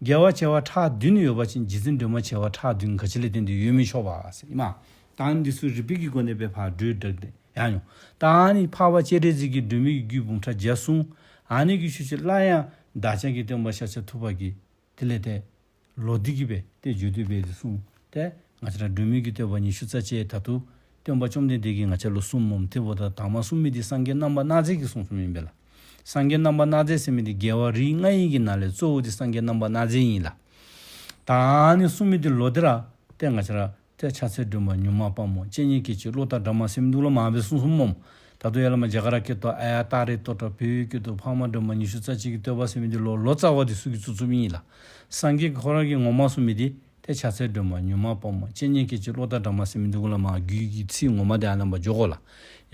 རྒྱལ་བ་བྱེ་བ་ཕྲག་བདུན་ཡོད་པ་ཅིན་རྗེ་བཙུན་སྒྲོལ་མ་བྱེ་བ་ཕྲག་བདུན་ག་ཅི་ལས་བརྟེན་ཏེ་ཡོད་མི་ཆོག་པ་ཟེར་ཨིན་མས། ད་ཨ་ནི་འདི་ཚུ་རིག་པའི་གི་སྒོ་ནས་སྦེ་ཕར་བགྲོས་བསྡུར་ཏེ་ཡང་ཡོང་། ད་ཨ་ནི་འཕགས་པ་སྤྱན་རས་གཟིགས་ཀྱིས་སྒྲོལ་མའི་གི་རྒྱུད་འབུམ་ཕྲག་བརྒྱ་གསུངས། ཨ་ནི་གི་ཤུལ་ཤུལ་སླར་ཡང་བདག་ཅག་གི་སྟོན་པ་ཤཱཀྱ་ཐུབ་པ་གིས་དེ་ལས་ཏེ་ལོག་སྟེ་གི་སྦེ་ཏེ་བརྗོད་འདོད་འབད་དེ་གསུངས། ཏེ་ང་བཅས་ར་སྒྲོལ་མའི་གི་བསྟོད་པ་ཉི་ཤུ་རྩ་གཅིག་ད་ལྟོ་སྟོན་པ་བཅོམ་ལྡན་འདས་ཀྱིས་ང་བཅས་ལུ་གསུངསམ་མས། དེ་འབདཝ་ད་དང་པ་གསུངས་མི་འདི་སངས་རྒྱས་རྣམ་པར་སྣང་མཛད་ཀྱིས་གསུངས་གསུངསམ་ཨིན་པས་ལགས། སངས་རྒྱས་རྣམ་པར་སྣང་མཛད་ཟེར་མི་འདི་རྒྱལ་བ་རིགས་ལྔ་ཡི་གི་ནང་ལས་གཙོ་བོ་འདི་སངས་རྒྱས་རྣམ་པར་སྣང་མཛད་ཨིན་ལགས། ད་ཨ་ནི་གསུངས་མི་འདི་ལོག་སྟེ་ར་ཏེ་ང་བཅས་ར་ ཏེ་ཕྱག་འཚལ་སྒྲོལ་མ་མྱུར་མ་དཔའ་མོ། སྤྱན་གཉིས་སྐད་ཅིག་གློག་ལྟར་བཀྲ་མ་ཟེར་མི་འདི་ལུ་མ་སྦེ་གསུངས་གསུངསམ་མས། ད་ལྟོ་ཡར་ལས་མར་རྒྱ་གར་སྐད་དུ་ཨཱརྱ་ཏཱ་རེ་སྟོ་ཏྲ་བོད་ཡིག་སྐད་དུ་འཕགས་མ་སྒྲོལ་མ་ཉི་ཤུ་རྩ་གཅིག་གི་བསྟོད་པ་ཟེར་མི་འདི་ལུ་ལོ་ཙཱ་བ་འདི་ཚུ་གིས་བཙུགས་བཙུགསཔ་ཨིན་ལགས། སངས་རྒྱས་ཁོ་ར་གིས་ངོ་མ་གསུངས་མི་འདི་ཏེ་ཕྱག་འཚལ་སྒྲོལ་མ་མྱུར་མ་དཔའ་མོ། སྤྱན་གཉིས་སྐད་ཅིག་གློག་ལྟར་བཀྲ་མ་ཟེར་མི་འདི་གུ་ལས་མར་རྒྱུད་ཀྱི་ཚིག་ངོ་མ་འདི་ཨ་ནཱ་མར་འགྱོ་དགོ་ལགས།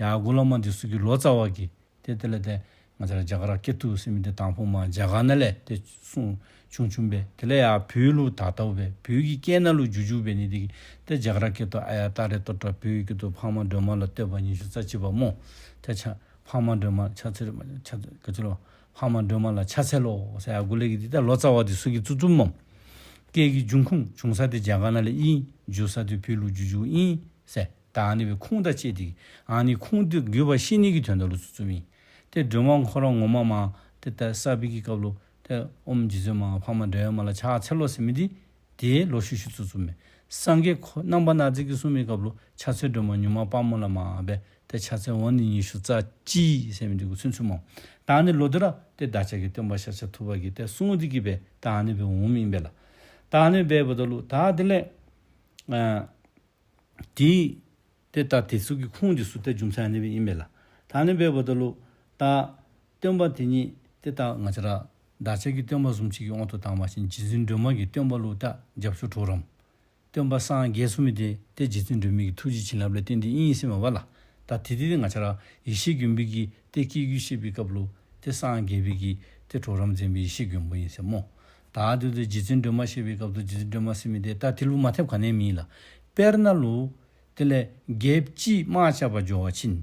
ཡར་གུ་ལས་མར་འདི་ཚུ་གིས་ལོ་ཙཱ་བ་གིས་ཏེ་དེ་ལས་ཏེ་ང་བཅས་ར་རྒྱ་གར་སྐད་དུ་ཟེར་མི་འདི་དང་ཕུ་མར་རྒྱ་གར་ནང་ལས་ཏེ་གསུངས་བྱུང་བྱུངམ་སྦེ་དེ་ལས་ཡར་བོད་ལུ་དར་དརཝ་སྦེ་བོད་ཀྱི་སྐད་ནང་ལུ་བསྒྱུར་བསྒྱུརཝ་འབད་ནི་འདི་གིས་ཏེ་རྒྱ་གར་སྐད་དུ་ཨཱརྱ་ཏཱ་རེ་སྟོ་ཏྲ་བོད་ཡིག་སྐད་དུ་འཕགས་མ་སྒྲོལ་མ་ལ་བསྟོད་པ་ཉི་ཤུ་རྩ་གཅིག་པ་སྨོ། ཏེ་ཕྱག་འཕགས་མ་སྒྲོལ་མ་ཕྱག་འཚལ་ཕྱག་ག་ཅི་ལོ་འཕགས་མ་སྒྲོལ་མ་ལ་ཕྱག་འཚལ་ལོ་ཟེར་ཡར་གུ་ལས་ཀྱི་འདི་ད་ལོ་ཙཱ་བ་འདི་ཚུ་གིས་བཙུགས་བཙུགསཔ་མས། སྐད་ཀྱི་འབྱུང་ཁུངས་བྱུང་ས་འདི་རྒྱ་གར་ནང་ལས་ཨིན། བསྒྱུར་ས་འདི་བོད་ལུ་བསྒྱུར་བསྒྱུརཝ་ཨིན་ཟེར། ད་ཨ་ནི་སྦེ་ཁུངས་དང་བཅས་ཏེ་ཨ་ནི་ཁུངས་འདི་བརྒྱུད་པ་བཤད་ནི་གི་དོན་དག་ལུ་བཙུགས་བཙུགསཔ་ཨིན། ཏེ་སྒྲོལ་མ་ཁོ་ར་ངོ་མ་མར་ཏེ་ད་བསགས་པའི་གི་སྐབས་ལུ་ཏེ་ཨོཾ་རྗེ་བཙུན་མ་འཕགས་མ་སྒྲོལ་མ་ལ་ཕྱག་འཚལ་ལོ་ཟེར་མི་འདི་ཏེ་ལོག་ཤུལ་ཤུལ་བཙུགས་བཙུགསཔ་མས། སངས་རྒྱས་ཁོ་རྣམ་པར་སྣང་མཛད་ཀྱིས་གསུངས་མི་སྐབས་ལུ་ཕྱག་འཚལ་སྒྲོལ་མ་མྱུར་མ་དཔའ་མོ་ལ་མར་སྦེ་ཏེ་ཕྱག་འཚལ་འོང་ནི་ཉི་ཤུ་རྩ་གཅིག་ཟེར་མི་འདི་གུ་ཚུན་ཚོད་སྨོ། ད་ཨ་ནི་ལོག་སྟེ་ར་ཏེ་བདག་ཅག་གི་སྟོན་པ་ཤཱཀྱ་ཐུབ་པ་གིས་ཏེ་གསུངས་ཏེ་གི་སྦེ་ད་ཨ་ནི་སྦེ་འོངམ་ཨིན་པས་ལགས། ད་ཨ་ནི་སྦེ་འབདཝ་ད་ལུ་ད་དེ་ལས་ཨ་ཏེ་ཏེ་ད་དེ་ཚུ་གི་ཁུངས་འདི་ཚུ་ཏེ་རྒྱུ་མཚན་ཨ་ནི་སྦེ་ཨིན་པས་ལགས། ད་ཨ་ནི་སྦེ་འབདཝ་ད་ལུ་ད་སྟོན་པ་དེ་ཉིད་ཏེ་ད་ང་བཅས་ར་བདག་ཅག་གི་སྟོན་པ་བཟུམ་ཅིག་གི་དབང་དུ་བཏང་བ་ཅིན་རྗེ་བཙུན་སྒྲོལ་མ་གིས་སྟོན་པ་ལུ་ད་རྒྱབ་སྐྱོར་གྲོགས་རམ་སྟོན་པ་སངས་རྒྱས་ཚུགས་མི་འདི་ཏེ་རྗེ་བཙུན་སྒྲོལ་མའི་གི་ཐུགས་རྗེ་བྱིན་རླབས་ལས་བརྟེན་ཏེ་ཨིན་ཟེར་མས་པ་ལགས། ད་དེ་དེ་ང་བཅས་ར་ཡེ་ཤེས་མགོན་པོའི་གི་ཏེ་སྐྱེ་བརྒྱུད་བཤད་པའི་སྐབས་ལུ་ཏེ་སངས་རྒྱས་པའི་གི་ཏེ་གྲོགས་རམ་མཛད་པའི་ཡེ་ཤེས་མགོན་པོ་ཨིན་ཟེར་སྨོ། ད་དེ་དེ་རྗེ་བཙུན་སྒྲོལ་མ་བཤད་པའི་སྐབས་ལུ་རྗེ་བཙུན་སྒྲོལ་མ་ཟེར་མི་འདི་ད་དེ་ལུ་མ་ཐེབས་ག་ནི་མེད་ལགས། དཔེར་ན་ལུ་དེ་ལས་རྒྱལཔོ་གཅིག་དམག་རྐྱབ་པར་འགྱོ་བ་ཅིན་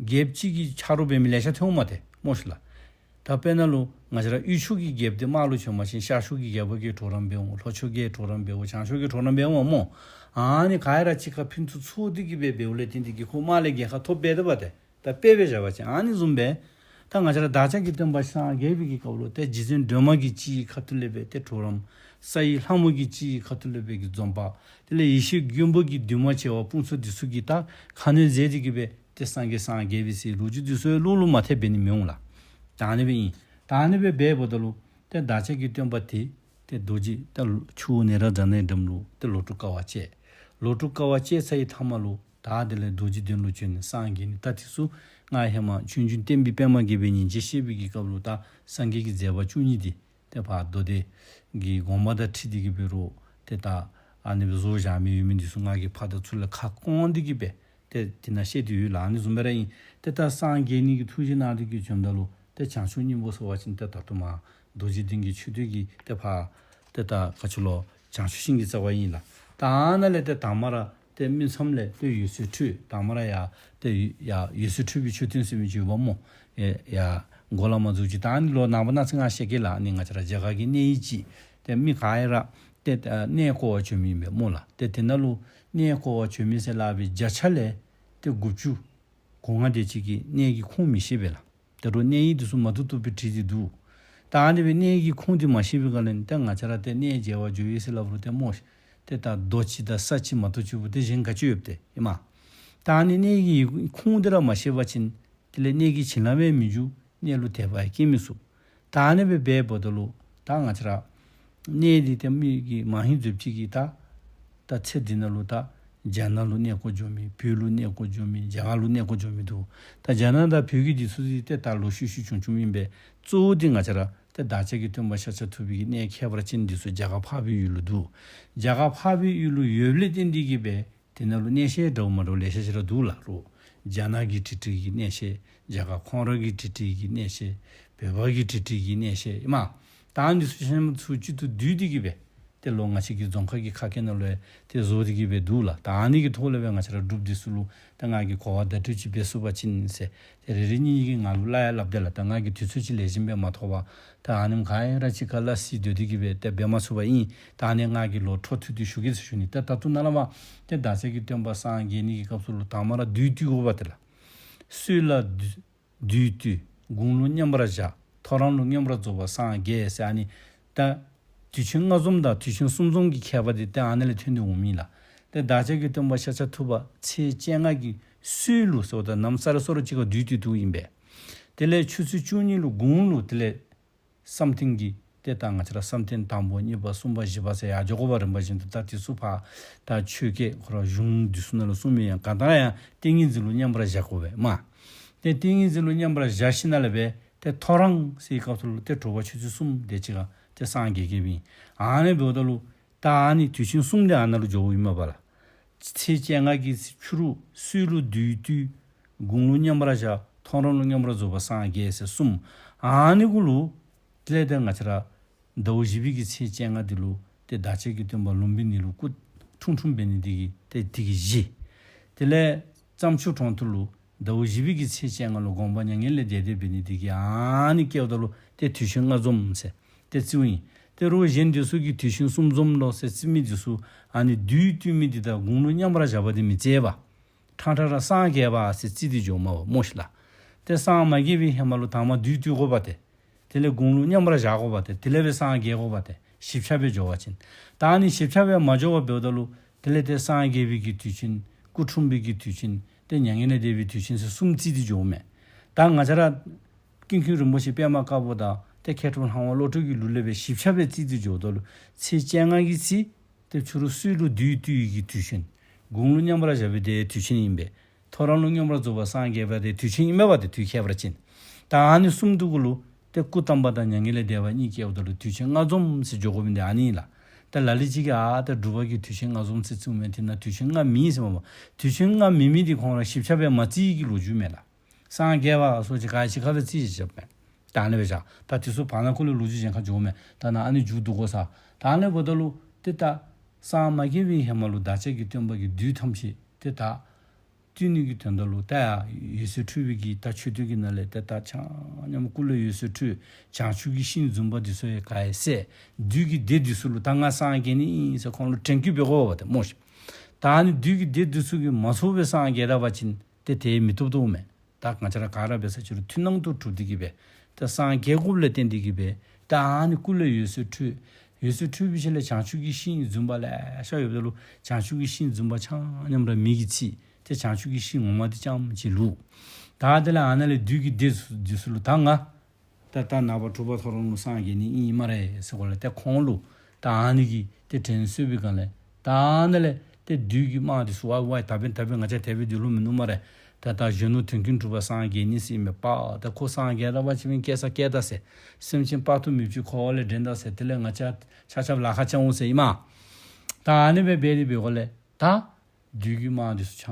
རྒྱལཔོ་གཅིག་གི་ཆ་རོགས་འབད་མི་ལེ་ཤ་ཐོན་འོང་མས་ཏེ་སྨོ་ཤིག་ལགས། ད་དཔེར་ན་ལུ་ང་བཅས་ར་དབུས་ཕྱོགས་ཀྱི་རྒྱལཔོ་འདི་དམག་ལུ་བྱོན་པ་ཅིན་ཤར་ཕྱོགས་ཀྱི་རྒྱལ་པོ་གིས་གྲོགས་རམ་འབད་འོང་། ལྷོ་ཕྱོགས་ཀྱིས་གྲོགས་རམ་འབད་འོང་། བྱང་ཕྱོགས་ཀྱིས་གྲོགས་རམ་འབད་འོང་སྨོ། ཨ་ནི་ག་ར་གཅིག་ཁར་ཕན་ཚུན་ཚོགས་ཏེ་གི་སྦེ་འབདཝ་ལས་བརྟེན་ཏེ་གི་ཁོ་དམག་ལས་རྒྱལ་ཁ་ཐོབ་འབད་དེ་འབད་དེ། ད་དཔེ་སྦེ་བཞག་པ་ཅིན་ཨ་ནི་བཟུམ་སྦེ་ད་ང་བཅས་ར་བདག་ཅག་གི་སྟོན་པ་སངས་རྒྱས་པའི་གི་སྐབས་ལུ་ཏེ་རྗེ་བཙུན་སྒྲོལ་མ་གིས་གཅིག་གི་ཁ་ཐུག་ལས་སྦེ་ཏེ་གྲོགས་རམ། ས་ཡི་ལྷ་མོ་གིས་གཅིག་གི་ཁ་ཐུག་ལས་སྦེ་གི་འཛོམས་དཔང་། དེ་ལས་ཡེ་ཤེས་མགོན་པོ་གིས་འདུས་མ་བྱས་པ་དཔུང་ཚོགས་འདི་ཚུ་གིས་ད་ཁ་གནོན་མཛད་དེ་གི་སྦེ་ཏེ་སངས་རྒྱས་སངས་རྒྱས་པའི་ཟེར་ལོ་རྒྱུས་འདི་ཚུ་ལུ་ལུ་མ་ཐེབས་འབད་ནི་མི་འོང་ལགས། ད་ཨ་ནི་སྦེ་ཨིན། ད་ཨ་ནི་སྦེ་འབདཝ་ད་ལུ་ཏེ་བདག་ཅག་གི་སྟོན་པ་དེ་ཏེ་རྡོ་རྗེ་ད་ཆུ་བོ་ནཻ་རཉྫ་ནའི་འགྲམ་ལུ་ཏེ་ལོ་དྲུག་དཀའ་བ་སྤྱད། ལོ་དྲུག་དཀའ་བ་སྤྱད་ཚར་བའི་མཐའ་མ་ལུ་ད་དེ་ལས་རྡོ་རྗེ་གདན་ལུ་བྱོན་ནས་སངས་རྒྱས་ནི། ད་དེ་ཚུ་ང་ཧེ་མ་ཆོས་འབྱུང་བསྟན་པའི་པདྨ་རྒྱས་པའི་ཉིན་བྱེད་བཤད་པའི་གི་སྐབས་ལུ་ད་སངས་རྒྱས་ཀྱི་མཛད་པ་བཅུ་གཉིས་འདི་ཏེ་ཕར་མདོ་སྡེ་གི་དགོངས་པ་དང་འཁྲིལ་ཏེ་གི་འབད་རུང་ཏེ་ད་ཨ་ནི་སྦེ་བཟོ་བཞག་མི་ཡོད་མི་འདི་ཚུ་ང་གིས་ཕར་དང་ཚུར་ལས་ཁ་སྐོང་སྟེ་གི་སྦེ་ཏེ་དེ་ནང་བཤད་དེ་ཡོད་ལགས། ཨ་ནི་བཟུམ་སྦེ་ར་ཨིན། ཏེ་ད་སངས་རྒྱས་ནི་གི་ཐུགས་བཞེད་གནང་སྟེ་གི་བྱོནམ་ད་ལུ་ཏེ་བྱང་ཆུབ་སྙིང་པོ་ཟེར་བ་ཅིན་ཏེ་ད་ལྟོ་མར་རྡོ་རྗེ་གདན་གྱི་མཆོད་རྟེན་གྱི་ཏེ་ཕར་ཏེ་ད་ག་ཅི་ལོ་བྱང་ཆུབ་ཤིང་གི་རྩ་བར་ཨིན་ལགས། ད་ཨ་ནཱ་ལས་ཏེ་དང་པ་ར་ཏེ་སྨིན་མཚམས་ལས་ཏེ་འོད་ཟེར་འཕྲོས། དང་པ་ར་ཡར་ཏེ་ཡར་འོད་ཟེར་འཕྲོས་པའི་མཆོད་རྟེན་ཟེར་མི་ཅིག་ཡོདཔ་སྨོ། ཡ་ཡར་སྒོ་ལས་མར་འཛུལ་ཅི། ད་ཨ་ནི་ལོག་ནངས་པ་གནངས་ཚེ་ང་བཤད་གེ་ལགས། ཨ་ནི་ང་བཅས་ར་རྒྱ་གར་གྱི་གནས་ཡིག་ཅིག་ཏེ་མི་ག་ར་ཏེ་གནས་བསྐོར་བར་བྱོན་མི་ཨིན་པས་སྨོ་ལགས། ཏེ་དེ་ནང་ལུ་གནས་བསྐོར་བར་བྱོན་མི་ཟེར་སླབ་པའི་བརྒྱ་ཆ་ལས་ཏེ་དགུ་བཅུ་གོ་ལྔ་དེ་ཅིག་གིས་གནས་ཀྱི་ཁུངས་མི་ཤེས་པས་ལགས། ད་རུང་གནས་ཡིག་འདི་ཚུ་མ་བཏུབ་བཏུབ་སྦེ་བྲིས་ཏེ་འདུག། ད་ཨ་ནི་སྦེ་གནས་ཀྱི་ཁུངས་འདི་མ་ཤེས་པའི་སྒང་ལས་ཏེ་ང་བཅས་ར་ཏེ་གནས་མཇལ་བར་འགྱོ་ཡི་ཟེར་སླབ་རུང་ཏེ་སྨོ་ཤིག། ཏེ་ད་རྡོ་ཅིག་དང་ས་ཅིག་མ་གཏོགས་ཅིག་པོ་ཏེ་གཞན་ག་ཅི་ཡོདཔ་ཏེ་ཨིན་མས། ད་ཨ་ནི་གནས་ཀྱི་ཁུངས་འདི་ར་མ་ཤེས་པ་ཅིན་དེ་ལས་གནས་ཀྱི་བྱིན་རླབས་ཡང་མི་འཇུག། གནས་ལུ་དད་པ་ཡང་སྐྱེ་མི་ཚུགས། ད་ཨ་ནི་སྦེ་འབདཝ་ད་ལུ་ད་ང་བཅས་ར་གནས་འདི་ཏེ་མི་གིས་མང་ཤོས་ཅིག་གིས་ད་ད་ཚེ་འདི་ནང་ལུ་ད་རྒྱ་ནག་ལུ་གནས་སྐོར་འགྱོ་མི་བོད་ལུ་གནས་སྐོར་འགྱོ་མི་རྒྱ་གར་ལུ་གནས་སྐོར་འགྱོ་མི་འདུག། ད་རྒྱ་ནག་དང་བོད་ཀྱི་འདི་ཚུ་འདི་ཏེ་ད་ལོག་ཤུལ་ཤུལ་བྱུང་བྱུངམ་ཨིན་པས། གཙོ་བོ་འདི་ང་བཅས་ར་ཏེ་བདག་ཅག་གི་སྟོན་པ་ཤཱཀྱ་ཐུབ་པའི་གི་གནས་ཁྱད་པར་ཅན་འདི་ཚུ་རྒྱ་གར་འཕགས་པའི་ཡུལ་ལུ་འདུག། རྒྱ་གར་འཕགས་པའི་ཡུལ་ལུ་ཡོདཔ་ལས་བརྟེན་ཏེ་གི་སྦེ་དེ་ནང་ལུ་གནས་བཤད་འདྲཝ་མ་འདྲཝ་ལེ་ཤ་ཅིག་ར་འདུག་ལགས། རོགས་རྒྱ་ནག་གི་ཊི་ཊི་གི་གནས་བཤད། རྒྱ་གར་ཁོང་ར་གི་ཊི་ཊི་གི་གནས་བཤད། བོད་པ་གི་ཊི་ཊི་གི་གནས་བཤད་ཨིན་མས། ད་ཨ་ནི་ཚུ་ཤེས་ཚུ་གཅིག་ཏུ་བསྡུས་ཏེ་གི་སྦེ་ཏེ་ལོག་ང་བཅས་ཀྱི་རྫོང་ཁ་གི་ཁ་སྐད་ནང་ལུ་ཡང་ཏེ་བཟོ་སྟེ་གི་སྦེ་འདུག་ལགས། ད་ཨ་ནི་གི་ཐོག་ལས་སྦེ་ང་བཅས་ར་འབྲུགཔ་འདི་ཚུ་ལུ་ད་ང་གིས་གོ་བ་བརྡ་སྤྲོད་ཅིག་འབད་ཚུགས་པ་ཅིན་ཟེར། ཏེ་རེ་རེ་གཉིས་གཉིས་ཀྱིས་ང་ལུ་སླབ་ཡང་སླབ་དེས་ལགས། ད་ང་གིས་དུས་ཚོད་ཅིག་ལེགས་ཤོམ་སྦེ་མ་ཐོབ་པར་ད་ཨ་ནེམ་ག་ར་གཅིག་ཁར་སླབ་སྟེ་སྡོད་དེ་གི་སྦེ་ཏེ་འབད་མ་ཚུགས་པ་ཨིན། ད་ཨ་ནི་ང་གིས་ལོག་འཕྲོ་མཐུད་དེ་ཞུ་གེ་ཟེར་ཞུ་ནི། ད་ད་ལྟོ་ནཱ་ལས་མར་ཏེ་བདག་ཅག་གི་སྟོན་པ་སངས་རྒྱས་ནི་གི་སྐབས་སུ་ལུ་དང་པ་ར་བདུད་བཏུལ་དགོ་པ་དེ་ལགས། སྲོད་ལ་བདུད་བཏུལ། དགུང་ལུ་མཉམ་པར་བཞག། ཐོ་རངས་ལུ་མངོན་པར་རྫོགས་པར་སངས་རྒྱས་ཟེར། ཨ་ནི་ད་དུས་ཆེན་ལྔ་འཛོམས་དང་དུས་ཆེན་གསུམ་འཛོམས་ཀྱི་ཁྱད་པར་འདི་ཏེ་ཨ་ནི་ལས་ཐོན་ཏེ་འོངམ་ཨིན་ལགས། ཏེ་བདག་ཅག་གི་སྟོན་པ་ཤཱཀྱ་ཐུབ་པ་ཚེས་བཅོ་ལྔ་གི་སྲོད་ལུ་ཟེརཝ་ད་ནམ་ས་ར་སོ་ར་ཅིག་ཁར་བདུད་བཏུལ་བཏུལཝ་ཨིན་པས། དེ་ལས་ཆུ་ཚོད་བཅུ་གཉིས་ལུ་དགུང་ལུ་དེ་ལས་བསམ་གཏན་གྱི་ ཏེ་ད་ང་བཅས་ར་བསམ་གཏན་དང་པོ་གཉིས་པ་གསུམ་པ་བཞི་པ་ཟེར་ཡར་འགྱོ་དགོ་པ། རིམ་པ་བཞིན་དུ། ད་དེ་ཚུ་ཕར་ད་ཆོས་སྐད་ཁོ་ར་གཞུང་འདི་ཚུ་ནང་ལུ་གསུངས་མི་ཡང་གང་ལྟར་ཡང་ཏིང་ངེ་འཛིན་ལུ་མཉམ་པར་བཞག་དགོ་པས་མ། ཏེ་ཏིང་ངེ་འཛིན་ལུ་མཉམ་པར་བཞག་ཞིནམ་ལས་སྦེ་ཏེ་ཐོ་རངས་ཟེར་བའི་སྐབས་སུ་ལུ་ཏེ་དྲོ་པ་ཆུ་ཚོད་གསུམ་དེ་ཅིག་ཁར་ཏེ་སངས་རྒྱས་རྒྱསཔ་ཨིན། ཨ་ནི་འབདཝ་ད་ལུ་ད་ཨ་ནི་དུས་ཆེན་གསུམ་དེ་ཨ་ནཱ་ལུ་འགྱོཝ་ཨིན་མས་པ་ལགས། ཚེས་བཅོ་ལྔ་གི་ཕྱི་རུ་སྲོད་ལུ་བདུད་བཏུལ། དགུང་ལུ་མཉམ་པར་བཞག། ཐོ་རངས་ལུ་མཉམ་པར་རྫོགས་པ་སངས་རྒྱས་ཟེར་གསུམ། ཨ་ནི་གུ་ལུ་དེ་ལས་ཏེ་ང་བཅས་ར་ཟླཝ་བཞི་པའི་གི་ཚེས་བཅོ་ལྔ་འདི་ལུ་ཏེ་བདག་ཅག་གི་སྟོན་པ་ལུམ་བི་ནི་ལུ་སྐུ་འཁྲུངས་འཁྲུངསམ་འབད་ནི་འདི་གིས་ཏེ་དེ་གིས་བཞི། དེ་ལས་རྩྭ་མཆོག་གྲོང་དུ་ལུ་ཟླཝ་བཞི་པའི་གི་ཚེས་བཅོ་ལྔ་ལུ་དགོངས་པ་མྱ་ངན་ལས་འདས་ཏེ་འབད་ནི་འདི་གིས་ཨ་ནི་བཀལཝ་ད་ལུ་ཏེ་དུས་ཆེན་ལྔ་འཛོམས་ཟེར་ཏེ་རྩིཝ་ཨིན། ཏེ་རོགས་གཞན་འདི་ཚུ་གིས་དུས་ཆེན་གསུམ་འཛོམས་ལོ་ཟེར་རྩི་མི་འདི་ཚུ་ཨ་ནི་བདུད་བཏུལ་མི་འདི་དང་དགུང་ལུ་མཉམ་པར་བཞག་པ་འདི་མི་རྩིཝ། ཕྲང་ཕྲང་ར་སངས་རྒྱས་པ་ཟེར་རྩིས་ཏེ་འགྱོཝ་མས་པ་སྨོ་ཤིག་ལགས། ཏེ་སངས་མ་རྒྱས་པའི་ཧེ་མ་ལུ་དང་པ་བདུད་བཏུལ་དགོ་པ་ཏེ། དེ་ལས་དགུང་ལུ་མཉམ་པར་བཞག་དགོ་པ་ཏེ། དེ་ལས་སྦེ་སངས་རྒྱས་དགོ་པ་ཏེ། ཞིབ་ཆ་སྦེ་འགྱོ་བ་ཅིན། ད་ཨ་ནི་ཞིབ་ཆ་སྦེ་མ་འགྱོ་བར་འབདཝ་ད་ལུ་དེ་ལས་ཏེ་སངས་རྒྱས་པའི་གི་དུས་ཆེན། སྐུ་འཁྲུངས་པའི་གི་དུས་ཆེན། ཏེ་མྱ་ངན་ལས་འདས་པའི་དུས་ཆེན་ཟེར་གསུམ་རྩིས་ཏེ་འགྱོཝ་མས། ད་ང་བཅས་ར་ཀུན་མཁྱེན་རིན་པོ་ཆེ་པདྨ་དཀར་པོ་དང་ཏེ་མཁས་གྲུབ་ལྷ་དབང་བློ་གྲོས་ཀྱི་ལུགས་ལས་སྦེ་ཞིབ་ཆ་སྦེ་རྩིས་ཏེ་འགྱོཝ་ད་ལུ་ཚེས་བཅོ་ལྔ་གི་ཚེ་ཏེ་ཕྱི་རུ་སྲོད་ལུ་བདུད་བཏུལ་བའི་གི་དུས་ཆེན། དགུང་ལུ་མཉམ་པར་བཞག་པའི་དེ་དུས་ཆེན་ཨིན་པས། ཐོ་རངས་ལུ་མཉམ་པར་རྫོགས་པ་སངས་རྒྱས་པ་དེ་དུས་ཆེན་ཨིན་མས་པ་ཏེ། དུས་ཁྱད་པར་ཅན། ད་ཨ་ནི་གསུམ་འདི་གུ་ལུ་ཏེ་སྐུ་བལྟམས་པ་དང་མྱ་ངན་ལས་འདས་པ་གཉིས་བཀལཝ་ད་ལུ་དུས་ཆེན་ལྔ་འཛོམས་ཟེར་འགྱོ་དགོ་མི་འདི་ཨ་ནི་ཨིན་ལགས། ད་ལ་ལུ་ཅིག་གིས་ཨ་ད་སྒྲུབ་པ་གི་དུས་ཆེན་ལྔ་འཛོམས་ཟེར་རྩིཝ་མས། དེ་ནང་དུས་ཆེན་ལྔ་མེད་ཟེརཝ་མས། དུས་ཆེན་ལྔ་མེད་མི་འདི་ཁོང་ར་ཞིབ་ཆ་སྦེ་མ་རྩིས་ཀྱི་ལོ་རྒྱུས་མས་ལགས། སངས་རྒྱས་པ་སོགས་ཅིག་ག་ཅི་ཁ་སྦེ་རྩིས་ཅི་བཞགཔ་མས། ད་ཨ་ནི་སྦེ་བཞག། ད་དེ་ཚུ་བར་ན་ཁོ་ལུ་ལོ་རྒྱུས་གཞན་ཁར་འགྱོཝ་མས། ད་ནཱ་ཨ་ནི་མཇུག་བསྡུ་དགོ་ས། ད་ཨ་ནི་འབདཝ་ད་ལུ་ཏེ་ད་སངས་མ་རྒྱས་པའི་ཧེ་མ་ལུ་བདག་ཅག་གི་སྟོན་པ་གིས་བདུད་ཐམས་ཅད་ཏེ་ད་བཏུལ་ནི་གི་དོན་དག་ལུ་ད་ཡ་འོད་ཟེར་འཕྲོས་པའི་གི་ད་མཆོད་རྟེན་གྱི་ནང་ལས་ཏེ་ད་ཆ་མཉམ་སྐུ་ལས་འོད་ཟེར་འཕྲོས། བྱང་ཆུབ་ཀྱི་ཤིང་འཛུམ་པ་འདི་ཚུ་ཡང་ག་ཡང་ཟད། བདུད་ཀྱི་སྡེ་འདི་ཚུ་ལུ་ད་ང་སངས་རྒྱས་ནི་ཨིན་ཟེར་ཁོང་ལུ་དྲན་སྐུལ་འབད་དགོ་པ་ཏེ་སྨོ་ཤིག། ད་ཨ་ནི་བདུད་ཀྱི་སྡེ་འདི་ཚུ་གིས་མ་ཚོར་བར་སངས་རྒྱས་ད་པ་ཅིན་ཏེ་དེ་མི་བཏུབ་བཏུབ་མས། ད་ང་བཅས་ར་ག་ར་འབད་ས་ཅི་རུང་མཐུན་སྣང་དུ་གྲུབ་སྟེ་གིས་སྦེ་ད་སངས་རྒྱས་དགོཔ་ལས་བརྟེན་ཏེ་གིས་སྦེ་ད་ཨ་ནི་སྐུ་ལས་འོད་ཟེར་འཕྲོས། འོད་ཟེར་འཕྲོས་པའི་ཤུལ་ལས་བྱང་ཆུབ་ཀྱི་ཤིང་འཛུམ་པ་ལེ་ཤ་ཡོདཔ་ད་ལུ་བྱང་ཆུབ་ཀྱི་ཤིང་འཛུམ་པ་ཆ་མཉམ་ར་མེ་གིས་འཚིག། ཏེ་བྱང་ཆུབ་ཀྱི་ཤིང་ངོ་མ་འདི་རྐྱངམ་ཅིག་ལུས། ད་དེ་ལས་ཨ་ནཱ་ལས་བདུད་ཀྱི་སྡེ་འདི་ཚུ་ལུ་ད་ང་ད་ད་ནངས་པ་དྲོ་པ་ཐོ་རངས་ལུ་སངས་རྒྱས་ནི་ཨིན་སྨ་རེ་ཟེར་གོ་ལས་ཏེ་ཁོང་ལུ་ད་ཨ་ནི་གི་ཏེ་དྲན་གསོ་བའི་སྒང་ལས་ད་ཨ་ནཱ་ལས་ཏེ་བདུད་ཀྱི་དམག་འདི་ཚུ་ཝའི་ཝའི་ད་འབདན་ད་འབདན་ང་བཅས་དེ་སྦེ་སྡོད་ལོང་མིན་ནུག་སྨ་རེ། ད་ད་གཞོན་ནུ་དོན་ཀུན་གྲུབ་པ་སངས་རྒྱས་ནི་ཟེར་མས་པ། ད་ཁོ་སངས་རྒྱས་ད་པ་ཅིན་སྐྱེ་ས་སྐྱེ་ད་ཟེར། སེམས་ཅན་དཔག་ཏུ་མེད་ཅིག་འཁོར་བ་ལས་འདྲེན་ད་ཟེར། དེ་ལས་ང་བཅས་ཆ་ཁྱབ་ལཱ་ཁག་རྐྱབ་འོང་ཟེར་ཨིན་མས། ད་ཨ་ནི་སྦེ་འབད་དེ་འབད་དགོ་ལས་ད་བདུད་ཀྱི་དམག་འདི་ཚུ་ཆ་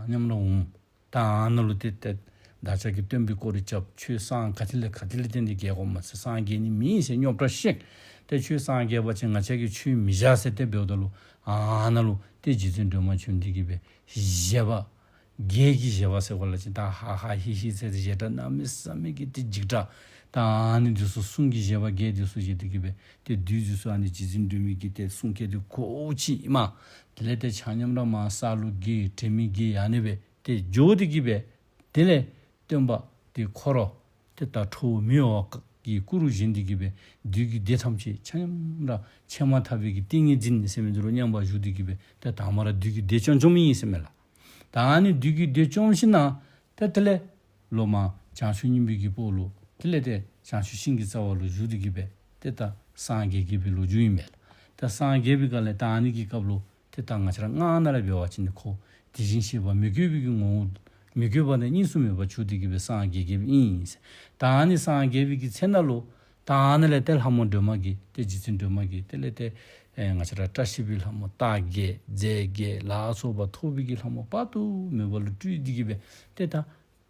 མཉམ་ར་འོང་། ད་ཨ་ནཱ་ལུ་ཏེ་ཏེ་བདག་ཅག་གི་སྟོན་པའི་སྐོར་ར་རྐྱབ། ཁྱོད་སངས་ག་ཏེ་ལས་ག་ཏེ་ལས་བརྟེན་ཏེ་རྒྱས་དགོ་མས་ཟེར། སངས་རྒྱས་ནི་མེད་ཟེར་རྙོག་དྲ་བཤད། ཏེ་ཁྱོད་སངས་རྒྱས་པ་ཅིན་ང་བཅས་ཀྱིས་ཁྱོད་མི་བཞག་ཟེར་ཏེ་འབདཝ་ད་ལུ་ཨ་ནཱ་ལུ་ཏེ་རྗེ་བཙུན་སྒྲོལ་མ་བྱོན་ཏེ་གིས་སྦེ་བཞད་པ་བརྒྱད་ཀྱི་བཞད་པ་ཟེར་གོ་ལ་ཅིག་ད་ཧ་ཧ་ཧི་ཧི་ཟེར་ཏེ་བཞད་སྒྲ་གནམ་མེད་ས་མེད་ཀྱི་ཏེ་འཇིགས་སྒྲ། ད་ཨ་ནི་འདི་ཚུ་གསུང་གི་བཞད་པ་བརྒྱད་འདི་ཚུ་བཞད་དེ་གིས་སྦེ་ཏེ་བདུད་འདི་ཚུ་ཨ་ནི་རྗེ་བཙུན་སྒྲོལ་མའི་གི་ཏེ་གསུང་སྐད་འདི་གོ་ཅི་ཨིན་མས། དེ་ལས་ཏེ་ཆ་མཉམ་ར་མར་ས་ལུ་འགྱེལ་དྲན་མེད་འགྱེལ་ཨ་ནི་སྦེ་ཏེ་འགྱོ་སྟེ་གིས་སྦེ་དེ་ལས་སྟོན་པ་དེ་ཁོ་ར་ཏེ་ད་ཁྲོ་བོ་མི་གཡོ་བ་གི་སྐུ་རུ་བཞེངས་ཏེ་གིས་སྦེ་བདུད་ཀྱི་སྡེ་ཐམས་ཅད་ཆ་མཉམ་ར་ཕྱེ་མ་ཐག་པའི་གི་ཏིང་ངེ་འཛིན་ཟེར་མི་འདི་ལུ་མཉམ་པར་བཞུགས་ཏེ་གིས་སྦེ་ཏེ་དང་པ་ར་བདུད་ཀྱི་སྡེ་བཅོམ་བཅོམ་ཨིན་ཟེར་མས་ལགས། ད་ཨ་ནི་བདུད་ཀྱི་སྡེ་བཅོམ་ཞིནམ་ཏེ་དེ་ལས་ལོག་མར་བྱང་ཆུབ་སྙིང་པོའི་གི་སྦོ་ལུ་དེ་ལས་ཏེ་བྱང་ཆུབ་ཤིང་གི་རྩ་བ་ལུ་བཞུགས་ཏེ་གིས་སྦེ་ཏེ་ད་སངས་རྒྱས་རྒྱས་པའི་ལོ་རྒྱུས་ཨིན་མས་ལགས། ད་སངས་རྒྱས་པའི་སྐབས་ལས་ད་ཨ་ནི་གི་སྐབས་ལུ་ཏེ་ད་ང་བཅས་ར་སྔགས་ནང་ལས་འབད་བ་ཅིན་ཁོ་དེ་བཞིན་གཤེགས་པ་མི་བསྐྱོད་པའི་གི་ངོ་བོ་མི་བསྐྱོད་པ་དང་གཉིས་སུ་མེད་པར་གྱུར་ཏེ་གིས་སྦེ་སངས་རྒྱས་རྒྱསཔ་ཨིན། ད་ཨ་ནི་སངས་རྒྱས་པའི་གི་ཚེ་ནང་ལུ་ད་ཨ་ནི་ལས་ཏེ་ལྷ་མོ་སྒྲོལ་མ་གིས་ཏེ་རྗེ་བཙུན་སྒྲོལ་མ་གིས་དེ་ལས་ཏེ་ཨེ་ང་བཅས་ར་བཀྲ་ཤིས་པའི་ལྷ་མོ་རྟགས་བརྒྱད་རྫས་བརྒྱད་ལ་སོགས་པ་ཐོབ་པའི་གི་ལྷ་མོ་དཔག་ཏུ་མེད་པ་ལུ་སྤྲུལ་ཏེ་གིས་སྦེ་ཏེ་ད་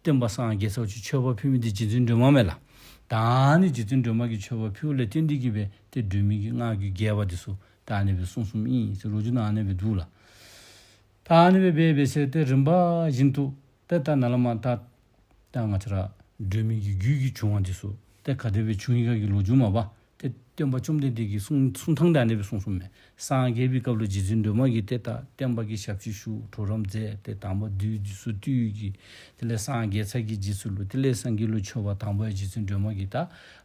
སྟོན་པ་སངས་རྒྱས་ཚར་བ་ཅིག་མཆོད་པ་ཕུལ་མི་འདི་རྗེ་བཙུན་སྒྲོལ་མ་མས་ལགས། ད་ཨ་ནི་རྗེ་བཙུན་སྒྲོལ་མ་གིས་མཆོད་པ་ཕུལཝ་ལས་བརྟེན་ཏེ་གིས་སྦེ་ཏེ་སྒྲོལ་མའི་གི་སྔགས་ཀྱི་རྒྱས་པ་འདི་ཚུ་ད་ཨ་ནི་སྦེ་གསུངས་གསུངསམ་ཨིན་ཟེར་ལོ་རྒྱུས་ནང་ཨ་ནི་སྦེ་འདུག་ལགས། ད་ཨ་ནི་སྦེ་འབད་འབད་ཟེར་ཏེ་རིམ་པ་བཞིན་དུ་ཏེ་ད་ནཱ་ལས་མར་ད་ད་ང་བཅས་ར་སྒྲོལ་མའི་གི་རྒྱུད་ཀྱི་བྱུང་བ་འདི་ཚུ་ཏེ་ག་དེ་སྦེ་བྱུང་ཡི་ག་གི་ལོ་རྒྱུས་མ་པ་ཏེ་སྟོན་པ་བཅོམ་ལྡན་འདས་ཀྱིས་གསུང་གསུང་ཐངས་ད་ཨ་ནི་སྦེ་གསུངས་གསུངསམ་མས། སངས་རྒྱས་པའི་སྐབས་ལུ་རྗེ་བཙུན་སྒྲོལ་མ་གིས་ཏེ་ད་སྟོན་པ་གི་ཞབས་ཕྱི་ཞུ། གྲོགས་རམ་མཛད། ཏེ་དང་པ་བདུད་འདི་ཚུ་བཏུལ་གྱི། དེ་ལས་སངས་རྒྱས་ཚར་གྱི་རྗེས་སུ་ལུ་དེ་ལས་སངས་རྒྱས་ལུ་མཆོད་པ་དང་པ་རྗེ་བཙུན་སྒྲོལ་མ་གིས་ད་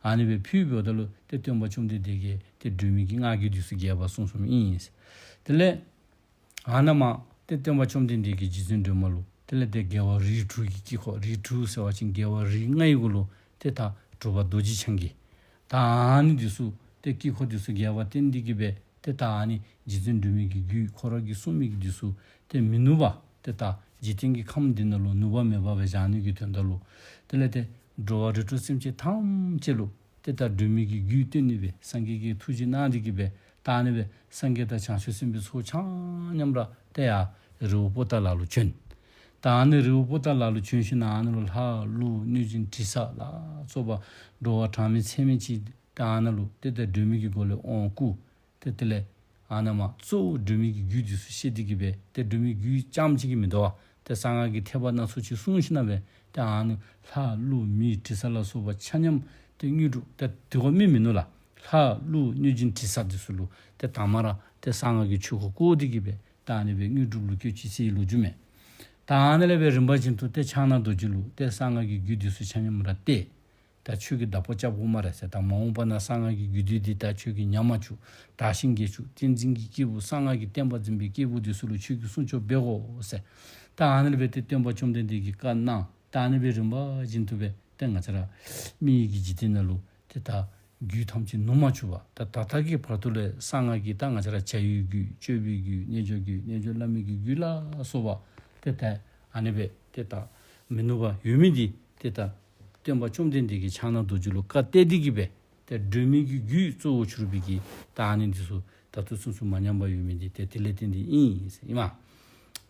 ཨ་ནི་སྦེ་ཕུལ་འབདཝ་ད་ལུ་ཏེ་སྟོན་པ་བཅོམ་ལྡན་འདས་ཀྱིས་ཏེ་སྒྲོལ་མའི་གི་སྔགས་ཀྱི་འདི་ཚུ་རྒྱས་པ་གསུངས་གསུངསམ་ཨིན། དེ་ལས་ཨ་ནཱ་མར་ཏེ་སྟོན་པ་བཅོམ་ལྡན་འདས་ཀྱིས་རྗེ་བཙུན་སྒྲོལ་མ་ལུ་དེ་ལས་ཏེ་རྒྱལ་བ་རིགས་དྲུག་གི་དཀྱིལ་འཁོར། རིགས་དྲུག་ཟེར་བ་ཅིན་རྒྱལ་བ་རིགས་ལྔ་ཡི་གུ་ལུ་ཏེ་ད་དྲུག་པ་རྡོ་རྗེ་འཆང་གི་ད་ཨ་ནི་འདི་ཚུ་ ཏེ་དཀྱིལ་འཁོར་འདི་ཚུ་བརྒལ་བར་བརྟེན་ཏེ་གི་སྦེ་ཏེ་ད་ཨ་ནི་རྗེ་བཙུན་སྒྲོལ་མའི་གི་རྒྱུད་ཁོ་ར་གིས་གསུངས་མི་གི་འདི་ཚུ་ཏེ་མི་ནུབ་པར་ཏེ་ད་འཇིག་རྟེན་གྱི་ཁམས་འདི་ནང་ལུ་ནུབ་པ་མེད་པ་སྦེ་བཞག་ནི་གི་དོན་དག་ལུ་དེ་ལས་ཏེ་འགྲོ་བ་རིགས་དྲུག་སེམས་ཅན་ཐམས་ཅད་ལུ་ཏེ་ད་སྒྲོལ་མའི་གི་རྒྱུད་སྟོན་ནི་སྦེ་སངས་རྒྱས་ཀྱིས་ཐུགས་རྗེ་གནང་སྟེ་གི་སྦེ་ད་ཨ་ནི་སྦེ་སངས་རྒྱས་དང་བྱང་ཆུབ་སེམས་དཔའི་ཚོགས་ཆ་མཉམ་ར་ཏེ་ཡར་རི་བོ་པོ་ཏ་ལ་ལུ་བྱོན། ད་ཨ་ནི་རི་བོ་པོ་ཏ་ལ་ལུ་བྱོན་ཞིནམ་ཨ་ནི་ལུ་ལྷ་ཀླུ་གནོད་སྦྱིན་དྲི་ཟ་ལ་སོགས་པ་འགྲོ་བ་གྲངས་མེད་ཚད་མེད་ཅིག་ད་ཨ་ནི་ལུ་ཏེ་ད་སྒྲོལ་མའི་གི་སྒོ་ལས་དབང་བསྐུར། ཏེ་དེ་ལས་ཨ་ནཱ་མར་གཙོ་བོ་སྒྲོལ་མའི་གི་རྒྱུད་འདི་ཚུ་བཤད་དེ་གི་སྦེ་ཏེ་སྒྲོལ་མའི་རྒྱུད་རྐྱངམ་གཅིག་གིས་མི་དོ་བར་ཏེ་གསང་སྔགས་ཀྱི་ཐེག་པ་སྣ་ཚོགས་ཅིག་གསུངས་ཞིནམ་སྦེ་ཏེ་ཨ་ནི་ལྷ་ཀླུ་མི་དྲི་ཟ་ལ་སོགས་པ་ཆ་མཉམ་ཏེ་དངོས་གྲུབ་ཏེ་དེ་ཁོ་མི་མི་ནུབ་ལགས། ལྷ་ཀླུ་གནོད་སྦྱིན་དྲི་ཟ་འདི་ཚུ་ལུ་ཏེ་དང་པ་ར་ཏེ་གསང་སྔགས་ཀྱི་ཆོས་འཁོར་བསྐོར་ཏེ་གི་སྦེ་ད་ཨ་ནི་སྦེ་དངོས་གྲུབ་ལུ་བཀོད་ཅི་ཟེར་བའི་ལོ་རྒྱུས་མས། ད་ཨ་ནི་ལས་སྦེ་རིམ་པ་བཞིན་དུ་ཏེ་ཕྱག་ན་རྡོ་རྗེ་ལུ་ཏེ་གསང་སྔགས་ཀྱི་རྒྱུད་འདི་ཚུ་ཆ་མཉམ་ར་གཏད། ད་ཁྱོད་ཀྱིས་བདག་པོ་རྐྱབ་དགོ་སྨ་རེ་ཟེར། ད་མ་འོངས་པ་ན་གསང་སྔགས་ཀྱི་རྒྱུད་སྡེ་འདི་ད་ཁྱོད་ཀྱིས་ཉམས་མ་བཅུག། དར་ཞིང་རྒྱས་བཅུག། བསྟན་འཛིན་གྱི་སྐྱེས་བུ་གསང་སྔགས་ཀྱི་བསྟན་པ་འཛིན་པའི་སྐྱེས་བུ་འདི་ཚུ་ལུ་ཁྱོད་ཀྱིས་སྲུང་སྐྱོབ་འབད་དགོ་ཟེར། ད་ཨ་ནི་ལས་སྦེ་ཏེ་སྟོན་པ་བཅོམ་ལྡན་འདས་ཀྱིས་བཀའ་གནང་། ད་ཨ་ནི་སྦེ་རིམ་པ་བཞིན་དུ་སྦེ་ཏེ་ང་བཅས་ར་མི་ཡི་གི་འཇིག་རྟེན་ནང་ལུ་ཏེ་ད་རྒྱུད་ཐམས་ཅད་ནུབ་མ་བཅུག་པར་ད་ད་ལྟོ་གི་བར་དུ་ལས་གསང་སྔགས་ཀྱི་ད་ང་བཅས་ར་བྱ་བའི་རྒྱུད་སྤྱོད་པའི་རྒྱུད་རྣལ་འབྱོར་རྒྱུད་རྣལ་འབྱོར་བླ་མེད་ཀྱི་རྒྱུད་ལ་སོགས་པ་ཏེ་ད་ཨ་ནི་སྦེ་ཏེ་ད་མི་ནུབ་པར་ཡོད་མི་འདི་ཏེ་ད་སྟོན་པ་བཅོམ་ལྡན་འདས་ཀྱིས་ཕྱག་ན་རྡོ་རྗེ་ལུ་བཀའ་གཏད་དེ་གི་སྦེ་ཏེ་སྒྲོལ་མའི་གི་རྒྱུད་གཙོ་བོར་གྱུར་པའི་གི་ད་ཨ་ནི་འདི་ཚུ་ད་ལྟོ་ཚུན་ཚོད་མ་ཉམས་པར་ཡོད་མི་འདི་ཏེ་དེ་ལས་བརྟེན་ཏེ་ཨིན་ཟེར་ཨིན་མས།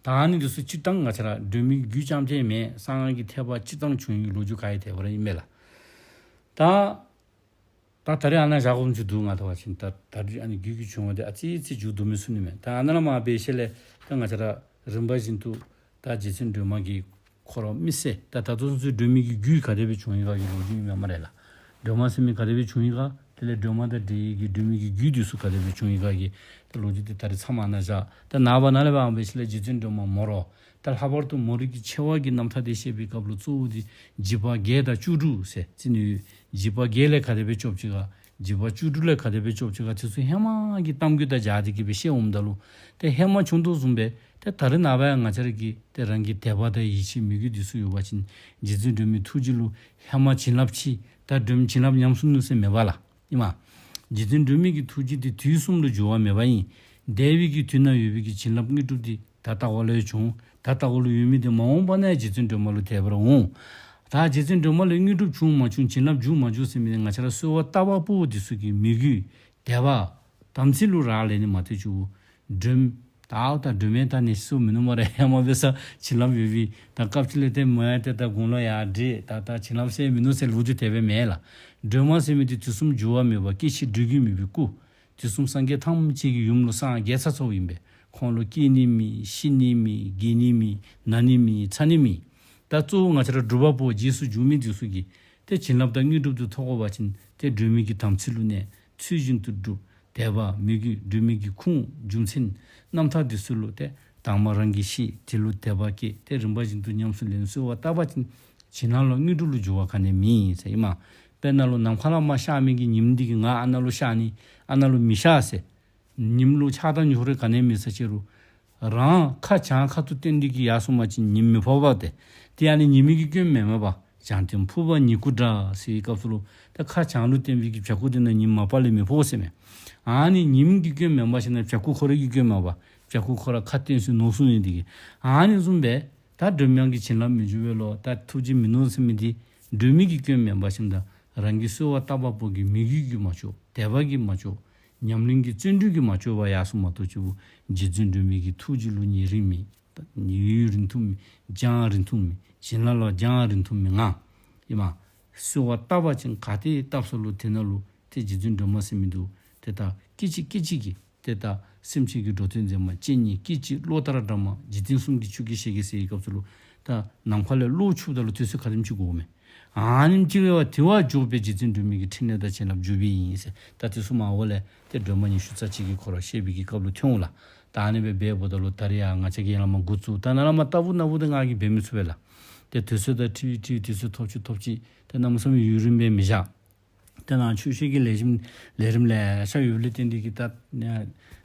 ད་ཨ་ནི་འདི་ཚུ་སྤྱིར་བཏང་ང་བཅས་ར་སྒྲོལ་མའི་གི་རྒྱུད་རྐྱངམ་ཅིག་མེན་གསང་སྔགས་ཀྱི་ཐེག་པ་སྤྱིར་བཏང་བྱུང་བའི་ལོ་རྒྱུས་ག་ཡི་དེ་བ་ར་ཨིན་མས་ལགས། ད་ད་ད་རེས་ཨ་ནཱ་བཞག་དགོཔ་ཅིག་འདུག། ང་ལྟ་བ་ཅིན་ད་ད་རེས་ཨ་ནི་རྒྱུད་ཀྱི་བྱུང་བ་འདི་ཨ་ཙི་ཙི་མཇུག་བསྡུ་མི་ཚུགས་ནི་མས། ད་ཨ་ནཱ་ལས་མར་འབད་ཞིནམ་ལས་ད་ང་བཅས་ར་རིམ་པ་བཞིན་དུ་ད་རྗེ་བཙུན་སྒྲོལ་མ་གི་ཁོ་ར་མི་ཚེ་ད་ད་ལྟོ་ཚུན་ཚོད་སྒྲོལ་མའི་གི་རྒྱུད་ག་དེ་སྦེ་བྱུང་ཡི་ག་གི་ལོ་རྒྱུས་ཨིན་མས་སྨ་རེ་ལགས། སྒྲོལ་མ་ཟེར་མི་ག་དེ་སྦེ་བྱུང་ཡི་ག། དེ་ལས་སྒྲོལ་མ་དང་འབྲེལ་བའི་གི་སྒྲོལ་མའི་གི་རྒྱུད་འདི་ཚུ་ག་དེ་སྦེ་བྱུང་ཡི་ག་གི་ད་ལོ་རྒྱུས་འདི་ད་རེས་མཚམས་ཨ་ནཱ་བཞག། ད་ནངས་པ་ནཱ་ལས་འབད་ཞིནམ་ལས་རྗེ་བཙུན་སྒྲོལ་མ་མོ་ར་ད་ལྷག་པར་དུ་མོ་རའི་གི་ཆེ་བ་གི་རྣམ་ཐར་དེ་བཤད་པའི་སྐབས་ལུ་གཙོ་བོ་འདི་འཇིགས་པ་བརྒྱད་དང་བཅུ་དྲུག་ཟེར་ཅིག་ནི་ཡོད། འཇིགས་པ་བརྒྱད་ལས་ག་དེ་སྦེ་སྐྱོབ་ཅི་ག། འཇིགས་པ་བཅུ་དྲུག་ལས་ག་དེ་སྦེ་སྐྱོབ་ཅི་ག། དེ་ཚུ་ཧེ་མ་གི་གཏམ་རྒྱུད་དང་སྦྱར་ཏེ་གི་སྦེ་བཤད་འོངམ་ད་ལུ་ཏེ་ཧེ་མ་བྱུང་དོ་བཟུམ་སྦེ་ཏེ་ད་རེས་ནངས་པ་ཡང་ང་བཅས་ར་གི་ཏེ་རང་གི་དད་པ་དང་ཡིད་ཆེས་མོས་གུས་འདི་ཚུ་ཡོད་པ་ཅིན་རྗེ་བཙུན་སྒྲོལ་མའི་ཐུགས་རྗེ་ལུ་ཧེ་མ་བྱིན་རླབས་ཅིག་ད་སྒྲོལ་མའི་བྱིན་རླབས་ཉམས་སོང་ནུག་ཟེར་མེད་པ་ལགས། ཨིན་མས། རྗེ་བཙུན་སྒྲོལ་མའི་གི་ཐུགས་རྗེ་འདི་དུས་གསུམ་ལུ་འགྱུར་བ་མེད་པ་ཨིན། འདས་པའི་གི་དུས་ན་ཡོད་པའི་གི་བྱིན་རླབས་དངོས་གྲུབ་འདི་ད་ལྟ་བ་ལུ་ཡང་འབྱུང་། ད་ལྟ་བ་ལུ་ཡོད་མི་འདི་མ་འོངས་པ་ན་ཡང་རྗེ་བཙུན་སྒྲོལ་མ་ལུ་དད་པར་འོང་། ད་རྗེ་བཙུན་སྒྲོལ་མ་ལུ་དངོས་གྲུབ་བྱུང་མ་བྱུང་བྱིན་རླབས་འཇུག་མ་འཇུག་ཟེར་མི་འདི་ང་བཅས་ར་གསོལ་བ་བཏབ་པ་པོ་འདི་ཚུ་གི་མོས་གུས་དད་པ་དམ་ཚིག་ལུ་རག་ལས་ནི་མ་གཏོགས་ཅིག་སྒྲོལ་མ་ད་ཨའུ་ད་སྒྲོལ་མ་ད་ནི་སུ་མིན་ནུག་སྨ་རེ། ཧེ་མ་འབད་ས་བྱིན་རླབས་ཡོད་པའི་ད་སྐབས་ཅིག་ལས་ཏེ་མོ་ཡང་ཏེ་ད་དགུང་ལོ་ཡར་བགྲེས་ད་ད་བྱིན་རླབས་ཟེར་མིན་ནུག་ཟེར་ལོ་རྒྱུས་དེ་སྦེ་མེད་ལགས། སྒྲོལ་མ་ཟེར་མི་འདི་དུས་གསུམ་འགྱུར་བ་མེད་པ་སྐྱེ་འཆི་འགྲོ་རྒྱུ་མེད་པའི་སྐུ། དུས་གསུམ་སངས་རྒྱས་ཐམས་ཅད་ཀྱི་ཡུམ་ལུ་སངས་རྒྱས་ཚར་ཚརཝ་ཨིན་པས། ཁོང་ལུ་སྐྱེ་ནི་མེད་ཤི་ནི་མེད་རྒས་ནི་མེད་ན་ནི་མེད་ཚ་ནི་མེད། ད་གཙོ་བོ་ང་བཅས་ར་སྒྲུབ་པ་པོ་རྗེས་སུ་འཇུག་མི་འདི་ཚུ་གིས་ཏེ་བྱིན་རླབས་དང་དངོས་གྲུབ་འདི་ཐོབ་དགོ་པ་ཅིན་ཏེ་སྒྲོལ་མའི་གི་དམ་ཚིག་ལུ་གནས། ཚུལ་བཞིན་དུ་སྒྲུབ། དད་པ་མོས་གུས་སྒྲོལ་མའི་གི་ཁུངས་རྒྱུ་མཚན་རྣམ་ཐར་འདི་ཚུ་ལུ་ཏེ་དང་པ་རང་གིས་ཤེས། དེ་ལུ་དད་པ་སྐྱེ། ཏེ་རིམ་པ་བཞིན་དུ་ཉམས་སུ་ལེན་གསོལ་བ་བཏབ་པ་ཅིན་བྱིན་རླབས་ལུ་དངོས་གྲུབ་ལུ་འགྱུར་བ་ག་ནི་ཡང་མེད་ཟེར་ཨིན་མས། དཔེར་ན་ལུ་ནམ་མཁའ་ལས་མར་ཤར་མི་གི་ཉིམ་འདི་གིས་ང་ཨ་ནཱ་ལུ་ཤར་ནི་ཨ་ནཱ་ལུ་མི་ཤར་ཟེར། ཉིམ་ལུ་ཆགས་སྡང་ཉེ་རིང་ག་ནི་ཡང་མེད་ས་ཅིག་རུང་རང་ཁ་བྱང་ཁ་ཐུག་བསྟན་ཏེ་གི་ཡར་སོང་པ་ཅིན་ཉིམ་མི་ཕོག་པས་ཏེ། དེ་ཨ་ནི་ཉི་མའི་གི་སྐྱོན་མེན་མས་པ། བྱང་སྟེང་ཕུབ་པ་ཉི་སྐུ་འདྲ་ཟེར་བའི་སྐབས་སུ་ལུ་ད་ཁ་བྱང་ལུ་བསྟན་པའི་གི་བྱག་ཀུ་འདི་ནང་ཉིམ་མ་པ་ལས་མི་ཕོག་ཟེར་མས། ཨ་ནི་ཉིམ་གི་སྐྱོན་མེན་པ་ཅིན་བྱག་ཀུ་ཁོ་རའི་གི་སྐྱོན་མས་པ། བྱག་ཀུ་ཁོ་ར་ཁ་བསྟན་སོང་ནོར་སོང་ཡོད་དེ་གི། ཨ་ནི་བཟུམ་སྦེ་ད་སྒྲོལ་མ་གི་བྱིན་རླབས་མི་འཇུག་པས་ལོ། ད་ཐུགས་རྗེ་མིན་ནུག་ཟེར་མི་འདི་སྒྲོལ་མའི་གི་སྐྱོན་མེན་པ་ཅིན་ད་རང་གི་གསོལ་བ་བཏབ་པ་པོ་གི་མོས་གུས་ཀྱིས་མ་ཆོག། དད་པ་གིས་མ་ཆོག། ཉམས་ལེན་གྱི་བརྩོན་འགྲུས་ཀྱིས་མ་ཆོག་པར་ཡར་སོང་མ་གཏོགས་ཅིག་རྗེ་བཙུན་སྒྲོལ་མའི་གི་ཐུགས་རྗེ་ལུ་ཉེ་རིང་མེད། ཡུན་རིང་ཐུང་མེད། འགྱངས་རིང་ཐུང་མེད། བྱིན་རླབས་ལུ་འགྱངས་རིང་ཐུང་མེད་ང་། ཨིན་མས། གསོལ་བ་བཏབ་པ་ཅིན་ག་ཏེ་བཏབ་ས་ལུ་དེ་ནང་ལུ་ཏེ་རྗེ་བཙུན་སྒྲོལ་མ་ཟེར་མི་འདི་ཏེ་ད་སྐད་ཅིག་སྐད་ཅིག་གིས་ཏེ་ད་སེམས་ཅན་གྱི་འགྲོ་དོན་མཛད་མ་སྤྱན་གཉིས་སྐད་ཅིག་གློག་ལྟར་བཀྲ་མ་འཇིག་རྟེན་གསུམ་གྱི་ཆུ་སྐྱེས་ཞལ་གྱི་ཟེར་བའི་སྐབས་སུ་ལུ་ད་ནམ་མཁའ་ལས་གློག་འཁྱུགཔ་ད་ལུ་དུས་ཚོད་ག་དེམ་ཅིག་འགོརཝ་མས། ཨ་ནེམ་ཅིག་ལས་བ་དེ་བ་འཇོག་པའི་རྗེ་བཙུན་སྒྲོལ་མའི་གི་ཕྲིན་ལས་དང་བྱིན་རླབས་འཇུག་པའི་ཨིན་ཟེར། ད་དེ་ཚུ་མར་འོག་ལས་ཏེ་སྒྲོལ་མ་ཉི་ཤུ་རྩ་གཅིག་གིས་ཁོ་ར་བཤད་པའི་གི་སྐབས་ལུ་ཐོན་འོང་ལགས། ད་ཨ་ནི་སྦེ་འབདཝ་ད་ལུ་ད་རེས་ཡང་ང་བཅས་ཀྱིས་ཡར་ལས་མར་འགོ་བཙུགས། ད་ནཱ་ལས་མར་ལྟ་བུ་ནཱ་བུ་ད་ང་གིས་འབད་མི་ཚུགས་པས་ལགས། ཏེ་དུས་ཚོད་དང་འཁྲིལ་འཁྲིལ་དུས་ཚོད་ཐོབ་ཅི་ཐོབ་ཅི་ཏེ་གནམ་མེད་ས་མེད་ཡུན་རིངམོ་སྦེ་མི་བཞག། ཏེ་ནཱ་ཆོས་བཤད་ཀྱི་ལས་རིམ་ལས་རིམ་ལེ་ཤ་ཡོདཔ་ལས་བརྟེན་ཏེ་གི་ད་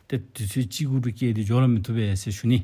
ཏེ་དུས་ཚོད་གཅིག་གུ་ར་བསྐྱལ་ཏེ་འགྱོ་ར་མི་བཏུབ་པས་ཟེར་ཞུ་ནི།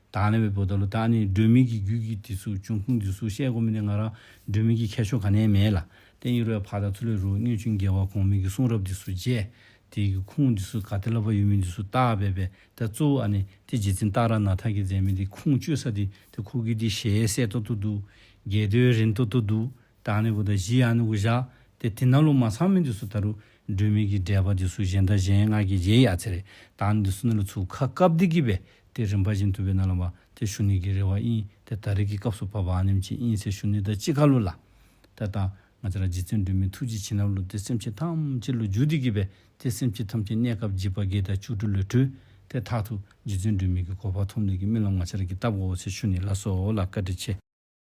ད་ཨ་ནི་སྦེ་འབདཝ་ད་ལུ་ད་ཨ་ནི་སྒྲོལ་མའི་གི་རྒྱུད་ཀྱི་འདི་ཚུ་འབྱུང་ཁུངས་འདི་ཚུ་བཤད་དགོ་མི་འདི་ང་ར་སྒྲོལ་མའི་གི་མཁས་མཆོག་ག་ནི་ཡང་མེད་ལགས། ཏེ་ཨིན་རུང་ཡང་ཕར་དང་ཚུར་ལས་རུང་སྔོན་བྱོན་རྒྱལ་བ་གོང་མའི་གི་གསུང་རབ་འདི་ཚུ་མཇལ། དེ་གི་ཁུངས་འདི་ཚུ་ག་ཏེ་ལས་ཕར་ཡོད་མི་འདི་ཚུ་བལྟ་སྦེ་སྦེ་ད་གཙོ་བོ་ཨ་ནི་ཏེ་རྗེ་བཙུན་ཏཱ་ར་ནཱ་ཐ་གིས་མཛད་མི་འདི་ཁུངས་བཅོལ་ས་འདི་ཏེ་ཁོ་གི་འདི་ཞལ་གསལ་ཏོག་ཏོ་འདུག། གྱེར་འདོན་རིང་ཏོག་ཏོ་འདུག། ད་ཨ་ནི་འབདཝ་ད་གཞི་ཨ་ནི་གུ་བཞག། ཏེ་དེ་ནང་ལུ་མ་ཚང་མི་འདི་ཚུ་ད་རུང་སྒྲོལ་མའི་གི་འགྲེལ་པ་འདི་ཚུ་གཞན་དང་གཞན་ང་གིས་མཇལ་ཡི་ཨ་ཙི་རེ། ད་ཨ་ནི་འདི་ཚུ་ནང་ལུ་ཚུར་ཁ་བཀབ་སྟེ་གིས་སྦེ་ཏེ་རིམ་པ་བཞིན་དུ་སྦེ་ནཱ་ལས་ཕར་ཏེ་ཞུ་ནི་གི་རེ་བ་ཨིན། ཏེ་ད་རེས་ཀྱི་སྐབས་སུ་བབ་པ་ཨ་ནེམ་ཅིག་ཨིན་ཟེར་ཞུ་ནི་དང་གཅིག་ཁར་ལུ་ལགས། ད་ད་ང་བཅས་ར་རྗེ་བཙུན་སྒྲོལ་མའི་ཐུགས་རྗེ་བྱིན་རླབས་ལུ་ཏེ་སེམས་ཅན་ཐམས་ཅད་ལུ་འཇུག་སྟེ་གིས་སྦེ་ཏེ་སེམས་ཅན་ཐམས་ཅད་གནས་སྐབས་འཇིགས་པ་བརྒྱད་དང་བཅུ་དྲུག་ལས་གྲོལ། ཏེ་མཐར་ཐུག་རྗེ་བཙུན་སྒྲོལ་མའི་གི་གོ་འཕང་ཐོབ་ནི་གི་སྨོན་ལམ་ང་བཅས་ར་གིས་བཏབ་དགོ་ཟེར་ཞུ་ནི་ལགས་སོ་ལགས། བཀའ་དྲིན་ཆེ།